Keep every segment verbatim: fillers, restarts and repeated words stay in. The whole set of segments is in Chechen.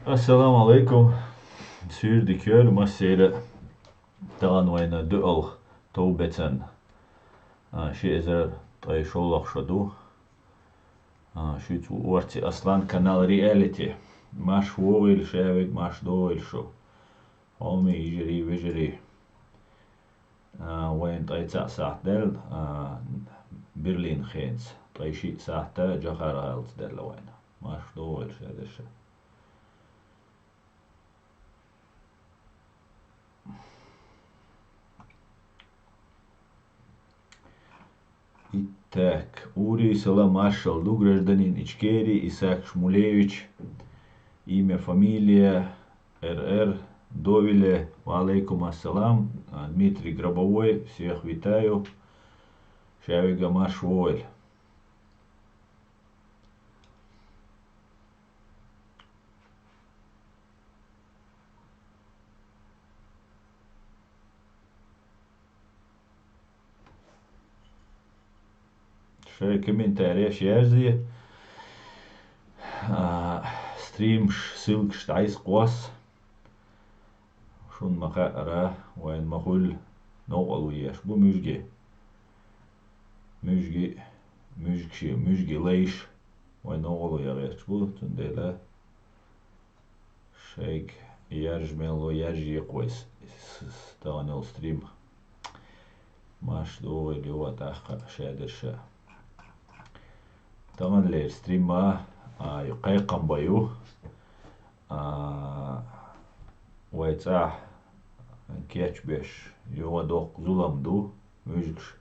Ассаламу алейкум. Суьйре дика йойла массеран а. Тахана вайна дуьхьал товбецан, а, ши эзар ткъе шолгӀа шо ду. А, шуьца ву орци Аслан, канал Реалити. Марша вогӀийла шаверг, марша догӀийла шу. Хьоме йижарий, вежарий. А, вайна ткъе цхьаъ сахьат даьлла, а, Берлин хенца, ткъе шиъ сахьат Джахар-гӀалаца даьлла вайна. Марша догӀийла шаьдерша. Итак, ури салам, маршал ду, гражданин Ичкерии Исаак Шмулевич, имя, фамилия, Р Р, довиле, ва алейкум ассалам, а, Дмитрий Гробовой, всех витаю, шаверг а марша вогӀийла. Шоай комментареш яьржа, а, стримаш, ссылкаш дӀайса кхосса. Шун ма хаьара, вайна ма хуьллу, новкъарло еш бу муьжги. Муьжги, муьжгаши, муьжги лайш вай новкъарло ян гӀерташ бу, цундела шайга яржа мел ло, яржа екхой с-, с-, с-, тахана йолу стрим. Марша догӀийла юха тӀаккха шаьдерша. Таханлера стрима, а, кхайкхам бан ю. А, вай цӀахь кечбеш, юха доккха зулам ду, муьжгаш.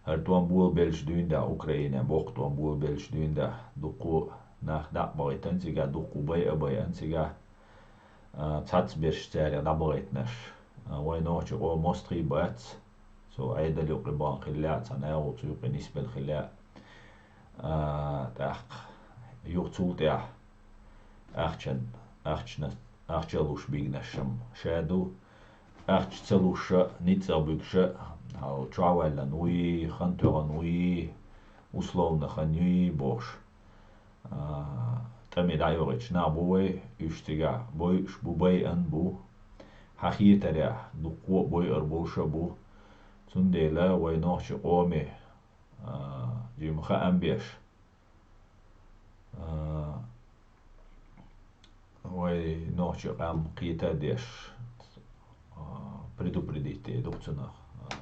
ХӀара тӀом болабелча дуьйна тӀехь, Украинехь боккха тӀом болабелча дуьйна тӀехь, дуккха нах дӀа а бахийтина цигахь, дуккха бай а байъина цигахь, а, цхьацца берш цаьрга дӀабахийтинарш. А, вай нохчийн къоман мостагӀий бац, цу Ӏедал юкъе бахана хиллехь а, цхьана агӀо цу юкъе нисбелла хиллехь а. А, тӀаккха юха цул тӀаьхьа ахчан-, ахчана-, ахча луш бигнаш-м ша ду, ахча ца луш а, ницкъах буьгуш а, хьал чохь ваьллина вуй, хан тоьхна вуй, условно хан юй бохуш. А, тӀаме дӀайохуьйтуш нах бу вай, уьш цигахь бойуш бу, байъина бу. Хьан хетарехь, дуккха а бойур болуш а бу. Цундела вай нохчийн къоме, а, жима хаам беш, а, вай нохчийн къам кхета а деш, а, предупредить деш ду-кх цунах. А,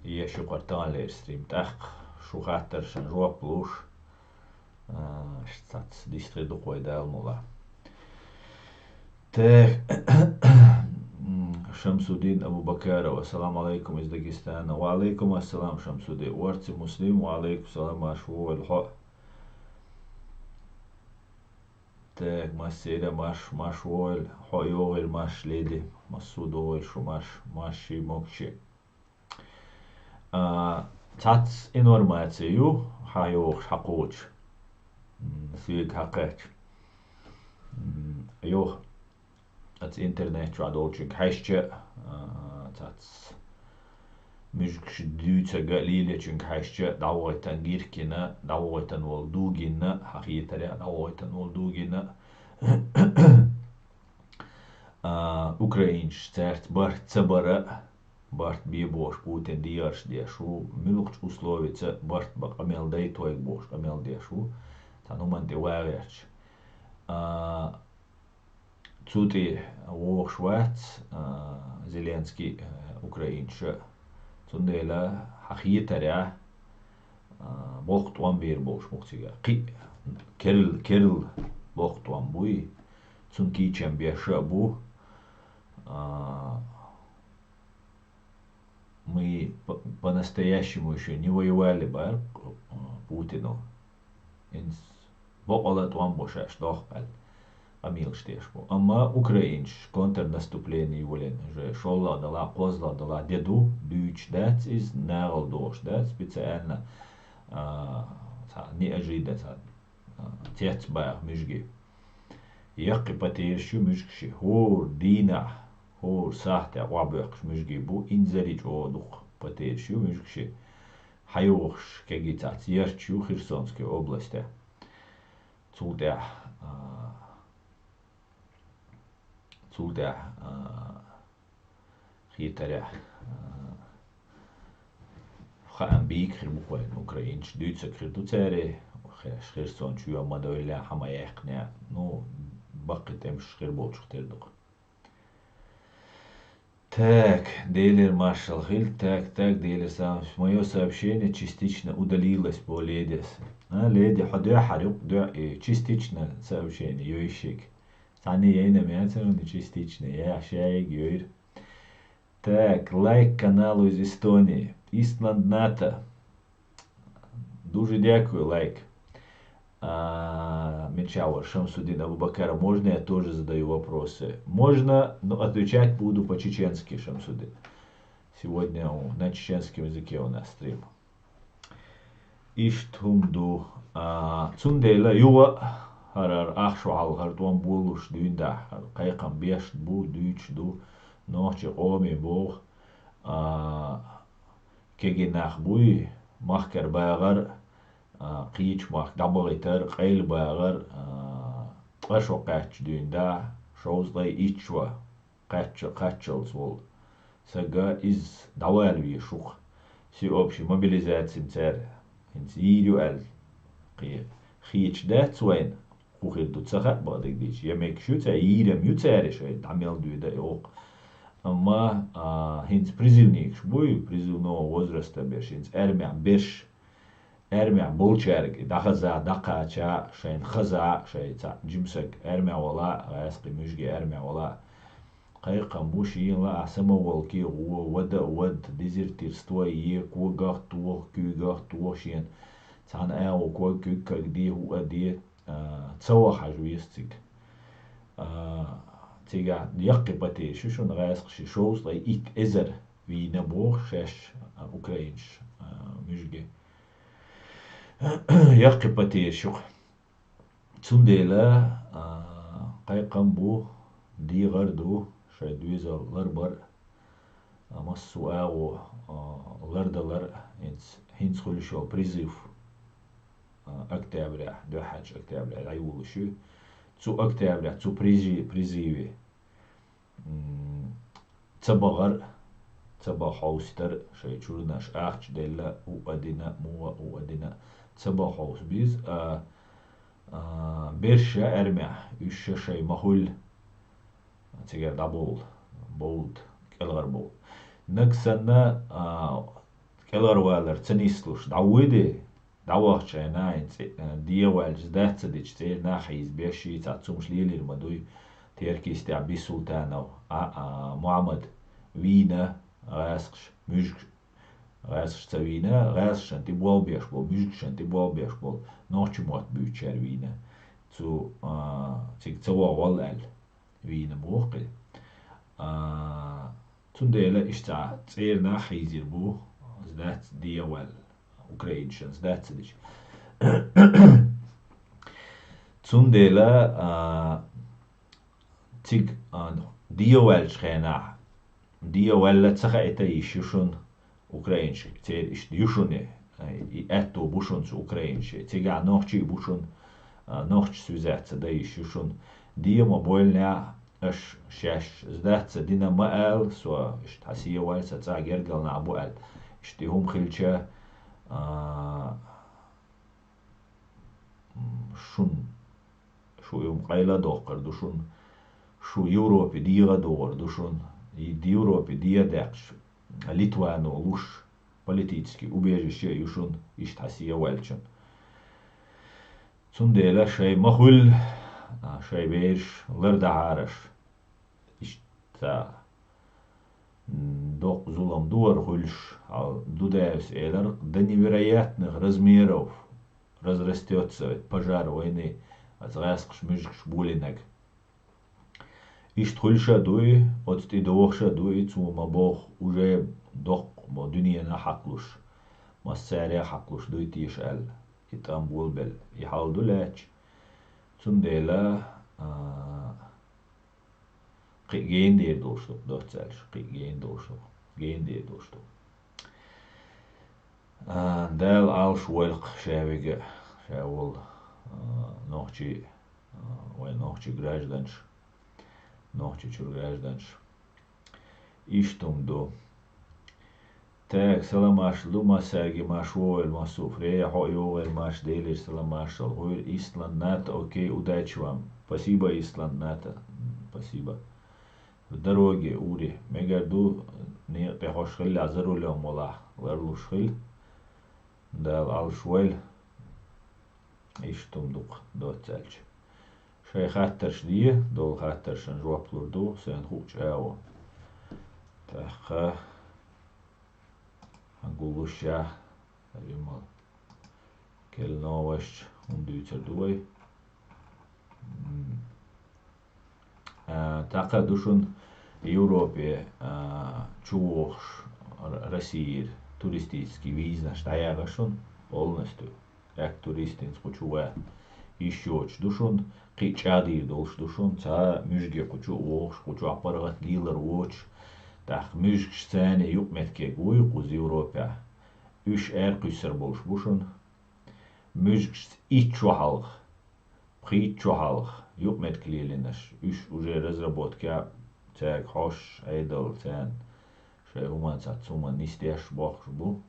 еш ю-кх хӀара таханлера стрим. ТӀаккха шун хаттаршна жоп луш, а, иштта цхьацца дистхир ду-кх вай, Дала мукъ лахь. Так. Шамсудин Абубакаров, ассаламу алейкум из Дагестана. Ва алейкум ассалам, Шамсудин. Орци Муслим, ва алейкум салам, марша вогӀийла хьо. Так, массеран а марша, марша вогӀийла, хьо а йогӀийла марша, Леди. Массо а догӀийла шу марша, марший, могуший. А, цхьацца информаци ю, хьан йогӀуш, хьан кхочуш. М, соьга хьакхаьчча. М, юха, оцу интернет чохь долчуьнга хьаьжча, а, цхьацца муьжгаш дуьйцург а лелочуьнга хьаьжча, дӀавахийтина гиркина, дӀавахийтина волу дугина, хьан хетарехь, дӀавахийтина волу дугина. А, украинцаш цаьрца барт ца бара, барт бе бохуш Путина дехарш деш ву, муьлххачу условица барт бан къамел дайтойла бохуш къамел деш ву, цхьана хӀуманна тӀе ван гӀерташ. А, цу тӀе вогӀуш вац, а, Зеленский, а, украинцаш а. Цундела хьан хетарехь, а, боккха тӀом бийр болуш бу-кх цигахь. Кхин а керла, керла боккха тӀом буй, цунна кийчам беш а бу. А, мы по-, по-настоящему ещё не воевали, боху, а, Путину. ХӀинца бакъала тӀом бу шаьш дохку аьлла, къамелаш деш бу. Амма украинцаш контрнаступление йолийна, уже шоллагӀа делахь, кхозлагӀа делахь де ду, дуьйцуш дац иза, нахала дохуш дац, специально, а, цхьа неожиданно, цхьа, а, цецбаха муьжги. Яккхий потеряш ю муьжгаши, хӀора дийнахь, хӀора сахьтехь охьабоьккхуш муьжги бу, инзаре чӀогӀа дукха потеряш ю муьжгаши. Хьан йогӀуш кегий цхьацца ярташ ю Херсонской областехь. Цул тӀаьхьа, а, Цул тӀаьхьа, а, хетарехь, а, хаам бийга хир бу-кх вайна украинцаш, дуьйцург хир ду цаьрга, хеш хир сона чоь ма довллехь, хьа ма яьккхинехь, ну, баккхий тӀемаш хир болчух тера ду-кх. Так, Делера маршалла хилда, так, так, Делера сам. Моё сообщение частично удалилось по Ледес. А, Леде, хьо дуьххьара юкъа дуьхьа, и частично сообщение йойшиг. Цхьанне яйна мецарна частично, я шайг йойр. Так, лайк каналу из Эстонии. Истланд НАТО. Дуже дякую, лайк. А, Мечавар, Шамсудин Абубакара, можно я тоже задаю вопросы? Можно, но отвечать буду по-чеченски, Шамсудин. Сегодня у- на чеченском языке у нас стрим. Иштта хӀума ду. А, цундела юха а хӀара ахча хьалха хӀара тӀом болалуш дуьйна дахьа, хӀара кхайкхам беш бу, дуьйцуш ду, нохчийн къоме боху, а, кегий нах буй, махкара багӀар, а, кхечу махка дӀабахийтар, къайлабагӀар, а, ткъа шо кхаьчча дуьйна дахьа, шовзткъе итт шо кхаьчча-, кхаччалц волу сага иза дӀавала везаш ву-кх. Всеобщий мобилизацин цара хӀинца йийр ю аьлла, кхе, хеташ дац вайна, хӀун хир ду ца хаьа бакъдерг дийцича. Я мегаш ю цара, йийр-м ю цара шайн, дӀа мел доьду и оха. Амма, а, хӀинца призывникаш буй, призывного возраста берш, хӀинца армехь берш, армехь болчаьрга и дӀахаза, дӀакхача, шайна хаза, шайн цхьаъ жима саг армехь вала, гӀаьскхи муьжги армехь вала. Кхайкхам бу шена лаахь самоволки гӀо, вада а вад, дезертирство е, когах а тоху, куьйгах а тоху шена. Цхьана агӀо ког, куьг кагде, хӀуъа де, а, ца ваха хьажа веза цига. А, цигахь яккхий потеряш ю шуна гӀаьскхаши, шовзткъе итт эзар вийна боху шаьш, а, украинцаш, а, муьжги. Яккхий потеряш ю-кх. Цундела, а, кхайкхам бу, дегӀар ду, шайн доьзал ларбар, а, массо а агӀо, а, лардалар, хӀинца, хӀинца хуьлуш йолу призыв, а, октября, дуьххьарчу октября дӀайолалуш ю. Цу октября, цу прижи-, призыве м, ца бахар, ца баха хьовситар, шайн чуьрнаш ахча делла, хӀуъа дина, муха хӀуъа дина, ца баха хьовса беза, а, а, берш а армехь, уьш а шайн ма хуьллу, цигара дӀабовла, бовлу, кӀелхьарбовла. Нагахь санна, а, кӀелхьарвалар ца нислуш, дӀавуй де, дӀавахча хьайна, хӀинца, э, дегӀаваьлча, сдаться дича, церан нах хьийзабеш, цхьа цумаш лелийр ма дуй, Теркийс тӀехь Бисултанов, а, а, Мухьаммад вийна, гӀаьскхаш, муьжгаш, гӀаьскхаш ца вийна, гӀаьскхашна тӀе болх беш болу, муьжгашна тӀе болх беш болу, нохчийн мотт буьйцучара вийна. Цу, а, цига ца вогӀу валла аьлла. Вийна боху-кх и. А, цундела иштта церан нах хьийзийр бу, сдаться дегӀаваьлла, украинцашна сдаться дича. Цундела, а, цига, а, дегӀаваьллачу хенахь, дегӀаваьлла ца хаийта йиш ю шуна, украинцаш, церан иштта ю шуна, и аьтто бу шуна цу украинцаша. Цигахь нохчий бу шуна, а, нохчашца визацца дан йиш ю шуна. ДегӀа ма бойла нах, аша шаьш сдаться дина ма ала, со иштта хьан сехьа вай, сан цӀа гергара нах бу аьлла. Иштта и хӀума хилча, а, м, шун, шу и хӀума къайладоккхур ду шуна, шу Европе дегӀа а догӀур ду шуна, и Европе дегӀа а даьккхича, Литвано луш, политический убежище а ю шуна, иштта хьан сехьа ваьллачун. Цундела шайн ма хуьллу, а, шайн бераш лардахьара аша. Иштта, м, доккха зулам ду хӀара хуьлуш, хьал Дудаевс элира, до невероятных размеров разрастётся пожар войны, аса гӀаьскхаш, муьжгаш болийнарг. Иштта хуьлуш а дуй, оцу тӀе дохуш а дуй, цо ма боху, уже доккха мо дуьненна хьакхалуш, массаьрга а хьакхалуш дуй теша аьлла, и тӀам болабелла, и хьал ду лаьтташ. Цундела, а, кхин а гена дер долуш ду, доцца аьлча, кхин а гена долуш ду, гена дер долуш ду. А, Дала Ӏалаш войла-кх ша вига, ша волу, а, нохчий, а, вайн нохчий гражданаш. Нохчийчуьра гражданаш. Иштта хӀума ду. Так, саламаш ду массаьрга, маша вогӀийла, массо а фрея хьо а йогӀийла, маша Делера саламаш хилда. Исланд НАТО, окей, удачи вам. Спасибо, Исланд НАТО. Спасибо. В дороге, уре. Мегар ду, некъа тӀе хьо хилалехь, за рулём валахь, ларлуш хила. Дала Ӏалаш войла. Иштта хӀума ду-кх, доцца аьлча. Шайн хаттарш де, долу хаттаршна жоп лур ду, сайна хуучу агӀор. ТӀаккха хьан гуллуш я, римал. Кел новаш, хӀун дуьйцур ду вай? М. А, тӀаккха ду шуна Европе, а, чувогӀуш Р-, Российра туристический визанаш дӀаяьхьна шуна полностью. Эккха туристашца кху чу ван йиш йоцуш ду шуна, кхин а чӀагӀдийр долуш ду шуна, цхьа муьжге кху чу а вогӀуш, кху чохь паргӀат лелар воцуш, тӀаккха муьжгаш царна юкъаметтиг вуй кхуза Европехь. Уьш аьркхуьссур болуш бу шуна. Муьжгашца итт шо хьалха, пхийтта шо хьалха юкъаметтиг лелийнарш, уьш уже разработка, цаьрга хьош, Ӏедал царна шайн хӀуманца цхьацца хӀуманна нисдеш бохкуш бу.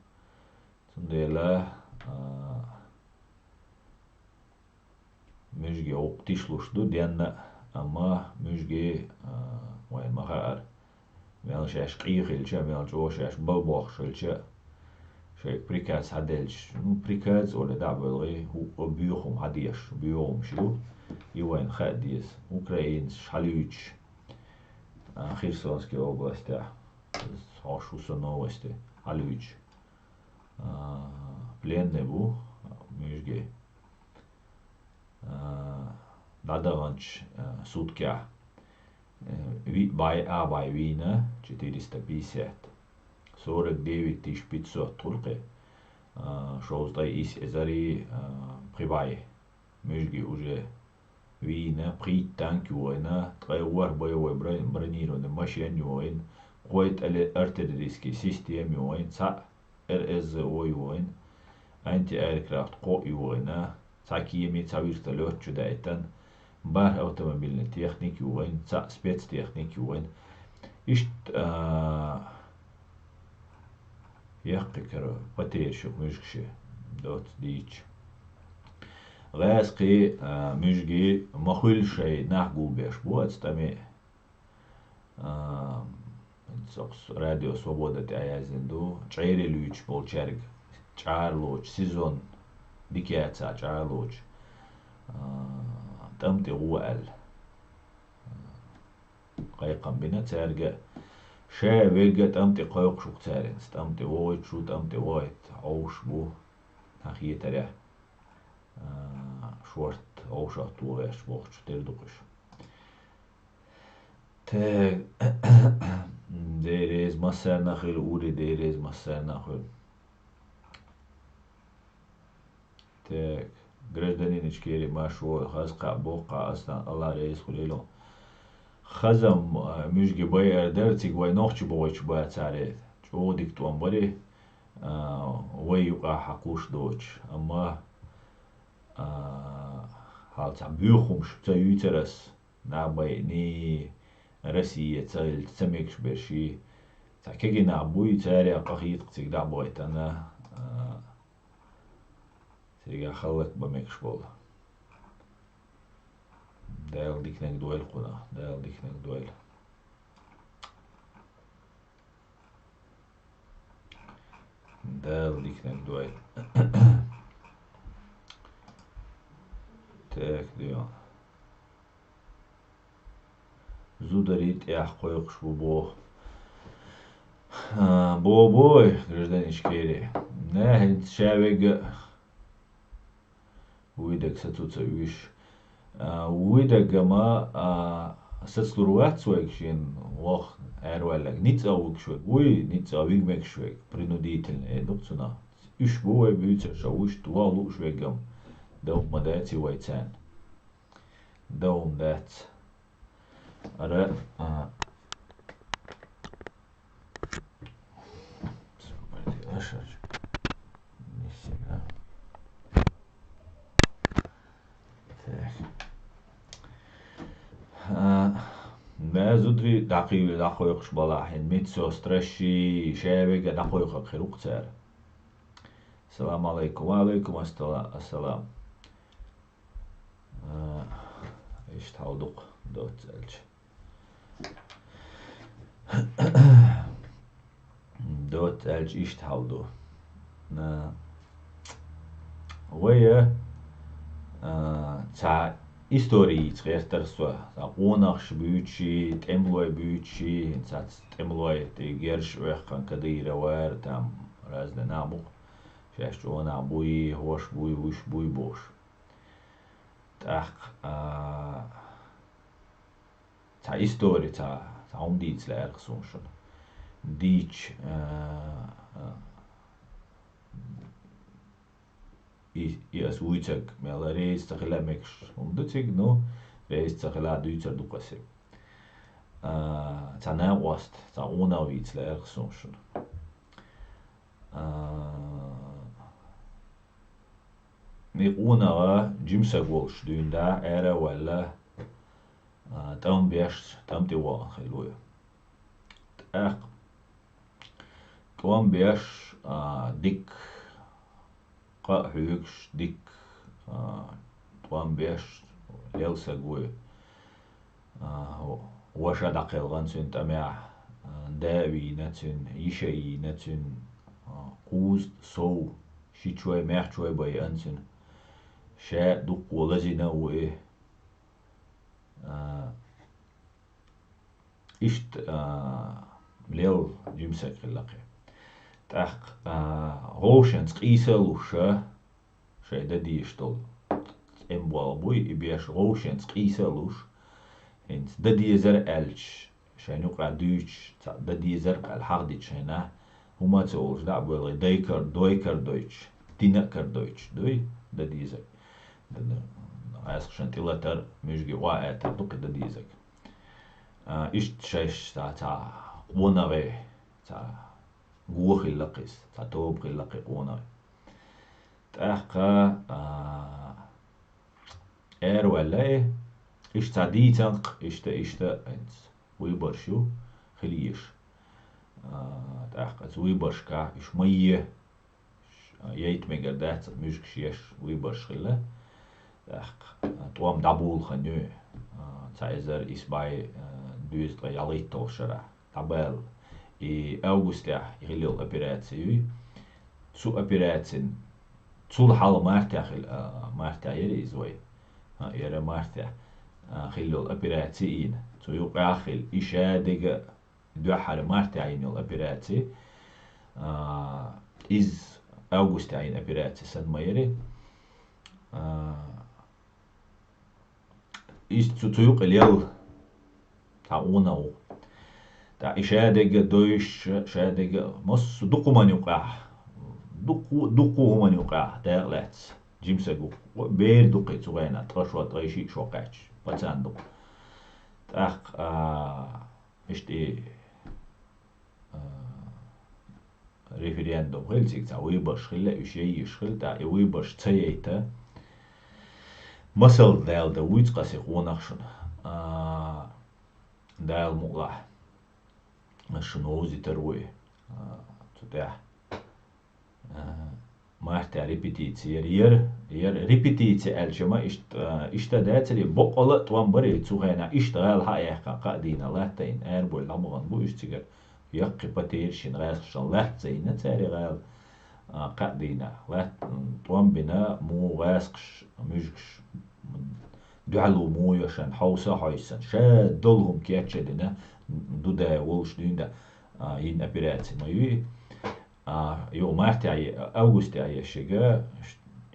Цундела, а, муьжге гӀуллакх тишлуш ду денна, амма муьжге, а, вайна ма хаара. Мел шаьш къен хилча а, мел чӀогӀа шаьш балбохуш хилча а, шайга приказ хьаделча, ну, приказ олий дӀа а боьлхий, хӀуъа боьхам хьадеш, боьхамаш ю, и вайна хаа деза. Украинцаш хьалуьйчуш, а, Херсонский областехь, хьош ву со новости, хьалуьйчуш, а, пленный бу, муьжге. А, дӀадаханчу, а, суткехь, э, виъ бӀе а бӀе вийна, четыреста пятьдесят. Сорок девять тысяч пятьсот хуьлу кхин, а, шовзткъе исс эзар, а, пхи бӀе. Муьжги уже вийна, пхийтта танк йогӀийна, ткъе ворхӀ боевой бро-, бронированный машен йогӀийна, кхойтта артиллерийский система йогӀийна, цхьаъ РСЗО йогӀийна, антиаэркрафт кхоъ йогӀийна, цхьа кема, цхьа вертолёт чу даийтина, бархӀ автомобильный техника йогӀийна, цхьаъ спецтехника йогӀийна. Иштта, а, яккхий кара потеряш ю муьжгаши, доцца дийцича. ГӀаьскхи, а, муьжги ма хуьллу шайн нах гулбеш бу оцу тӀаме. А, хӀинца оцу Радио Свобода тӀе а яздина ду, чӀерий луьйчуш болчаьрга чӀара лоцуш, сезон дика яцахь чӀара лоцуш, а, тӀам тӀе гӀо аьлла, кхайкхам бина цаьрга. Ша верг а тӀам тӀе кхойкхуш ву-кх цара, тӀам тӀе вогӀуьйтуш ву, тӀам тӀе вогӀийта Ӏовшуш бу, хьан хетарехь, а, шорта Ӏовшах тохуш бохучух тера ду-кх уьш. Так. Дела реза массарна а хуьлда, ури, Дела реза массарна а хуьлда. Так. Гражданин Ичкери, маша вогӀийла, хаза кхаъ, боккха кхаъ, ас дан Алла реза хуьлийла. Хазам, а, муьжги байар дара, цига вай нохчий бохуьйтуш бацара. ЧӀогӀа дика тӀом барий, а, вай юкъахь хьан кхуш доцуш. Амма, а, хьал цхьа боьхамаш ца юьйцура ас. Набайни Россия ца хилча ца мегаш берш, цхьа кегий нах буй, царех къахетар цига дӀа а бахийтина, а, цигахь хӀаллак бан мегаш болу. Дала диканиг дойла кхунах, Дала диканиг дойла. Дала диканиг дойла. Так, дела. Зударий тӀехь кхойкхуш бу боху. А, бо-бой, гражданин Ичкери. Не, хӀинца ша вега. Вуй дага сацо ца уьйш. А, вуй дага ма, а, сацалур вац вайга шен ваха аьрваьлларг. Ницкъ а вуьгуш вега. Вуй, ницкъ а вига мегаш вега. Принудительно, э, ду-кх цунах. Уьш бу вай буьйцуш, ша вуьшта ваха лууш вегам. Дан хӀума ма дац и вай царна. Дан хӀума дац. Ара, а, Так. А, Ма зударий дӀакхий-, дӀакхойкхуш балахь, хӀинца медсестраш шаверг а дӀакхойкхур хир ву-кх цара. Салам алейкум. Ва алейкум ассала-, ассалам. А, иштта хьал ду-кх, доцца аьлча. Доцца аьлча, иштта хьал ду. А, вай, а, цхьа истори йийца гӀертар со. Цхьа къонахаш буьйцуш, тӀемалой буьйцуш, хӀинца цхьацца тӀемалой тӀе герз оьхкина Кадыров вара, там разный нах бу-кх. Шаьш чӀогӀа нах буй, хӀорш буй, вуьш буй бохуш. ТӀаккха, а, цхьа истори, цхьа, цхьа хӀума дийца лаьара суна шуна. Дийцча, а, а, и, и ас вуьйцург мел реза ца хила мегаш хӀума ду цига, ну, реза ца хила дуьйцур ду-кх ас и. А, цхьа накъост, цхьа къонах вийца лаьара суна шуна. А, и къонах жима саг волуш дуьйна дӀа ара а ваьлла, а, тӀом беш, тӀом тӀе вахана хилла ву и. ТӀаккха тӀом беш, а, дикка къа а хьоьгуш, дикка, а, тӀом беш, лела саг ву и. А, ваша дӀакхелхина цуьнан тӀамехь, а, да а вийна цуьнан, йиша а йийна цуьнан, а, кхузткъа сов, ши чой, маьхчой байъина цуьнан. Ша дуккха лазийна а ву и. А, иштта, а, лела жима саг хилла-кх и. ТӀаккха, а, гӀовшанца къийса а луш, шайн дан дезаш долу тӀеман болх буй, и беш гӀовшанца къийса а луш, хӀинца дан дезара аьлча, шайна юкъахь дуьйцуш, цхьаъ дан дезара аьлла хьахдича шайна, хӀума а ца олуш дӀа а боьлхий, дайкар-, дойкар дойтуш, дина а кар дойтуш дуй дан дезарг. Дан-, гӀаьскхашна тӀелатар, муьжги охьа а атар ду-кх и дан дезарг. А, иштта шайш цхьа, цхьа къонахий, цхьа го хилла-кх иза, цхьа тоба хилла-кх и къонахий. ТӀаккха, а, ара ваьлла и, иштта цхьа дийцанкх, иштта, иштта, хӀинца выборш ю, хила езаш. А, тӀаккха оцу выборшкахь уьш ма е, яйта мегар дац, муьжгаш еш выборш хилла. ТӀаккха, а, тӀом дӀаболхана ю, а, цхьа эзар исс бӀе, а, дезткъе ялхитталгӀачу шарахь дӀабаьлла. И августехь хилла йолу операци ю. Цу операцин, цул хьалха мартехь хилла, а, мартехь яра иза вай? А, яра мартехь, а, хилла йолу операци йина. Цу юкъахь хилла и шадерг а дуьххьара мартехь йина йолу операци. А, иза августехь йина операци санна ма яра. А, иза цу, цу юкъа лелла цхьа къонах ву. ТӀаккха и шадерг а дойуш, шадерг а, массо а дукха хӀуманна юкъахь, дукха, дукха хӀуманна юкъахь дакъа лаьцна жима саг ву. Бер ду-кх и цу хенахь, ткъа шо, ткъе шиъ шо кхаьчна, пацан ду-кх. ТӀаккха, а, иштта и, а, референдум хилла цига, цхьа выборш хилла, уьш яйиш хилла, тӀаккха и выборш ца яйта, масал даьлла дан вуьйцу-кх ас и къонах шуна. А, Дала мукъалахь, ас шуна вовзийтар ву и, а, цу тӀехь. А, мартехь репетици яра, яра, яра репетици аьлча ма иштта, а, иштта дацара, боккъала а тӀом бара и цу хенахь, иштта гӀала хьа а яьккхина, кхаа дийнахь латта а йина, арабевлла дӀабахана бу уьш цигара. Яккхий потеряш йина гӀаьскхашна, латта ца йина цара и гӀала, а, кхаа дийнахь. Латта, м, тӀом бина, муха гӀаьскхаш, муьжгаш, м, дуьхьало муха йо шайна, хьовса а хьовсуш санна, ша долу хӀума кечъян дина, м, ду-да волуш дуьйна дан, а, йина операци ма ю и. А, юха мартехь е-, августехь еш ерг,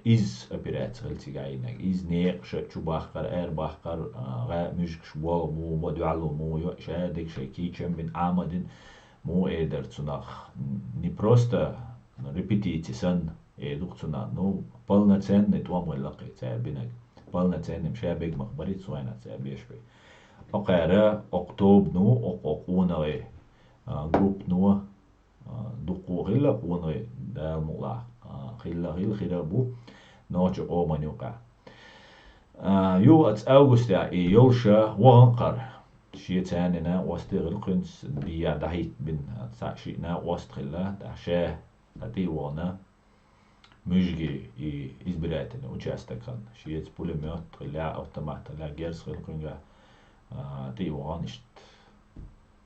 изза операци хилла цигахь йинарг. Изза некъаш а чу бахкар, ара бахкар, а, гӀа-, муьжгаш болх муха бо, дуьхьало муха йо, шадерг шайн кийчам бина, Ӏамадина, муха эр дара цунах. Не просто репетици санна эр ду-кх цунах, ну, полноценный тӀом хилла-кх и цара бинарг. Полноценный, ша бегамах бара и цу хенахь цара беш берг. Окхара, окху тобано, окху, окху къонахий, а, группано, а, дуккха хилла къонахий, Дала мукъалахь, а, хилла, хилла, хир а бу нохчийн къоман юкъахь. А, юха оцу августехь и йолуш вахана кхара. Шен цӀенна накъостий хилла кхуьнца, дӀахӀиттабина цхьа шиъ накъост хилла, тӀаккха ша дӀатӀе а вахана, муьжгий и избирательный участокана. Шеца пулемёт хилла, автомат хилла, герз хилла кхуьнгахь, а, тӀе а вахана иштта,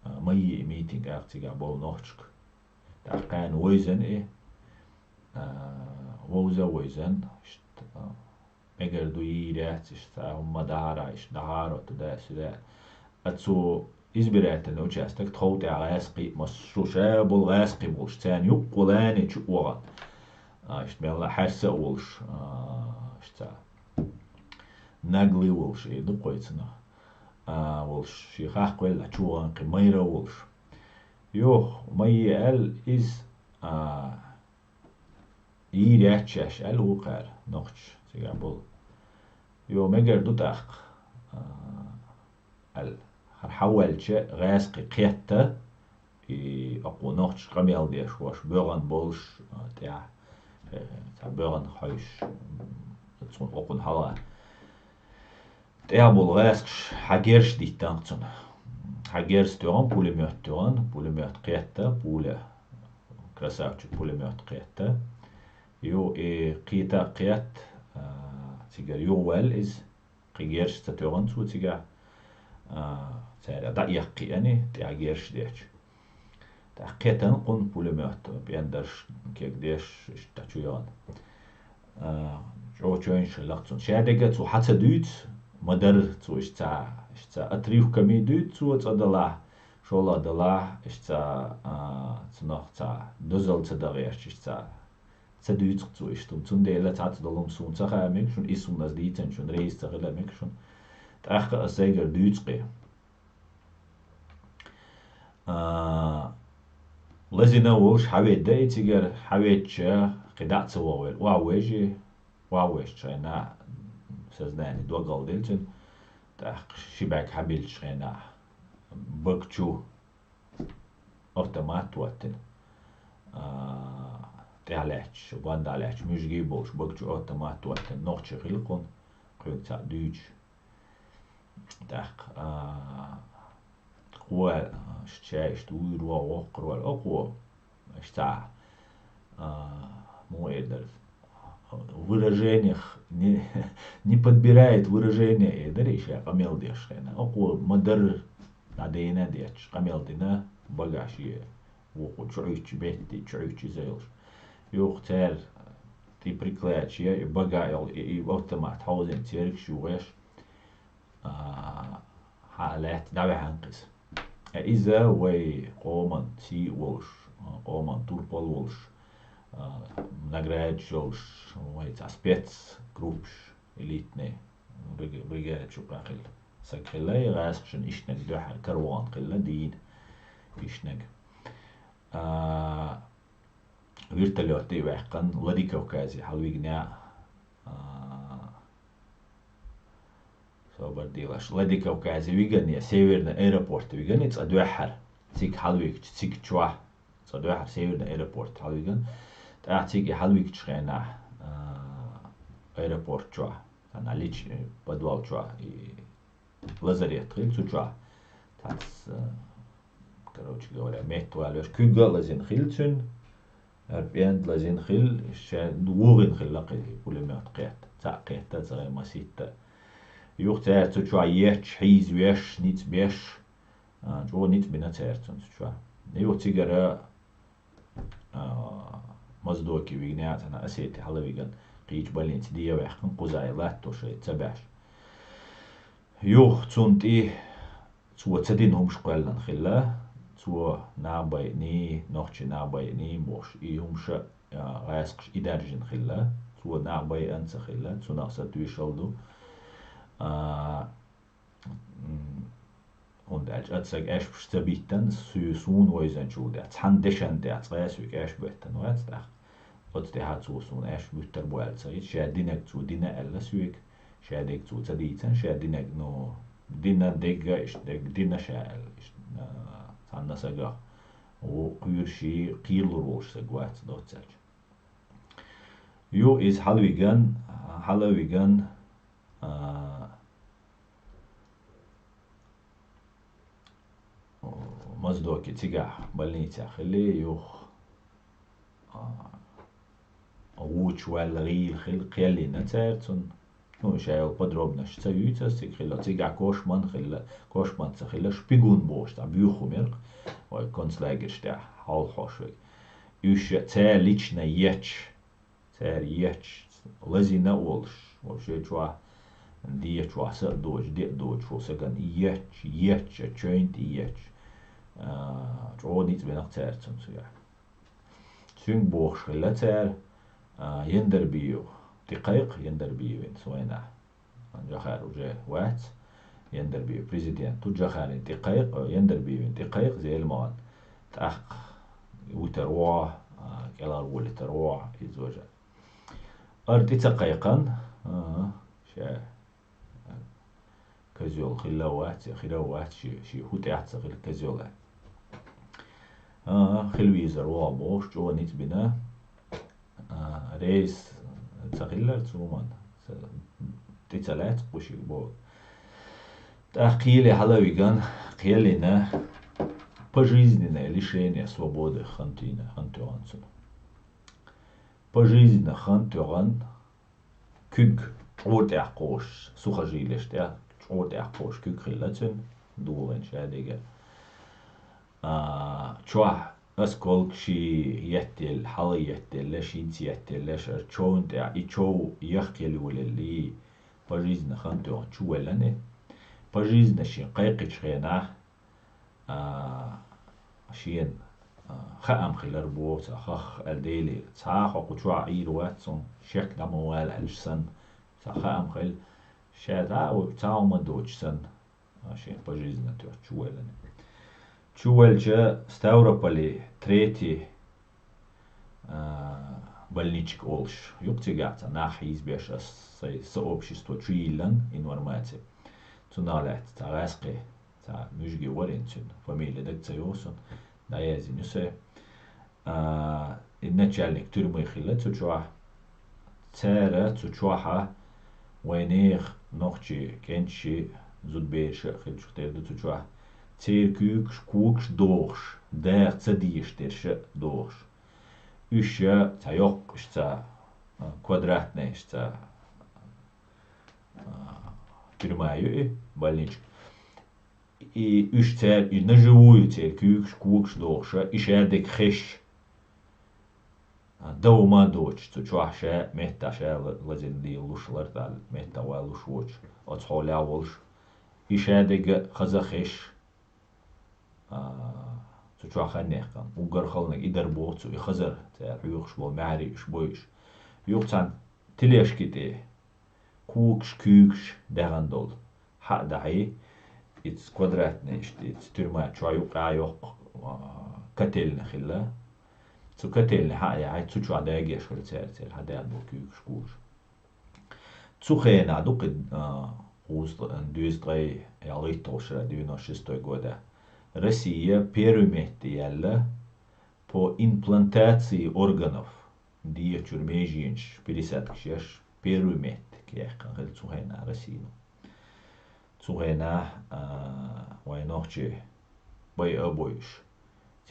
а, ма йий и митинг аьлла цигахь болу нохчашка. ТӀаккха кхарна вевзина и, а, вовза а вевзина, иштта, а, мегар ду йийр яц, иштта цхьа хӀума дӀахьара, иштта дӀахьара туда-сюда. А цу избирательный участок тхов тӀехь гӀаьскхий, массо а ша болу гӀаьскхий болуш, царна юккъе лайне чу а вахана. А, иштта мелла а хьаьрса а волуш, а, иштта цхьа наглый волуш, и ду кхойцунах, а, волуш, шен хьакъ велла чу вахана кхин майра а волуш. Юха, ма йий аьлла иза, а, йийр яц шаьш аьлла вукхара нохчаша цигахь болу. Йо, мегар ду тӀаккха, а, аьлла. ХӀара хьаваьлча гӀаьскхий кхетта, и окхо нохчаша къамел деш, хӀорш боьгӀан болуш, а, тӀехь, э, цхьа боьгӀан хьовсуш, м, цунна окхунна хьала. ТӀехь болу гӀаьскхаша хьан герз диттина цунна. Хьан герз тоьхна, пулемёт тоьхна, пулемёт кхетта, пуля, красавчик, пулемёт кхетта. Ю и кхета а кхетта, а, цигара юхаваьлла иза, кхин герз ца тоьхна цо цигахь, а, цара дӀаэккхиъна, тӀехь герз дечу. ТӀаккха кхетта кхунна пулемёт, пӀендарш кегдеш, иштта чу яхана. А, чӀогӀа чевнаш хилла цунна. Шадерг а цо хьан ца дуьйцу, ма-дарра цо иштта, иштта отрывками дуьйцу цо цкъа делахь, шолгӀа делахь, иштта, а, цунах цхьа дозалла ца дан гӀерташ, иштта ца дуьйцу цо иштта хӀума. Цундела цхьацца долу хӀума суна ца хаьа мега шуна, и суна аса дийцина шуна, реза ца хила мега шуна. ТӀаккха аса сайгара дуьйцу кхин. А, лазийна а волуш, хьаведда и цигара, хьаведча, кхин дӀа а ца вогӀийла, охьавожий, охьавожчу хенахь сознание догалдина цуьнан, тӀаккха ши бӀаьрг хьабиллачу хенахь, бага чу автомат а хӀоттина, а, тӀаьхьа лаьтташ, гондахьа лаьтташ муьжгий а болуш, бага чу автомат а хӀоттина, нохчий хилла кхунна, кхуьнга цхьаъ дуьйцуш. ТӀаккха, а, кхо, а, ша иштта вуьйр ван воккхар вара, окхо, иштта, а, муха эр дара, выражениях не, не подбирает выражение, эр дара и ша къамел деш хенахь. Окхо ма-дарра дӀадийна а детташ, къамел дина, багахь шен вукху чу Ӏуьттуш, беттий чу Ӏуьттуш иза йолуш. Юха цара тӀе прикладча, и бага йолу, и, и автомат хьовзийна цергаш юхаеш, а, хьан лаьтта дӀаваьхьна кхиза. Э, иза вай къоман сий а волуш, а, къоман турпал а волуш, а, наградаш йолуш, вай цхьа спецгруппаш, элитный, бриг-, бригада чу къахилла. Саг хилла, и гӀаьскхашна ишнаг дуьххьара караван хилла, дийна ишнаг. А, вертолёт тӀе а ваьккхина, Владикавказе хьалавигна, а, собар делаш. Владикавказе виган я, Северный аэропорт виган я, цкъа дуьххьара. Цига хьалавигча, цига чохь. Цкъа дуьххьара Северный аэропорт хьалавиган. ТӀаккха цига и хьалавигчу хенахь, а, аэропорт чохь, цхьана лич-, подвал чохь, и лазарет хилла цу чохь. Цхьацца, короче говоря, метта валош, куьг а лазийна хилла цуьнан, ар пӀенд лазийна хилла, ша вогӀийна хилла кхин пулемёт кхетта. Цхьаъ кхетта, цхьаъ маситта. Юха цара цу чохь етташ, хьийзавеш, ницкъ беш, а, чӀогӀа ницкъ бина цара цунна цу чохь. Юха цигара, а, Моздоке вигна, цхьана Осети хьалавиган, кхечу больнице де а ваьккхина, кхузахь и латтош ца беш. Юха цунна тӀе цо ца дина хӀумаш кхоьллина хилла, цо нах байиний, нохчий нах байиний бохуш, и хӀумаш а, гӀаьскхаша и даржина хилла, цо нах байина ца хилла, цунах сатуьйсуш ду. А, м, хӀунда аьлча, аса саг аьшпаш ца биттан, суна вайзанчул тӀехь, цхьана дешан тӀехь цкъа а соьга аьшпаш беттан вац тӀаккха. Оцу тӀехь цо суна аьшпаш буьттар бу аьлла ца хилча, ша динарг цо дина аьлла соьга, ша дерг цо ца дийцина, ша динарг, ну, дина дерг а иштта дерг дина ша аьлла, иштта, а, цхьанна сагах. Ву кхуьйрший кхийрлур волуш саг вац доццаьлча. Ю иза хьалавиган, хьалавиган, а, Моздоке цигахь больницехь хилли, юха, а, вучу ваьлла гӀийла хилла, кхеллина цара цунна. Ну, ша йолу подробностьш ца юьйцу ас, цига хилла, цигахь кошман хилла, кошман ца хилла, шпигун бохуш цхьа буьйху хӀума яра, вай концлагерш тӀехь хьалхош вай. Уьш цара лично етташ, цара етташ, лазийна а волуш, вообще чохь дечохь са а доцуш, де а доцуш, ву сагана етташ, етташ, чойн тӀе етташ, а, чӀогӀа ницкъ бина цара цунна цигахь. Цуьнга бохуш хилла цара, а, Яндарбиев тӀекхайкха, Яндарбиевн цу вайнахь. Джохар уже вац, Яндарбиев президент ву, Джохаран тӀекхайкха, Яндарбиевн тӀекхайкха Зелимхан. ТӀаккха вуьтур ву, а, кӀелхьарволуьйтур ву, иза важа. Ара тӀе ца кхайкхина, а, ша козел хилла вац, я хира вац, ши, ши хӀу тӀехь ца хилла козел аьлла. А, хила везар ву бохуш, чӀогӀа ницкъ бина. А, рейс ца хиллара цу хӀуманна, ца, тӀе ца лаьцна кхушиг боху. ТӀаккха кхеле хьала а вигна, кхеллина, пожизненное лишение свободы хан тийна, хан тоьхна цунна. Пожизненно хан тоьхна, куьг чӀура тӀехь кхочуш, сухожилиеш тӀехь, чӀура тӀехь кхочуш куьг хилла цуьнан, дулийна шадерг. А, чохь осколкаш еттаелла, хьала еттаелла, хӀинца еттаелла, ара човна тӀехь, и чов яхъелла йолаелла, пожизненно хан тоьхна чувоьллина. Пожизненно шен кхайкхинчу хенахь, а, шена, а, хаам хилар боху цхьа хах аьлла Делера. Цхьа а хьо кху чохь Ӏийр вац, цунна шек дӀа ма вала аьлча санна, цхьа хаам хилла, ша дӀа а ву, цхьа а хӀума доцуш санна, а, шен пожизненно тоьхна чувоьллина. Чувоьллича Ставрополе третий, а, больничка олуш ю-кх цигахь, цхьа нах хьийзабеш, ас сайн сообщество чуйиллина информаци. Цунах лаьцна цхьа гӀаьскхи, цхьа муьжги вара хӀинца цуьнан, фамилия дага ца йогӀу суна, дӀаяздина ю сайн. А, и начальник тюрьмы хилла цу чохь. Цара цу чохьа вайнехан нохчий кӀентий, зудабераш а хиллачух тера ду цу чохь. Церан куьйгаш, когаш дохуш, даха ца дезаш дерш а дохуш. Уьш цхьа йоккхуш цхьа, а, квадратный цхьа, а, тюрьма ю и, больничка. И уьш цара, и наживую церан куьйгаш, когаш дохуша, и шадерг хезаш, а, дов ма доцуш, цу чохь ша меттахь ша ла-, лазийна лелалуш, лартӀехь меттахь валуш воцуш, оцу хьолехь а волуш, и шадерг а хаза хезаш, а, цу чохь хан яьккхина. Уггар халаниг и дара боху цу, и хазар, цара хьоьхуш болу маьхьарий уьш бойуш. Юха цхьана тележки тӀе когаш, куьйгаш даьхна долу. Хьа а дахьий, иза квадратный иштта, иза тюрьма чохь юккъехь йоккха, а, котельный хилла. Цу котельный хьа а яхьий, цу чохь дагош хилла цара, церан хьа даьхна болу куьйгаш, когаш. Цу хенахь ду кхин, а, кхузткъе-, дуьзткъе ялхитталгӀа шарахь, девяносто шестой года, Россия первый метте яьлла по имплантации органов. ДегӀа чуьра меженаш, пересадкаш еш первый метте яьккхина хилла цу хенахь Россино. Цу хенахь, а, вайн нохчий байа а бойуш,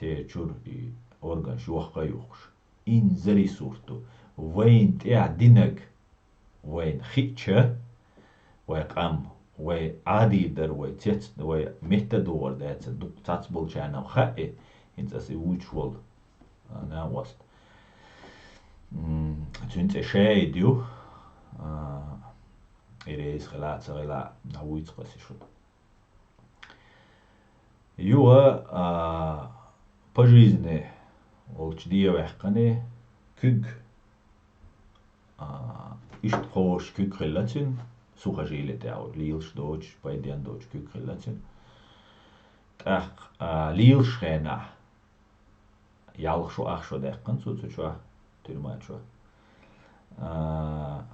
церан чуьра и органаш йохка а юхкуш. Инзаре сурт ду. Вайна тӀехь динарг вайна хиъча, вай къам, вай Ӏадийр дара, вай цец, вай метта догӀур дацара, дукха цацболчарна хаьа, хӀинца аса и вуьйцуш волу, а, накъост. М, цуьнан цӀе Шаид ю, а, и реза хила а, ца хила а, дӀавуьйцу аса и шуна. Юха, а, пожизненный волчу дегӀ ваьккхина, куьг, а, иштта кхочуш куьг хилла цуьнан, сухожилие тӀехь, лелаш доцуш, пайденна доцуш куьг хилла цуьнан. ТӀаккха, а, лелаш хенахь, ялх шо, ах шо даьккхина цо цу чохь, тюрьма чохь. А,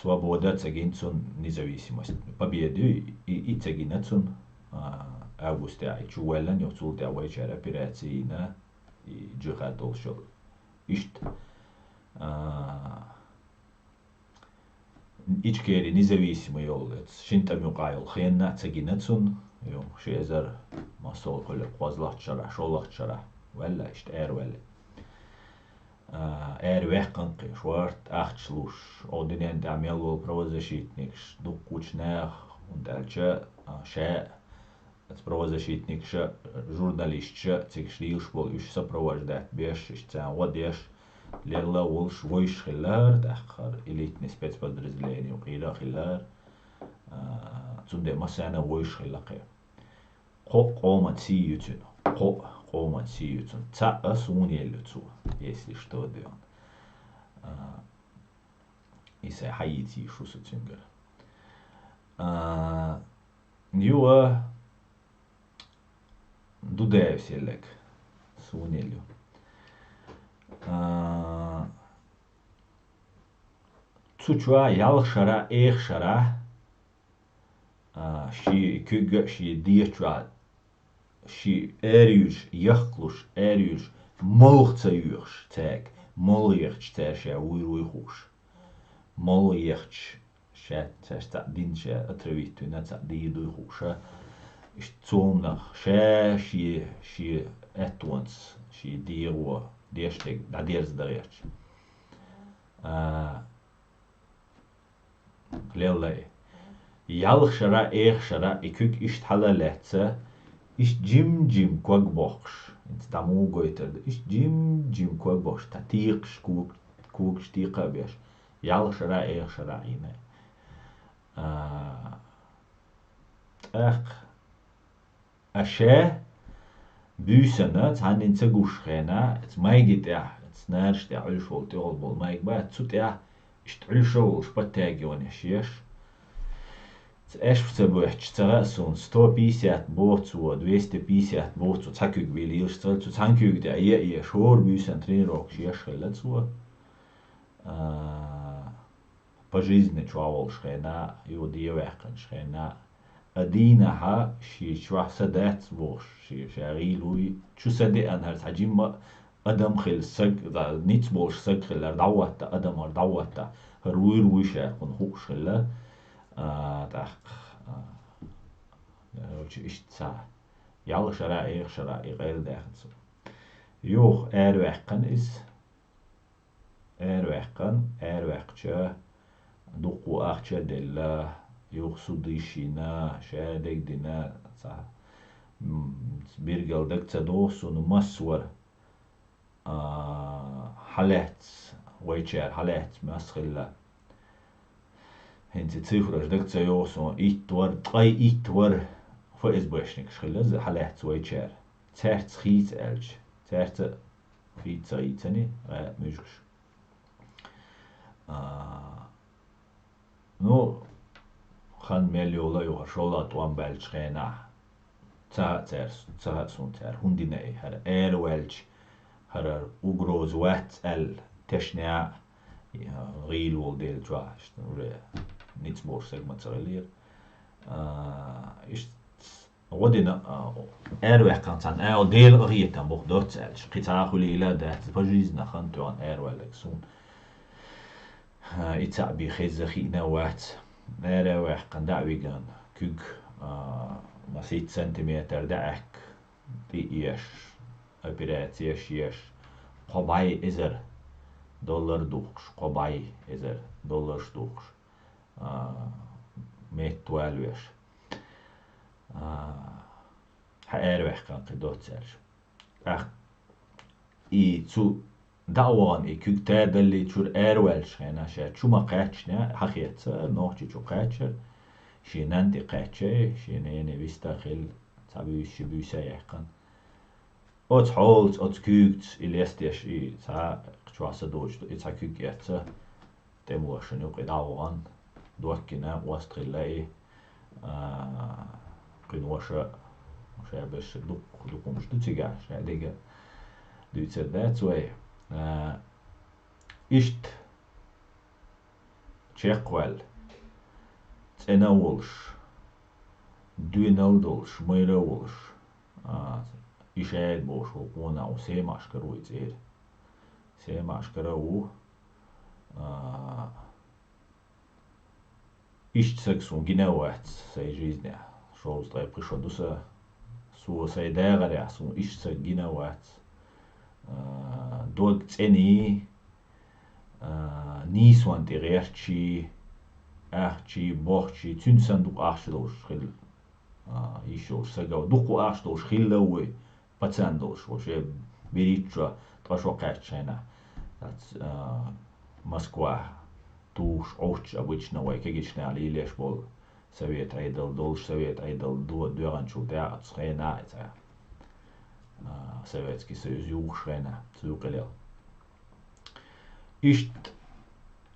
свобода ца гина цунна, независимость, победа ю, и, и ца гина цунна, а, августехь и чувоьллина, юха цул тӀаьхьа вайчара операци йина, и джихад долуш йолу. Иштта, а, Ичкери независимый йолу, шина тӀам юкъахь йолу хенна а ца гина цунна, ю, ши эзар масала, кхоалгӀача шарахь, шолгӀача шарахь ваьлла, иштта араваьлла. А, араваьккхина кхин шортта ахча луш, оха динен тӀехь мел волу правозащитникаш дуккхачу наха, хӀунда аьлча, а, ша, оцу правозащитникаша, журналисташа, цига лелаш болу уьш сопровождать беш, иштта царна гӀо деш, лелла а волуш вовзаш хилла хӀара, тӀаккха хӀара элитный спецподразделение юкъара а хилла хӀара, а, цундела массарна а вовзаш хилла кхин. Кхоъ къоман сий ю цуьнан. Кхоъ къоман сий ю цуьнан. Цхьаъ а суна елла ю цо, если что, дуьйна. А, и сайн хьаийца йиш ю со цуьнгара. А, юха Дудаевс елларг суна елла ю. А, цу чохь ялх шарахь, эх шарахь, а, шен куьг а, шен дегӀ чохь, шен аравуьйлуш, яхкалуш, аравуьйлуш, молха ца йоьхуш цаьрга, молха ехча цара ша вуьйр вуй хууш. Молха ехча, ша, шаьш цхьаъ дина, ша отравить вина, цхьаъ дийр дуй хууш. Иштта цу хӀуманах ша шен, шен аьттонца, шен дегӀо, деш дерг дӀадерза дан гӀерташ. А, лелла и. Ялх шарахь, эх шарахь и куьг иштта хьала а лаьцна, иштта жим-жим ког бохкуш, хӀинца дӀа муха гойтур ду, иштта жим-жим ког бохкуш, тхан текхаш ког-, когаш текха а беш, ялх шарахь, эх шарахь Ӏийна. А, тӀаккха а ша буьйсанна цхьаннен ца гуш хенахь, оцу майги тӀехь, оцу нараша тӀехь Ӏуьллуш волу, тӀехула болу майга бац, цу тӀехь иштта Ӏуьллуш а волуш, подтягиванеш еш. Цу аьшпа ца боьттуш, ца хаьа суна, сто пятьдесят боху цо, двести пятьдесят боху цо, цхьа куьг бен лелаш ца хилла, цу цхьана куьйга тӀехь е а еш, хӀора буьйсанна тренировкаш еш хилла цо. А, по жизни чохь волуш хенахь, юха дӀаваьккхинчу хенахь, а дийнахьа шен чохь са дац бохуш, шен ша гӀийла вуй, чу са деана хӀара цхьа жимма а адам хилла саг, ницкъ болуш саг хилла, хӀара дӀахӀотта, адам хӀара дӀахӀотта, хӀара вуьйр вуй ша кхунна хууш хилла. А, тӀаккха, а, короче, иштта цхьа ялх шарахь, эх шарахь и къайладаьхна цо. Юха араваьккхина иза. Араваьккхина, араваьккхича, дуккха а ахча а делла, юха суд йиш йина, ша дерг дина, цхьа, м, билггал дага ца догӀу суна масса вара. А, хьалаьцна, вайчара хьалаьцна масса хилла. ХӀинца цифраш дага ца йогӀу суна, итт вара, ткъе итт вара ФСБшникаш хилла хьалаьцна вайчара. Цаьрца хийца аьлча, цаьрца а хийца ца хийцаний, гӀа муьжгаш. А, ну, хан мел йолу а ю хӀара шолгӀа тӀом баьллачу хенахь. Ца хаьа цаьрца, ца хаьа суна цара хӀунда дина и, хӀара араваьлча, хӀара угроза вац аьлла, тешна а, гӀийла волу дела чохь, иштта, уже ницкъ болуш саг ма ца хиллера. А, иштта гӀо дина, а, араваьккхина цхьана ала Делан къахетам бу-кх доцца аьлча, кхин цхьа а хуьлийла а дац, по жизни хан тоьхна араваьлларг суна. А, и цхьаъ бен хезна хиъна а вац. Ара а ваьккхина, дӀа а вигна, куьг, а, масийтта сантиметр дӀа а аьхка, тӀе а еш, операцеш еш, кхо бӀе эзар доллар духкуш, кхо бӀе эзар долларш духкуш, а, метта валавеш. А, хьан араваьккхина кхин доцца аьлча. ТӀаккха и цу дӀа а вахана, и куьг тадаллий чуьра араваьллачу хенахь ша чу ма кхаьччинехь, хьан хетта ца, нохчи чу кхаьччара, шен нанна тӀе кхаьччай, шен нене виста а хилла, цхьа буьйса, ши буьйса а яьккхина. Оцу хьолаца, оцу куьйгаца и лестеш, и цхьа чохь са доцуш ду, и цхьа куьг эцна, тӀемалошна юкъа дӀа а вахана, дохкина, къоста хилла и, а, кхин ваша, ша беш дуккха дукхамаш ду цигахь, ша дерг дуьйцур дац вай. А, иштта чекхваьлла, цӀена а волуш, доьналла а долуш, майра а волуш, а, Ишаев бохуш волу къонах ву, Семашкара ву и цӀера. Семашкара ву, а, иштта саг суна гина а вац сайн жизнехь. Шовзткъе пхи шо ду сан, со Цо сайн дагӀарехь суна иштта саг гина а вац. А, дог цӀений, а, нийсонан тӀе гӀертачий, ахчий, бохчий, цуьнца санна дукха ахча долуш хилла, а, йиш йолуш саг а ву. Дуккха ахча долуш хилла а ву, пацан долуш ву, шен берхӀитта шо, ткъа шо кхаьчча хенахь. Дац, а, Москва тухуш, Ӏуттуш, обычно вай кегийчу наха лелош болу совет Ӏедал долуш, совет Ӏедал до-, доьгӀначул тӀаьхьа оцу хенахь а цхьа, а, Советский Союз юхуш хенахь, цу къилел. Иштта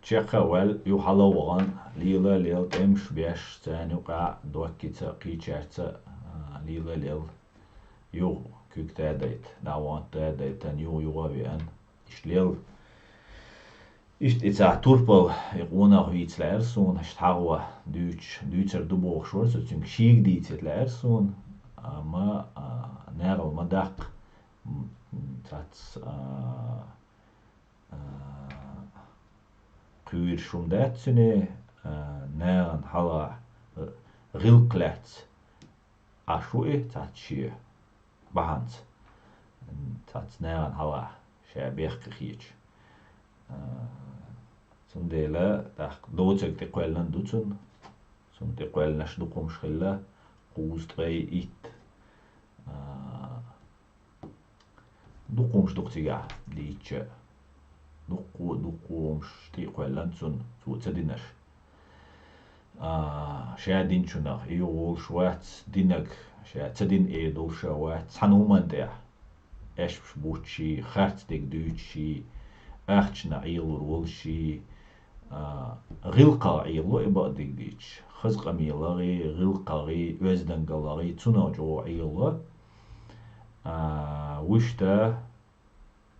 чекх а ваьлла, юха хьала а вахана, лела а лела, тӀемаш а беш, царна юкъахь а доккхийца а, кхечаьрца а, а, лела а лела, юха куьг тӀе а дайта, дӀа а вахана тӀе а дайтина, юха-юха а веана, иштта лела. Иштта и цхьа турпал, и къонах вийца лаьара суна, иштта хьагӀо дуьйцуш, дуьйцур ду бохуш вара со, цуьнга шийга дийцийта лаьара суна, амма, а, нагӀал ма даккха, м, м, цац, а, а, кхуьйруш хӀума дац цуьнан, а, нахана хьалха гӀиллакх лаьцна Ӏаш ву и цхьацца шен бахьанца, цхьацца нахана хьалха ша бехке хеташ. А, цундела тӀаккха доцург тӀекхоьллина ду цунна. Цунна тӀекхоьллинарш дукха хӀумнаш хилла, кхузткъе итт. А, дукха хӀумнаш ду-кх цигахь дийцича. Дуккха, дуккха хӀумнаш тӀекхоьллина цунна, цо ца динарш. А, ша динчунах, и юха волуш вац динарг, ша ца дина эр долуш а вац цхьана хӀуманна тӀехь. Аьшпаш буттуший, харц дерг дуьйцуший, ахчанах Ӏелур волуший, а, гӀиллакхах Ӏело и бакъдерг дийцича. Хаза къамелахий, гӀиллакхахий, оьздангаллахий, цунах чӀогӀа Ӏело, а, вуьшта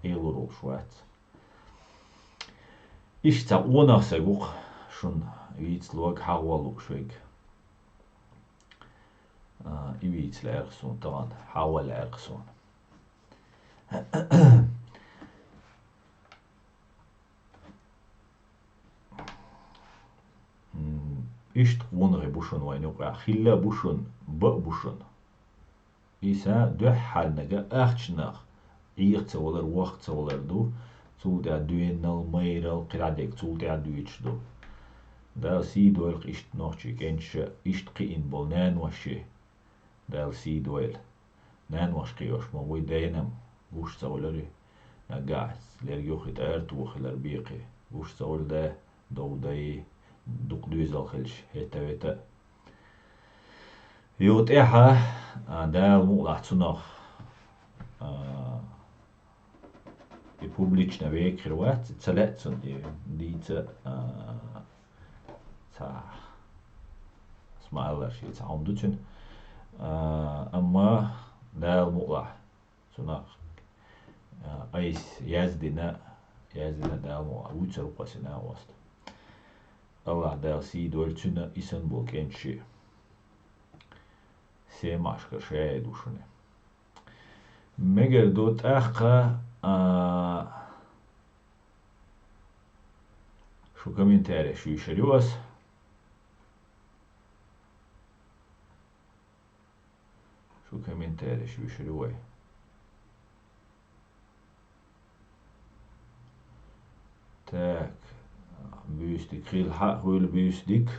Ӏелур волуш вац. Иштта цхьа къонах саг ву-кх шуна вийца луург, хьагӀо лууш верг. А, и вийца лаьара-кх суна тахана, хьагӀо лаьара-кх суна. М, иштта къонахий бу шуна вайна юкъахь, хилла а бу шуна, бан а бу шуна. Иштта дуьххьарлерниг ахчанах Ӏеха ца валар, ваха ца валар ду, цул тӀаьхьа доьналла, майралла, кхидӀа дерг цул тӀаьхьа дуьйцуш ду. Дала сий дойла-кх иштта нохчийн кӀенташа, иштта кхиъна болу наноша. Дала сий дойла. Наноша кхиош ма вуй, дайнам гуш ца хуьлура, наггахь лерг юххе тӀе ара тухур хилар бекхий. Гуш ца хуьлу да, дов дай, дукха доьзал хилча, хӀетта-хӀетта а. Юха тӀаьхьа, а, Дала мукъалахь цунах, а, и публично вега хир вац, ца лаьа цунна и дийца, а, цхьа, ас ма-аллара, шен цхьа хӀума ду цуьнан. А, амма Дала мукъалахь цунах, а, айса яздина, яздина Дала мукъалахь, вуьйцур ву-кх аса и накъост. АллахӀ Дала сий дойла цуьнан, и санна болу кӀенташшиъ. Семашкара шаьш ду шуна. Мегар ду тӀаккха, а, шу комментареш юьйшур ю ас. Шу комментареш юьйшур ю вай. Так, буьйса дика хила хьа а хуьлу, буьйса дика.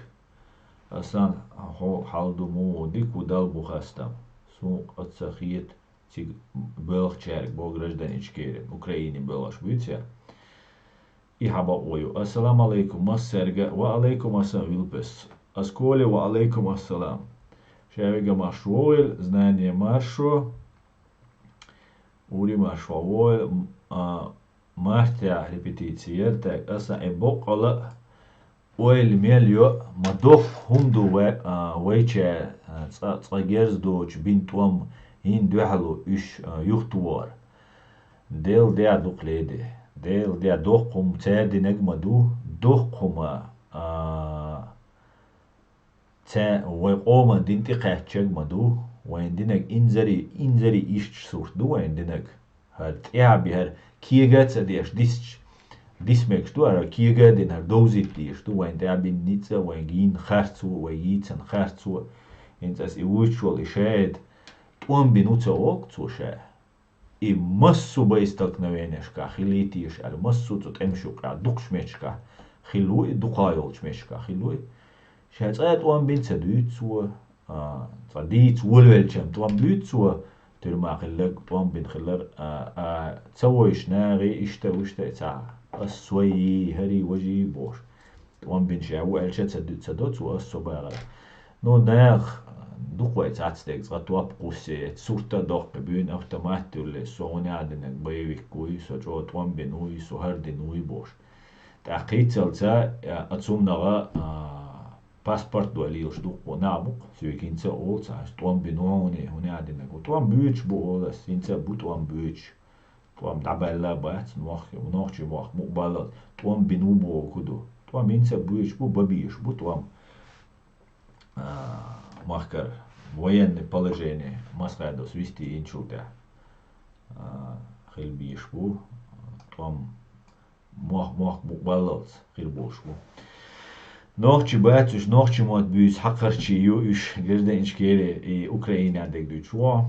Асан, хьо хьал ду муха дика ву, Далла бу хастам. Суна ца хета цига боьлхучаьрга, бо гражданин Ичкери, Украине боьлхуш буьйцу я. И хьан бакъо ю. Ассаламу алейкум массаьрга. Ва алейкум ассалам, Вилпес. Асколи, ва алейкум ассалам. Ша вега марш вогӀийла, знание маршо. Ури марш вогӀийла, м, а, мартехь репетици яра, так, аса и боккъала а ойла мел йо, ма доккха хӀума ду вай, а, вайча, а, цкъа, цкъа герз доцуш бина тӀом, хӀинца дуьхьал уьш, а, юхатохар. Делан де дукха леде. Делан де доккха хӀума цара динарг ма ду, доккха хӀума, а, цара вай къоман дин тӀекхаьчнарг ма ду, вайна динарг инзаре, инзаре иштта сурт ду вайна динарг. ХӀара тӀаьхьа бен, хӀара кега а ца деш, дисча, дисмегаш ду, хӀара кега а дина, хӀара довзийта дезаш ду, вайна тӀаьхьа бина ницкъ а, вайга йина харцо а, вай йийцина харцо а. ХӀинца аса и вуьйцуш волу и шаьда тӀом бина ву ца олу цо ша. И массо а боестолкновенешкахь хилийтийша аьлла, массо а цу тӀемаш юкъахь дукхачу метташкахь хилла ву и, дукха йолчу метташкахь хилла ву и. Ша цкъа а тӀом бина ца дуьйцу цо, а, цкъа дийца волавелча-м тӀом буьйцу цо, тюрьма хилларг, тӀом бина хиллар, а, а, ца войшу нахий иштта а, иштта а ца, ас сой, хӀарий, важий бохуш. ТӀом бина ша ву аьлча ца ду-, ца до цо, ас со бахара. Ну, нах дукха вай цхьацца дерг, цкъа топ кхуссий, сурт а доккхий, буьйна автомат туьллий, со хӀунда аьлла динарг боевик вуй, со чӀогӀа тӀом бина вуй, со хӀара дина вуй бохуш. ТӀаккха кхийццалца, а, цуннагӀа, а, паспорт дой лелаш дуккха нах бу-кх, соьга хӀинца а олу цхьа, ас тӀом бина ву хьуна, хӀунда аьлла динарг ву. ТӀом буьйцуш бу олу ас, хӀинца а бу тӀом буьйцуш. ТӀом дӀабаьлла а бац, нох-, нохчий мохк мукъабаллалц тӀом бина ву бохург ду. ТӀом хӀинца а буьйцуш бу, бан безаш бу тӀом. А, махкара военное положение Москвадо свести йинчул тӀаьхьа, а, хила безаш бу, тӀом мох-, мохк мукъабаллалц хир болуш бу. Нохчий бац уьш, нохчий мотт буьйцу хьакхарчий ю уьш, гражданин Ичкери, и Украинан дерг дуьйцуш ву.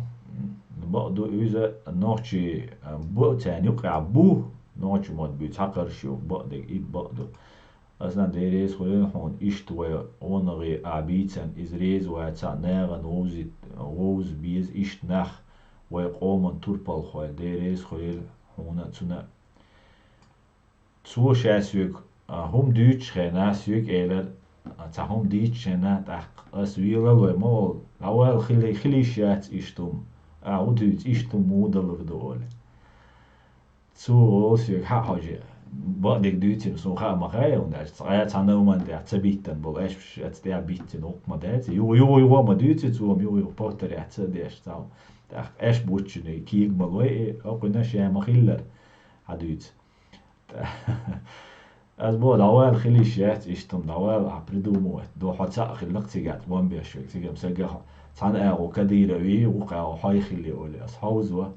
Бакъду, иза нохчий, а, бу, царна юкъахь бу, нохчий мотт буьйцу хьакхарчий ю, бакъдерг и бакъду. Аслан, Дела реза хуьлийла хьуна, иштта вай гӀо-, гӀонах а бийцина, иза реза вацахь, нахана вовзийта, вовза беза иштта нах, вай къоман турпалхой, Дела реза хуьлийла хьуна, цунна. Цо ша соьга, а, хӀума дуьйцучу хенахь соьга элира, а, цхьа хӀума дийцучу хенахь, тӀаккха ас велавой ма олу, дӀавала, хили-, хила йиш яц иштта хӀума, ахьа хӀун дуьйцу, иштта хӀума муха далур ду олий. Цо олу соьга, хьаъ, хьожа, бакъдерг дуьйцийла, суна хаа ма хаьа, хӀунда аьлча цкъа а цхьана хӀуманна тӀехь ца биттина болу, аьшпаш эцна тӀехь биттина гӀуллакх ма дац, юха-юха-юха ма дуьйцу цо, юха-юха повторять ца деш цхьа хӀума. ТӀаккха аьшпаш буччуьнга кийга ма лой и, окхуьнан ша ма-хиллара хьадуьйцу. Ас боху, дӀавала, хила йиш яц иштта хӀума, дӀавала, ахьа придумывать до, хьо цхьаъ хиллакх цигахь тӀом беш верг, цигахь-м са гахь цхьана агӀо Кадыровий, вукху агӀо хьой хилий олий, ас хьовзо.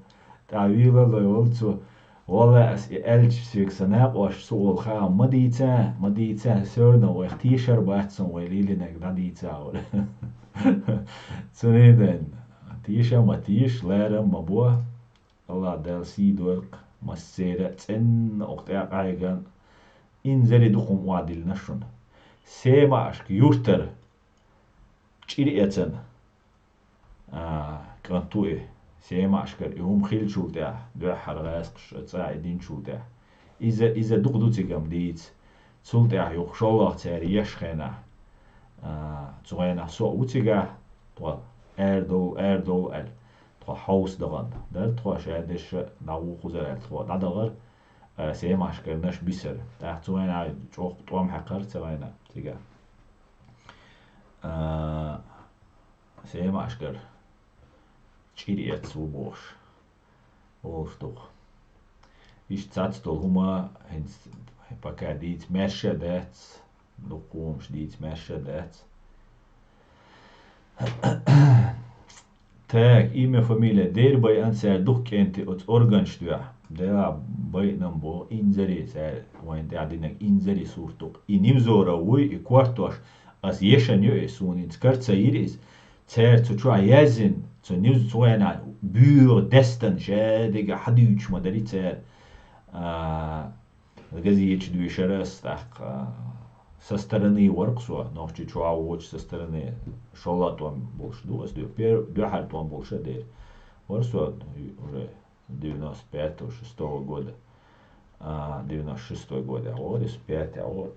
ТӀаккха велавой олу цо, валлахӀи, ас и аьлча соьга сан накъосташа, цо олу хаам ма дийца, ма дийца, всё равно вайх тешар бац суна вай лелийнарг дӀадийца олий. Цундела теша ма теша, ларам ма бо. АллахӀ Дала сий дойла-кх массеран а, цӀенна окху тӀехь къахьегна, инзаре дукха хӀума охьадиллина шуна. Семашка юьртара чӀир эцна, а, кӀант ву и. Семашкара и хӀума хиллачул тӀаьхьа, дуьххьара гӀаскхаша цӀа и динчул тӀаьхьа. Иза, иза дукха ду цигахь-м дийца. Цул тӀаьхьа юха шолгӀа цара еш хенахь, а, цу хенахь со а ву цигахь, тхо арадовла, арадовла аьлла, тхо хьовса дахана дара, тхо шадерш а дӀавуха кхузара аьлла, тхо дӀадахара, а, Семашкарнаш бисара. ТӀаккха цу хенахь чӀогӀа тӀом хьаькхира цу хенахь цигахь. А, Семашкара чӀир эцна ву бохуш. Олуш ду-кх. Иштта цаца долу хӀума хӀинца пока дийца маьрша а дац, дукха хӀуманаш дийца маьрша а дац. Так, имя, фамилия, дера байъина цара дукха кӀентий оцу органаш дуьхьа. Делахь байъина-м боху, инзаре цара вайна тӀехь динарг инзаре сурт ду-кх. И Невзоров вуй, и кортош, ас ешан ю и, суна хӀинца кара ца йира иза. Цара цу чохь яздина, цу Невз-, цу хенахь буьйгӀа дестан шадерг а хьадуьйцуш ма дарий цара. А, газеташ дуьйшура ас тӀаккха, а, со стороны вара-кх со, нохчий чохь а воцуш со стороны, шолгӀа тӀом болуш ду ас, дуьххьара тӀом болуш а дера. Вара со уже девяносто пятого, шестого года, а, девяносто шестой года, а, вот, девяносто пятый, а, вот.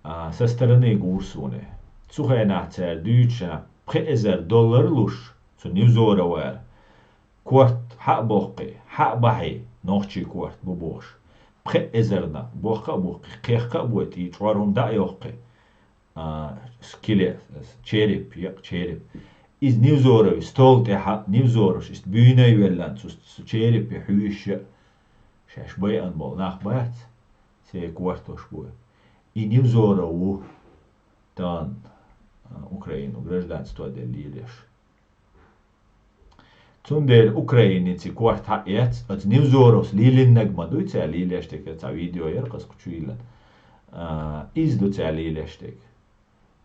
А, со стороны гур суна. Цу хенахь цара дуьйцуш, пхи эзар доллар луш, цу Невзоровара, корт хьа а боккхий, хьа а бахьий, нохчий корт бу бохуш. Пхи эзарна, боккха а боккхий, кхехка а бой, тӀе чкъор хӀума дӀа а йоккхий. А, скелет, череп, екъа череп. Иза Невзоровн стол тӀехь, Невзоровс иштта буьйна а веллан, цу, цу черепе хьуьйсуш а, шаьш байъина болу нах бац, церан кортош бу. И Невзоров ву, тахана, а, Украину гражданство делла лелаш. Цундела Украиници корта хьаэц, оцу Невзоровс лелийнарг ма дуй цара лелош дерг, цхьа видео яра-кх ас кху чу йиллина. А, иза ду цара лелош дерг.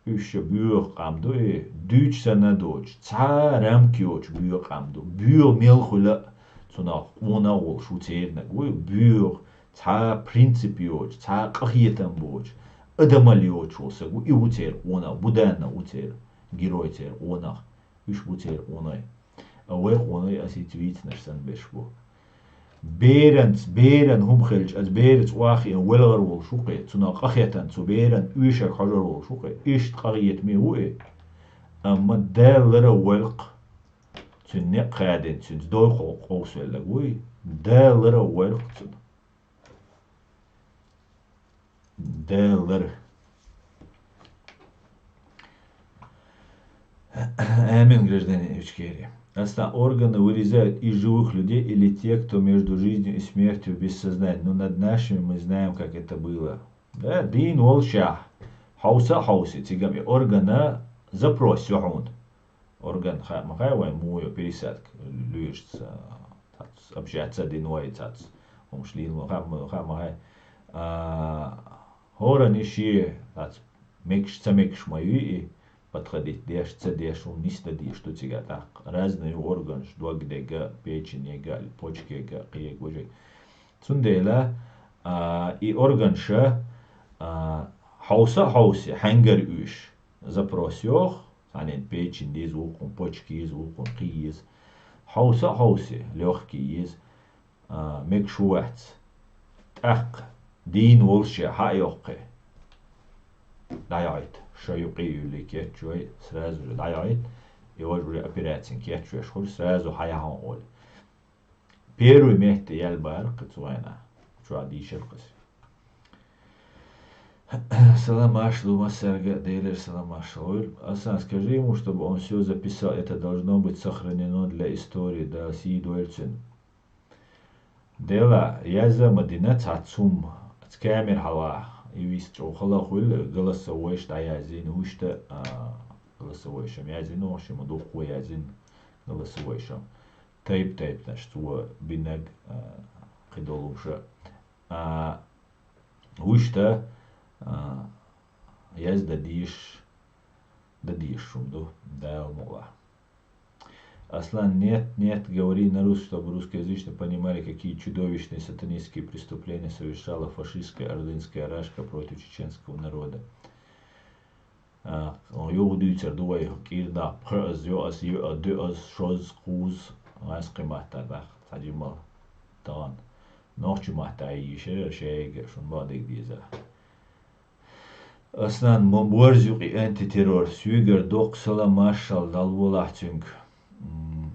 Уьш ша боьха къам ду и, дуьйцуш санна доцуш, цхьа рамка йоцуш боьха къам ду. Боьха мел хуьла а, цунах къонах а волуш ву церниг вуй, боьха, цхьа принцип йоцуш, цхьа къахетам боцуш, адамалла йоцуш волу саг ву, и ву церан къонах, Буданна ву церан герой, церан къонах. Уьш бу церан къонахий. А вай къонахий ас хӀинца вийцинарш санна берш бу. Беранца, беран хӀума хилча, аса бераца охьахиъна велхар волуш ву кхе, цунах къахетан цу беран оьшург хьожур волуш ву кхе, иштта къахетаме ву и. Амма Дала ларар войла-кх, цуьнан некъ хадийна, цуьнца дой кхо-, къовсавелларг вуй, Дала ларар войла-кх цунна. Дала ларар. Амин, гражданин Ичкерии. Аслан, органы вырезают из живых людей или те, кто между жизнью и смертью без сознания? Ну, над нашими мы знаем, как это было. Да, дийна волушехь, хьовса а хьовсий, цигахь и органа запрос ю хьуна. Орган хаа ма хаьа вайн, муха йо, пересадка луьйш цхьацца, общаться а дина вай цхьацца, хӀумаш лийна вай, хаа ма, хаа ма хаьа. А, хӀоранна шен, цхьацца, мегаш, ца мегаш ма юй и, подходить деш, ца деш, хӀума нисдан дезаш ду цигахь тӀаккха. Разный ю органаш, дог дерг а, печень ерг а, почка ерг а, кхин ерг, важа ерг. Цундела, а, и органаша, а, хьовса а хьовсий, хьаьнгара уьш, запрос йоху, цхьаннен печень деза, вукхунна почка еза, вукхунна кхин еза. Хьовса а хьовсий, легкий еза, а, мегаш ву вац. ТӀаккха дийна волушехь хьа а йоккхий, дӀайохьуьйту. Ша юкъа а юьллий кечвай, сразу же дӀайохьуьйту. И важа уже операцин кечвеш хуьлу, сразу хьаяхьа олу. Первый метте яьлла бара кхин цу вайна. Чохь дийшира кхуьнан. Салам маршалла ду массаьрга, Делера салам маршалла хуьлда. Аслан, скажи ему, чтобы он всё записал, это должно быть сохранено для истории, Дала сий дойла цуьнан. Дела, яза а ма дина цхьацца хӀума, ца камера хьалха, и вист чӀогӀа хала хуьлу, голосовойш дӀаяздина, вуьшта, а, голосовойш-м яздина, ваха шима дуккха яздина, голосовойш-м. Тайп-тайпанаш цо бинарг, а, кхидолуша. А, вуьшта, а, яздан дезаш, дан дезаш хӀума ду, Дала мукъалахь. Аслан, нет, нет, говори на русском, чтобы русскоязычные понимали, какие чудовищные сатанистские преступления совершала фашистская ордынская рашка против чеченского народа. А, юха дуьйцур ду вай, кӀира даккха, пхи аз, йо аз, йо а, дуьа аз, шоз, кхуза, гӀаьскхи маттахь даккха, цхьа жимма тахана. Нохчи маттахь йийшира шайга, шуна бакъдерг деза. Аслан, ма борз ю кхин антитеррор, соьгара доккха салам маршалла, Дала волахь цуьнга. М,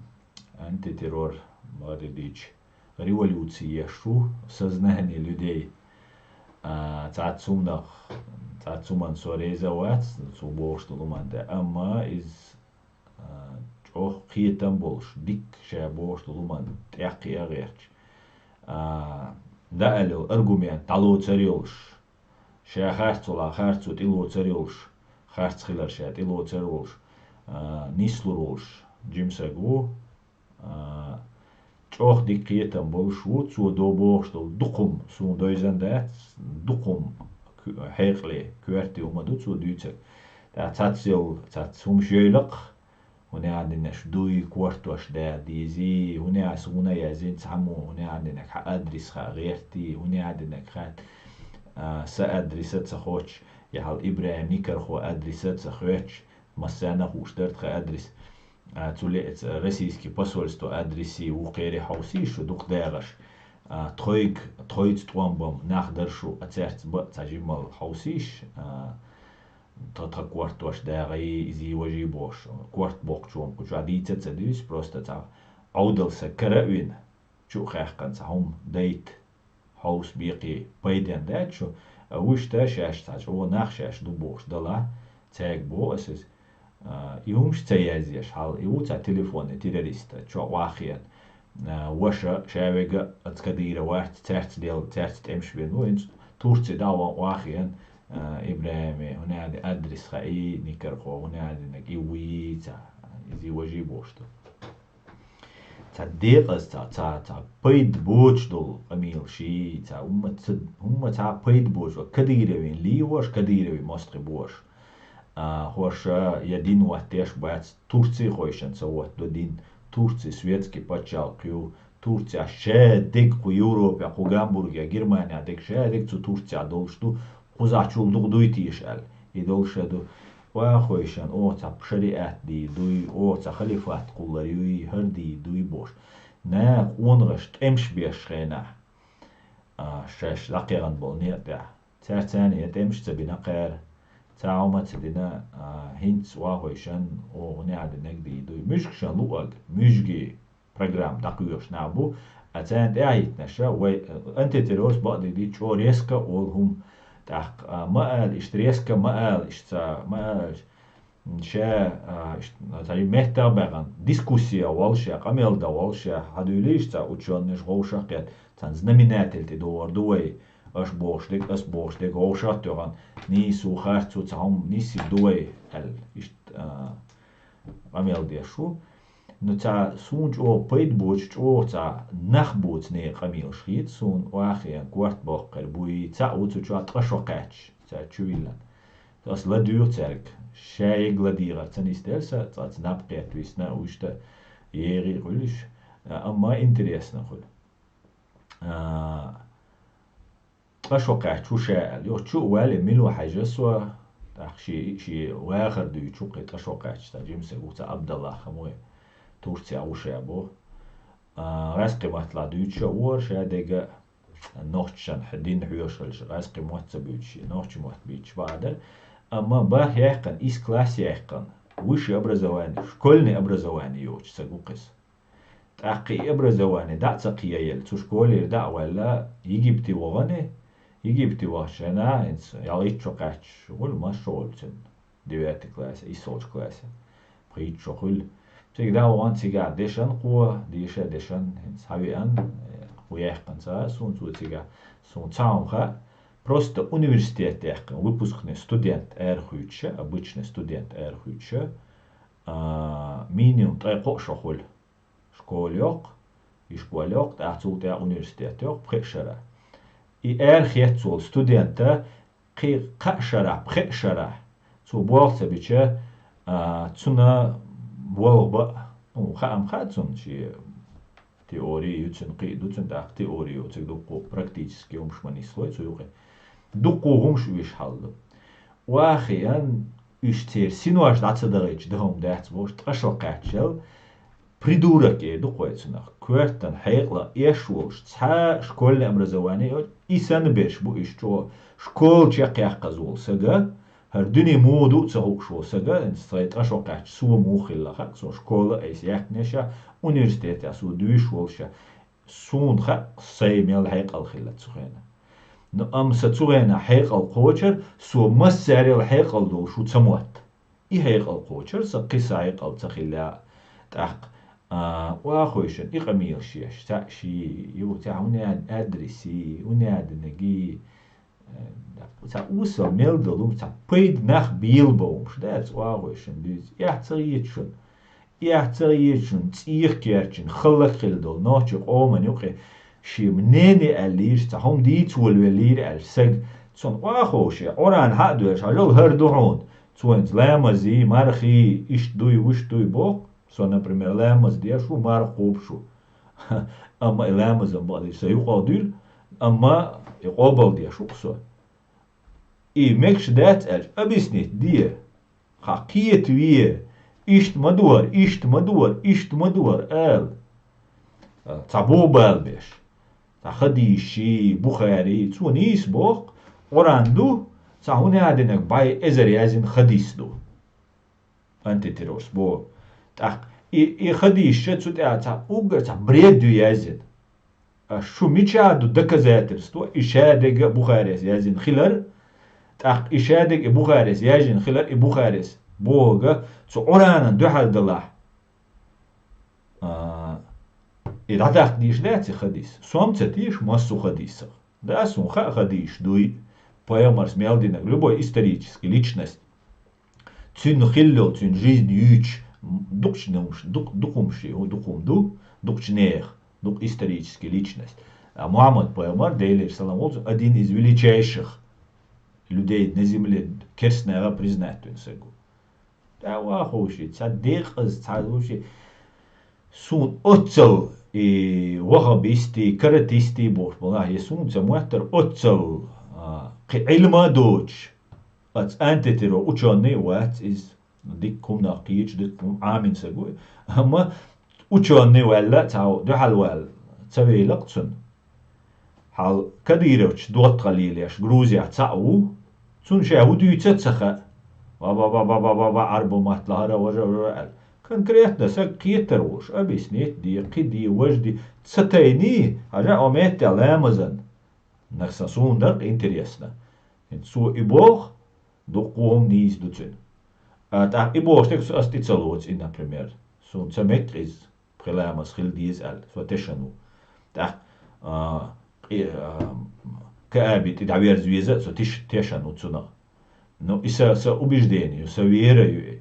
антитеррор, бакъдерг дийцича, революци еш ву в сознании людей. А, цхьацца хӀуманах, цхьацца хӀуманна со реза а вац, цо бохуш долу хӀуманна тӀе. Амма иза, а, чӀогӀа кхетам болуш, дикка ша бохуш долу хӀуманна тӀекхиа а гӀерташ. А, даьлла йолу аргумент дӀалоцур йолуш, ша харцо лахь, харцо тӀелоцур йолуш, харц хилар ша тӀелоцур волуш, а, нислур волуш, жима саг ву. А, чӀогӀа дика кхетам болуш ву, цо до бохуш долу дукха хӀума суна дойзан дац, дукха хӀума ку-, хьекъале, коьрте хӀума ду цо дуьйцург. ТӀаккха цхьацца йолу, цхьацца хӀумаш йойла-кх, хӀун аьлла динарш дуй, кортош да дезий, хӀун аьлла суна яздина цхьаммо, хӀун аьлла динарг хьан адрес хаа гӀертий, хӀун аьлла динарг хатта, а, сан адреса ца хоьттуш, я хьал ИбрахӀим Никархо адреса ца хоьттуш, массарна а хууш дара тхан адрес. А, цу леца российский посольство адресий ву кхере хьовсий шу дукха дагӀаш. А, тхойг-, тхойца тӀом бан нах дара шу, а цаьрца бан а цхьа жиммал хьовсийш, а, тха, тхан кортош дагӀий, изий важий бохуш, корта боккхучо кху чохь дийца а ца дуьйцу, просто цхьа Ӏовдал сан кара а вина, чу а хаьккхина цхьа хӀума дайта. Хьовса бекхий пайденна дац шу, а вуьшта шаьш цхьа чӀогӀа нах шаьш ду бохуш далахь, цаьрга боху аса иза. А, и хӀумаш ца язъеш хьал, и ву цхьа телефонный террорист, чохь ваххиан. А, ваша, ша вега а, аса Кадыров вац, цаьрца делла, цаьрца тӀемаш бен ву, хӀинца Турци дӀа а ван ваххиан, а, ИбрахӀиме, хӀун аьлла адрес хаий, Никархо, хӀун аьлла динарг и вуй ца, изий важий бохуш ду. Цхьа декъаза, цхьа, цхьа, цхьа пайда боцуш долу къамелаш, цхьа хӀумма ца, хӀумма цхьа пайда боцуш, Кадыровин лийош, Кадыровин мостагӀий бош. А, хӀорш я дин ваттеш бац, Турци хойшан ца ватт до дин, Турци светский паччалкх ю, Турци а шадег кху Европе, кху Гамбурге, Германия дег шадег цу Турци а долуш ду, кхузачул дугу дуй тийша аьлла. И долуш а ду, ва хойшан, о, ца шариат ди дуй, о, ца халифат кхуллар юй, хӀар ди дуй бош. Наха онгаш тӀемаш беш хенахь, а, шаьш дӀакхегӀан болу некъа тӀехь. Цаьрца царна я тӀемаш ца бина кхара, ца хьума ца дина, а, хӀинца вахойшан, оха неӀа динарг дийр дуй. Муьжгашан луъаг, муьжги программа дӀакхоьхуш нах бу, а царна тӀаьхьахӀиттинарш вай, а, антитеррорс бакъдийр ди чӀо резко олу хӀума. ТӀаккха, а, ма ала иштта резко, ма ала иштта, ма ала иштта. Ша, а, ш-, цхьа меттах а баьхна, дискуссия волуш я, къамел дан волуш я, хьадуьйлийша цхьа учёныш вовшах а кхетта, цхьана знаменатель тӀе догӀур ду вай, аша бохуш дерг, ас бохуш дерг вовшах а тоьхна, нийсо, харцо, цхьа хӀума нийса ду вай, аьлла, иштта, а, къамел деш ву. Ну, цхьа суна чӀогӀа пайда боцу, чӀогӀа цхьа нах боцу некъан къамелаш хета суна, вахийна корта боккхур буй, цхьаъ ву цу чохь ткъа шо кхаьчча, цаьрца чувиллина. Ас ладуьйгӀу цаьрга, ша ерг ладийгӀар ца нисделла сан, цкъа ца наб кхетта висна, вуьшта егӀий хуьлуш, амма интересно хуьлу. А, ткъа шо кхаьчча ву ша аьлла, юха чу а ваьлла, мила ву хьаьжа со, тӀаккха ши, ши вахар дуьйцу кхин ткъа шо кхаьчча, цхьа жимсаг ву, цхьа Абдаллах хӀума ву, Турция ву ша боху. А, гӀаьскхи маттахь дуьйцуш а ву ша дерг, нохчашна дин хьоьшуш хилча, гӀаьскхи мотт ца буьйцуш, нохчийн мотт буьйцуш бакъ дара. Амма барх яьккхина, исс класс яьккхина, высшее образование, школьное образование йоцуш ца гу кхис. ТӀаккха и образование дӀа а ца кхиелла, цу школера дӀа а ваьлла, Египте вахана, Египте вахча хенахь, хӀинца ялхитта шо кхаьчча, гӀур масса шо волу цуьнан. Девятый классе, иссолчу классе, пхийтта шо хуьлу. Цига дӀа а вахана, цигахь дешан кхо, деша дешан, хӀинца хьан веана, кхо яьккхина ца а суна цо цигахь, суна цхьа хӀума хаьа, просто университет яьккхина, выпускный студент арахуьйцуша, обычный студент арахуьйцуша, а, минимум ткъе кхоъ шо хуьлу. Школа йоккху, ишкола йоккху, тӀаккха цул тӀаьхьа университет йоккху пхеа шарахь. И арахецна волу студента кхин кхаа шарахь, пхеа шарахь, цо болх ца бича, а, цунна болх бан, ну, хаам хаьа цунна, шен теори ю цуьнан, кхин а ду цуьнан, тӀаккха теори ю, цига дуккха практически хӀумаш ма нислой цу юкъе. Дуккха хӀумаш уьш хьал ду. Вахийна, уьш церан синош дӀа ца дахийтуш дан хӀума дац бохуш, ткъа шо кхаьччал, придурок эр ду кхой цунах, коьртана хьекъалах эш волуш, цхьа школьное образование йоцуш, и санна берш бу уьш чӀогӀа, школа чекхъяккхаза волу сага, хӀара дуьне муха ду а ца хууш волу сага, хӀинца сайн ткъа шо кхаьчча, со муха хилла хаьа, со школа а айса яьккхинеша, университетехь со дуьйш волуша, суна хаьа, сайн мел хьекъал хилла цу хенахь. Ну, амма сан цу хенахь хьекъал кхочура, со массарел хьекъал долуш ву ца мотта. И хьекъал кхочура сан, кхин сан хьекъал ца хилла. ТӀаккха, а, вахойшан и къамелаш еш, цхьаъ ший, ю, цхьа хӀун яд-, адрес йий, хӀун яд динарг йий, э, цхьа усал мел долу, цхьа пайда нах бийла бохуш, дац вахойшан дуьйцу. Эхь ца гӀечу шуна. Эхь ца гӀечу шуна, цӀийх керчина, халлак хилла долу нохчийн къоман юкъе шен мнение аьллийша, цхьа хӀума дийца волавеллийра аьлла саг, цунна охьаховша, Къуръан хьа а доьллуш, хьажал хӀара ду хьуна, цо хӀинца ламаз йий, марха йий, иштта дуй, вуьшта дуй боху, со, например, ламаз деш ву, марха кхобуш ву. Амма и ламазан бакъдерг сан юкъа дуьйла, амма и къобал деш ву-кх со. И мегаш дац аьлча, объяснить де. Хьан кхетаве, иштта ма ду хӀара, иштта ма ду хӀара, иштта ма ду хӀара, ала. Цхьа бобал беш. Цхьа хадийсий, Бухарий, цо нийса боху, Къуръан ду, цхьа хӀун яа динарг бӀе эзар яздина хадийс ду. Антитеррорс боху. ТӀаккха и, и хадийсча цу тӀехь цхьа уггар цхьа бред ю яздина. А шу мича ду доказательство, и шадерг а Бухарес яздина хилар, тӀаккха и шадерг и Бухарес яздина хилар, и Бухарес бохург цу Къуръанан дуьхьал далахь? А, и дӀадаккха дийш дац и хадис? Со-м ца теша массо а хадисах. Да, суна хаьа хадисаш дуй, пайхамарс мел динарг, любой исторический личность. Цуьнан хиллал, цуьнан жизнь юьйцуш, дукхачу хӀумаш, дукх-, дукха хӀумаш, дукха хӀума ду, дукхачу нехан, дукха исторический личность. А Мухьаммад пайхамар, Делера салам волчу, один из величайших. людей на земле, керстанаш признать вина саг ву. ТӀаккха ваховши, цхьа декъаза, цхьа вуши, суна оццал и вахабисти, каратисти бохуш бала, я суна ца моттар оццал, а, кхи Ӏилма доцуш, аца антитеррор учёный вац иза, дикка хӀуманах кхечу, дикка хӀума Ӏамин саг ву, амма учёный ваьлла а ца ву, дуьхьал ваьлла ца вейла-кх цунна. Хьал Кадыровчу доттагӀа лелеш Грузия цхьаъ ву, цунна ша хӀун дуьйцу а ца хаьа. Ва-ва-ва-ва-ва-ва-ва, Ӏарбо матта лахара, важа, важа аьлла. Конкретно саг кхетар волуш, объяснить де, кхин де, важа де, ца тайний, хьажа, о метте ламазан. Нах сан суна дакъа интересно. Цо и боху, дуккха хӀума нийса ду цуьнан. А, тӀаккха и бохуш дерг со ас тӀе ца лоцу и, например. Суна ца мега иза. Пхи ламаз хила деза аьлла, со тешан ву. ТӀаккха, а, кхи-, а, Кааби тӀе дӀаверза веза а со тиш-, тешан ву цунах. Ну, и са, са убеждение ю, са вера ю и.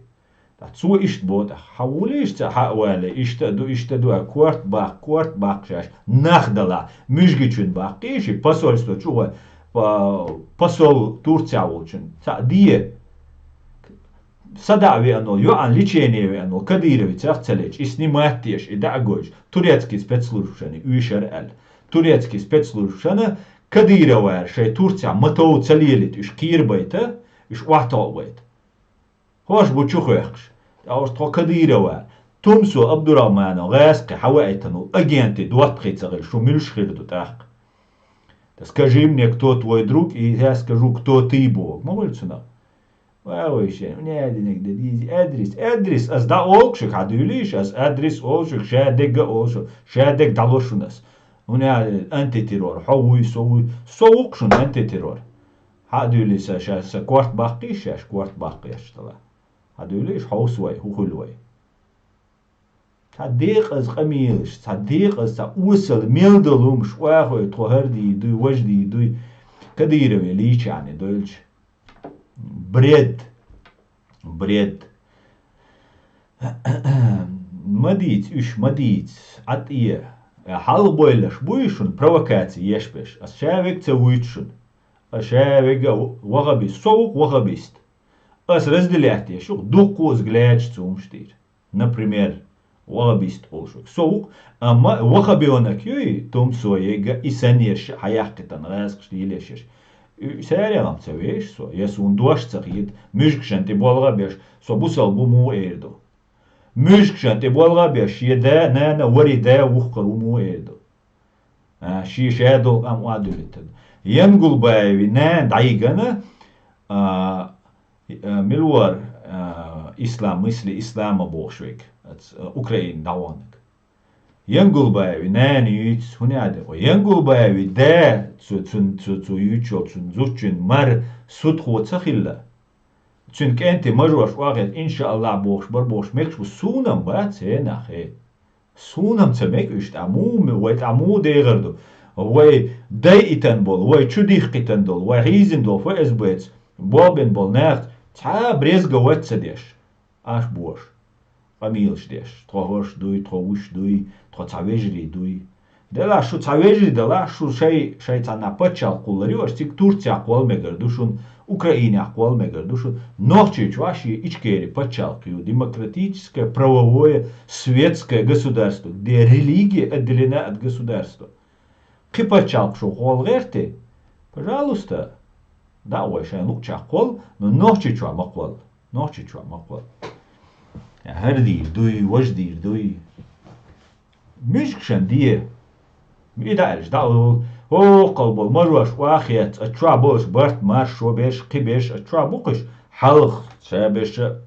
ТӀаккха цо иштта бо тӀаккха, хьан вулийша ца хьа а вале, иштта а ду, иштта а ду, а корта баккха, корта баккха шаьш, нах далахь, муьжгичун баккхий ши, посольство чу гӀой, па-, посол Турция волчун, цхьаъ де. СадаӀа веана волу, йоӀана лечение веана волу Кадыровицах ца лечу, и снимать деш, и дӀа а гойтуш, турецкий спецслужбашана уьйшар аьлла. Турецкий спецслужбашана Кадыровара шайн Турцехь ма-тов ца лелийта, уьш кхерабайта, уьш охьатаӀабайта. ХӀорш бу чу хоьхкуш. ТӀаккха тхо Кадырова, Тумсо Абдурахманов гӀазкхи хьаваийтина волу агенти доттагӀий ца хила, шу муьлш хир ду тӀаккха? Да скажи мне, кто твой друг, и я скажу, кто ты, боху. Ма хуьлу цунах. Ва вай шен, у меня денег да дизи адрес. Адрес ас дӀа олуш хьан дуьйлийша, ас адрес олуш, ша дега олуш, ша дег дӀалуш шуна ас. У меня антитеррор, хьо вуй, со вуй, со вукху шуна антитеррор. Хьан дуьйлийша, ша, ша корта баккхийша, ша корта баккхийша тала. Хьан дуьйлийша, хьовса вай, хӀу хуьлу вай. Цхьа декъаза къамелаш, цхьа декъаза, цхьа осал мел долу хӀумаш, охьахой тхо хӀара дийр дуй, важа дийр дуй, Кадырове лийчарна дойлча. Бред. Бред. Ма дийца, уьш ма дийца, Ӏа тӀе. Хьалха бойлаш буй шуна провокаци еш берш. Ас ша вега ца вуьйцу шуна. Ас ша вега вахабист. Со ву-кх вахабист. Ас разделять еш ю-кх дуккха а взглядаш цу хӀумаш тӀера. Например, вахабист олуш верг со ву-кх, амма вахабёнок юй, Тумсо ега, и санна ерш хьаяккхийтина гӀазкхашна лелаш ерш. Уьш царегӀа-м ца веш со, я суна дош ца хета, муьжгашна тӀе болх а беш, со бусалба ву муха эр ду? Муьжгашна тӀе болх а беш, шен да, нана, вари да вухкар ву муха эр ду? А, шен ша долу къам охьадуьллуьйтур ду. Янгулбаеви нана дӀайигана, а, а, мила вара, а, ислам, мысли ислама бохуш верг, ац, а, Украина дӀаваханарг. Янгулбаеви нана юьйцу, хӀун яа де? Янгулбаеви да, цу, цу, цу, цу юьйцучу, цуьнан зудчун мар судхо ца хилла. Цуьнан кӀентий мажош охьахета, иншааллахӀ, бохуш бара бохуш мегаш бу, суна-м бац, хӀенахь, хӀе. Суна-м ца мега уьш, тӀа муха ме-, вай тӀа муха дехар ду? Вай дайийтина болу, вай чудихкийтина долу, вай хьийзина долу ФСБ-ца болх бина болу нах цхьа а брезгавать ца деш, аш бохуш, къамелаш деш, тхо хӀорш дуй, тхо вуш дуй, тхо цхьа вежарий дуй. Делахь шу цхьа вежарий далахь, шу шай, шай цхьанна пачхьалкх кхуллур ю, аша цига Турцехь кхолла мегар ду шуна, Украинехь кхолла мегар ду шуна. Нохчийчохь шен Ичкери пачхьалкх ю, демократическое, правовое, светское государство, где религия отделена от государства. Кхин пачхьалкх шу кхолла гӀерти? Пожалуйста, дӀа а гӀой шайн луъучохь кхолла, но Нохчийчохь ма кхолла. Нохчийчохь ма кхолла. ХӀара дийр дуй, важа дийр дуй. Муьжгашна де. И дӀа аьлча, дӀа а ву, хӀокхал болу мажош охьахецна, а чохь болуш барт, маршо берш, кхин берш, а чохь бу кхуьш, хьалха ша берш а,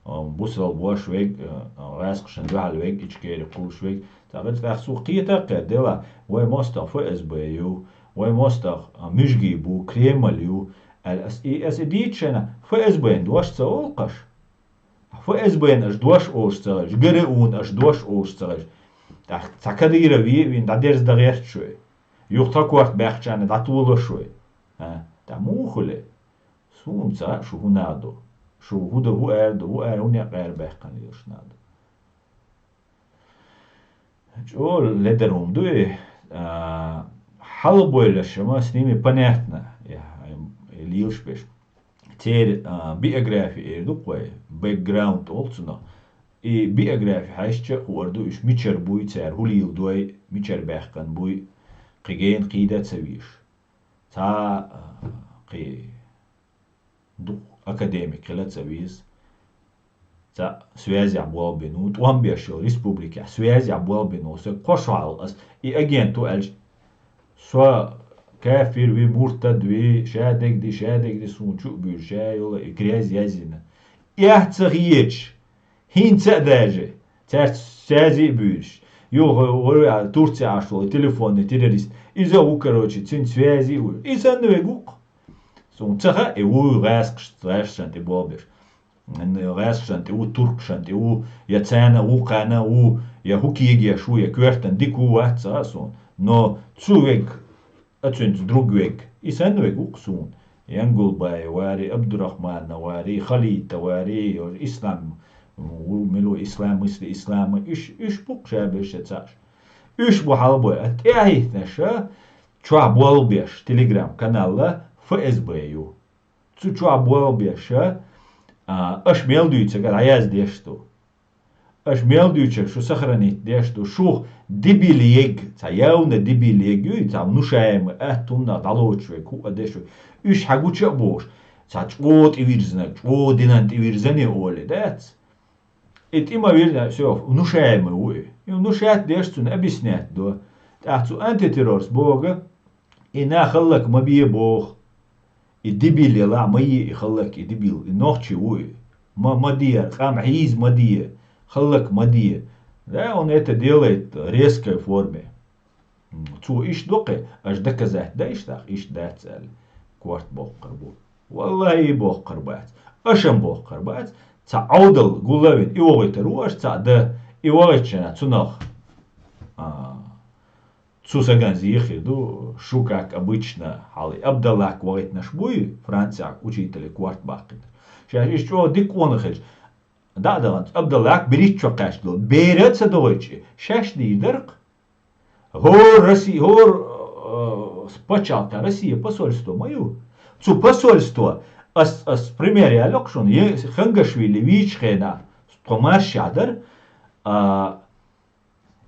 м, бусалба ваш вег, а, гӀаскхашна дуьхьал вег, Ичкери кхуллуш вег. Цхьа гӀирс тӀехь цо кхета а кхета, делахь, вай мостагӀа ФСБ ю, вай мостагӀа, а, муьжгий бу, Кремль ю, аьлла, ас и, ас и дийца шайна, ФСБ-н дош ца олу-кх аш? ФСБ-н аша дош олуш ца хилча, ГРУ-н аша дош олуш ца хилча, тӀаккха цхьа Кадыров ве а вина, дӀадерза дан гӀерта шуй. Юха тхан корта баьккхичарна дӀатоло шуй. А, тӀаккха муха хуьлу? Суна ца хаьа, шу хӀун а ду. Шу хӀун ду, хӀун ара ду, хӀун ара, хӀун некъ ара баьккхина лелаш а ду. ЧӀогӀа ледар хӀума ду и, а, хьалабойла шама, с ними понятно. Я, йилш беш. Церан, а, биографи эр ду-кх вай, бэкграунд олу цунах. И биографи хьаьжча а хуур ду, уьш мичара буй, цара хӀун леладой, мичара баьккхина буй, кхин гена кхийда а ца везаш. Цхьа, а, кхин дукха академик хила а ца веза. Цхьа связехь болх бина ву, тӀом беш йолу республикехь связехь болх бина ву, со кхо шо хьалха ас и агент ву аьлча, со кафир ви, муртад ви, ша дегди, ша дегди, суна чу а буьйжу, ша йола и грязь язйина. Эхь ца хеташ, хӀинца а даже, цаьрца связи а буьйжуш, юха вай Турци Ӏаш волу телефонный террорист, иза а ву, короче, цуьнца связи а ву. И санна вега ву-кх. Суна ца хаьа, и ву гӀаьскхаш, гӀаьскхашна тӀе болх беш. ГӀаьскхашна тӀе ву, туркашна тӀе ву, я царна ву, кхарна ву, я хӀун кегеш ву, я коьртана дика ву, вац ца хаьа суна. Но цу вега, а цуьнца друг вега, и санна вега ву-кх суна. Янгулбаев вари, Абдурахманов вари, Халитов вари, Ислам ву, мила ву Ислам, Ислам, уьш, уьш бу-кх ша беш ца Ӏаш. Уьш бу хьалабой, а тӀаьхьахӀиттинарш чохь болх беш, Telegram-каналла ФСБ ю. Цу чохь болх беш, а, аша мел дуьйцург дӀаяздеш ду. Аша мел дуьйцург шу сохранить деш ду. Шух дебил ег, цхьа явно дебил ег юй, цхьа внушаемый, атта хӀуманах дӀалоцуш вег, хӀуъа деш вег. Уьш хьан гуча а бохуш, цхьа чӀогӀа тӀевирзинарг, чӀогӀа динан тӀевирзине олий, дац? И тӀе ма вирзина, всё, внушаемый ву и. И внушать деш цунна объяснять до. ТӀаккха цу антитеррорс боху, и нах хӀаллак ма бе боху. И дебил ялахь ма е и хӀаллак, и дебил, и нохчи ву и. Ма, ма дера, къам хьийза ма де, хӀаллак ма де. Да, он это делает в резкой форме. М, цо иштта до кхе, аша доказать дан иштта, иштта дац аьлла, корта боккхур бу. Валлахи, боккхур бац. Аша-м боккхур бац. Цхьа Ӏовдал гулавина, и вогӀуьйтур ву аша цхьаъ дан, и вогӀуьйтучу хенахь цунах, а, цу сагана зен хир ду, шу как обычно, хьалха Абдаллак вогӀуьйтинарш буй, Францехь учителе корта баккхийтар. Шаьш иштта чӀогӀа дика къонах хилча, дӀа а даханца, Абдаллак берхӀитта чо кхаьчна долу. Бер а ца догӀуьйтуш, шаьш дийр дара-кх. ХӀора Росси-, хӀора, э, пачхьалкх, Россия посольство ма ю. Цу посольство, ас, ас пример яло-кх шуна, е-, Хангашвили вийчу хенахь, тхо маршехь дара, а,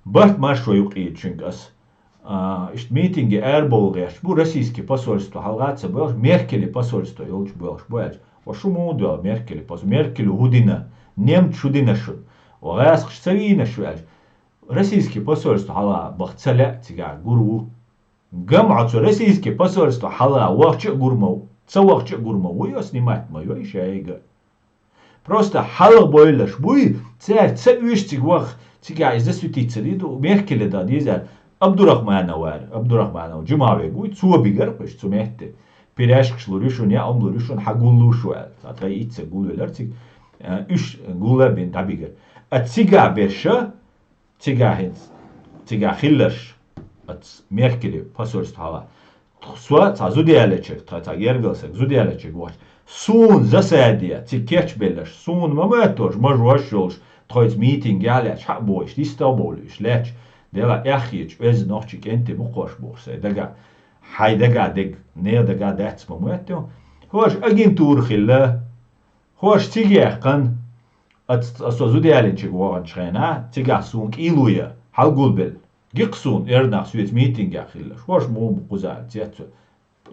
барт маршо юкъа ийцинчуьнга ас. А, иштта митинге арабовла гӀерташ бу, российский посольство хьалха а ца боьлхуш, Меркеле посольство йолчу боьлхуш бу аьлча. Ва шу муха доьлху Меркеле посольство? Меркеле хӀун дина? Немцаш хӀун дина шуна? Ва гӀаскхаш ца вийна шу аьлча. Российский посольство хьалха баха ца лаьа цигахь гур ву. Гамма цу российский посольство хьалха вахча а гур ма ву, ца вахча а гур ма ву, йо, снимать ма йой шайга. Просто хьалха бойлаш буй, цаьрца уьш цига ваха, цигахь иза засветиться ду, Меркеле дан деза аьлла. Абдурахманов вара, Абдурахманов Джумавег вуй, цо бигар кхуьш цу метте. Пиряжкаш лур ю шуна, яа хӀума лур ю шуна, хьан гуллуш ву аьлла. Цхьа ткъе итт саг гулвелар цига, э, уьш гулла бина дӀабигар. А цигахь берша, Цигахь хӀинца, цигахь хилларш, оцу Меркеле посольство хьалха. Со цхьа зуда ялечиг, тхан цхьа гергал саг зуда ялечиг вац. Суна засаде, цига кечбелларш, суна ма моьттуш, мажош йолуш, тхоьца митинг ялечу, хьа а бохуш, дистагӀа бовлуьйш лечу, дела эххечу, оьзза нохчи кӀентий бу кхош бохуш, сайн дага, хьайн дага дег, нехан дага дац ма моьтту. ХӀорш агентура хилла, хӀорш цига яьккхина, Ац-, аса зуда ялинчуьнга ваханчу хенахь, цигахь суна кӀийло ян, хьалагулбелла. Гикх суна, эрнах соьца митингехь хилларш. ХӀорш муха бу кхузахь аьлла, цецве.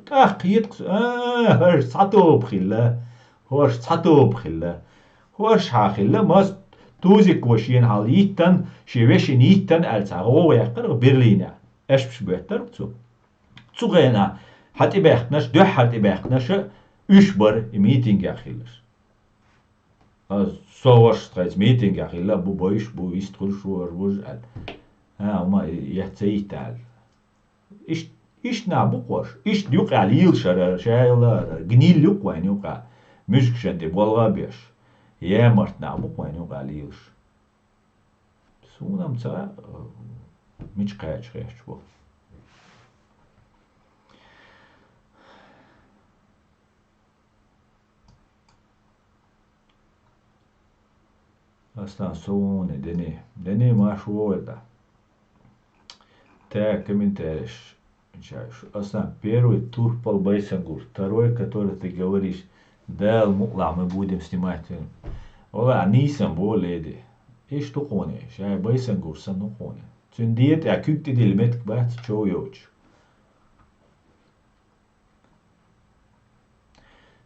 ТӀаккха хетакх со, а, хӀорш цхьа тоба хилла. ХӀорш цхьа тоба хилла. ХӀорш хьан хилла, мас Тузик ва шена хьал йиттан, шен вешина йиттан аьлла цхьа гӀовгӀа яьккхира Берлинехь. Аьшпаш боьттарх цу. Цу хенахь хьан тӀебаьхкинарш, дуьххьара тӀебаьхкинарш а уьш бара и митингехь хилларш. Ас со ваша тхайца митингехь хилла а бу, бойуш а бу, вист хуьлуш ву, аш вуж аьлла. ХӀа, хӀума эц ца йитта аьлла. Ишт-, иштта нах бу кхош. Иштта юкъахь лелаш ара, шайла ара, гниль ю кху вайн юкъахь. Муьжгашан тӀе болх а беш. Ямарт нах бу кху вайн юкъахь лелаш. Суна-м ца хаьа, мича кхача хьаьрча бу. Астан суна дене. Дене ма шу вогӀур дан. Таг комментареш. Аслан, первый турпал Байсангур, второй, который ты говоришь, Дала мукълахь, мы будем снимать. Вала, нийса бо, леди. Иштта ду хьуна, шай Байсангур санна ду хьуна. Цуьнан ден тӀехь куьг тӀедилла меттиг бац, чов йоцуш.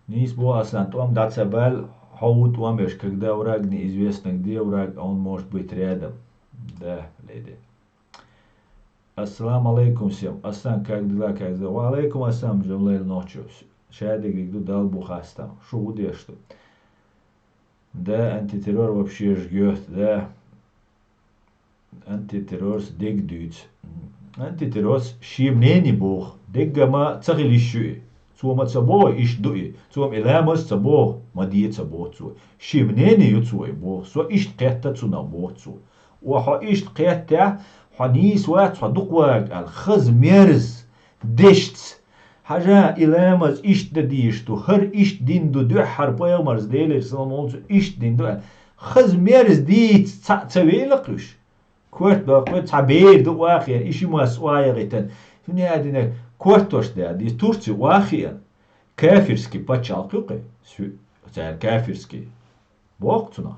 Нийса бо, Аслан, тӀом дӀа ца баьлла, хьо ву тӀом беш, когда враг неизвестно где враг, а он может быть рядом. Да, леди. Ассаламу алейкум всем. Аслан, как дела, как дела? Ва алейкум ассалам, Джамлайл Нохчев. Шадерриг ду, Дала бу хастам. Шу хӀун деш ду? Да, антитеррор вообще жгёт, да. Антитеррорс дег дуьйцу. Антитеррорс шен мнение боху. Дегга ма ца хила йиш ю и. Цо ма ца боху, иштта ду и. Цо ма и ламаз ца боху, ма де ца боху цо. Шен мнение ю цо и боху. Со иштта кхетта цунах боху цо. Ва хьо иштта кхеттехь, хьо нийса вац, хьо дукха вагӀа аьлла. Хаза мерза дешца. Хьажа, и ламаз иштта дан дийш ду, хӀара иштта дин ду, дуьххьара пайхамарс, Делера салам хуьлда цунна, иштта дин ду аьлла. Хаза мерза дийца цхьаъ ца вейла кхуьш. Корта баккхой, цхьа бер ду охьахиъна, и ши мас охьаяхийтина. ХӀунда аьлла динарг кортош даьлла, дийца Турци охьахиъна. Кафирский пачхьалкх ю кхин. Су-, цара кафирский. Боху цунах.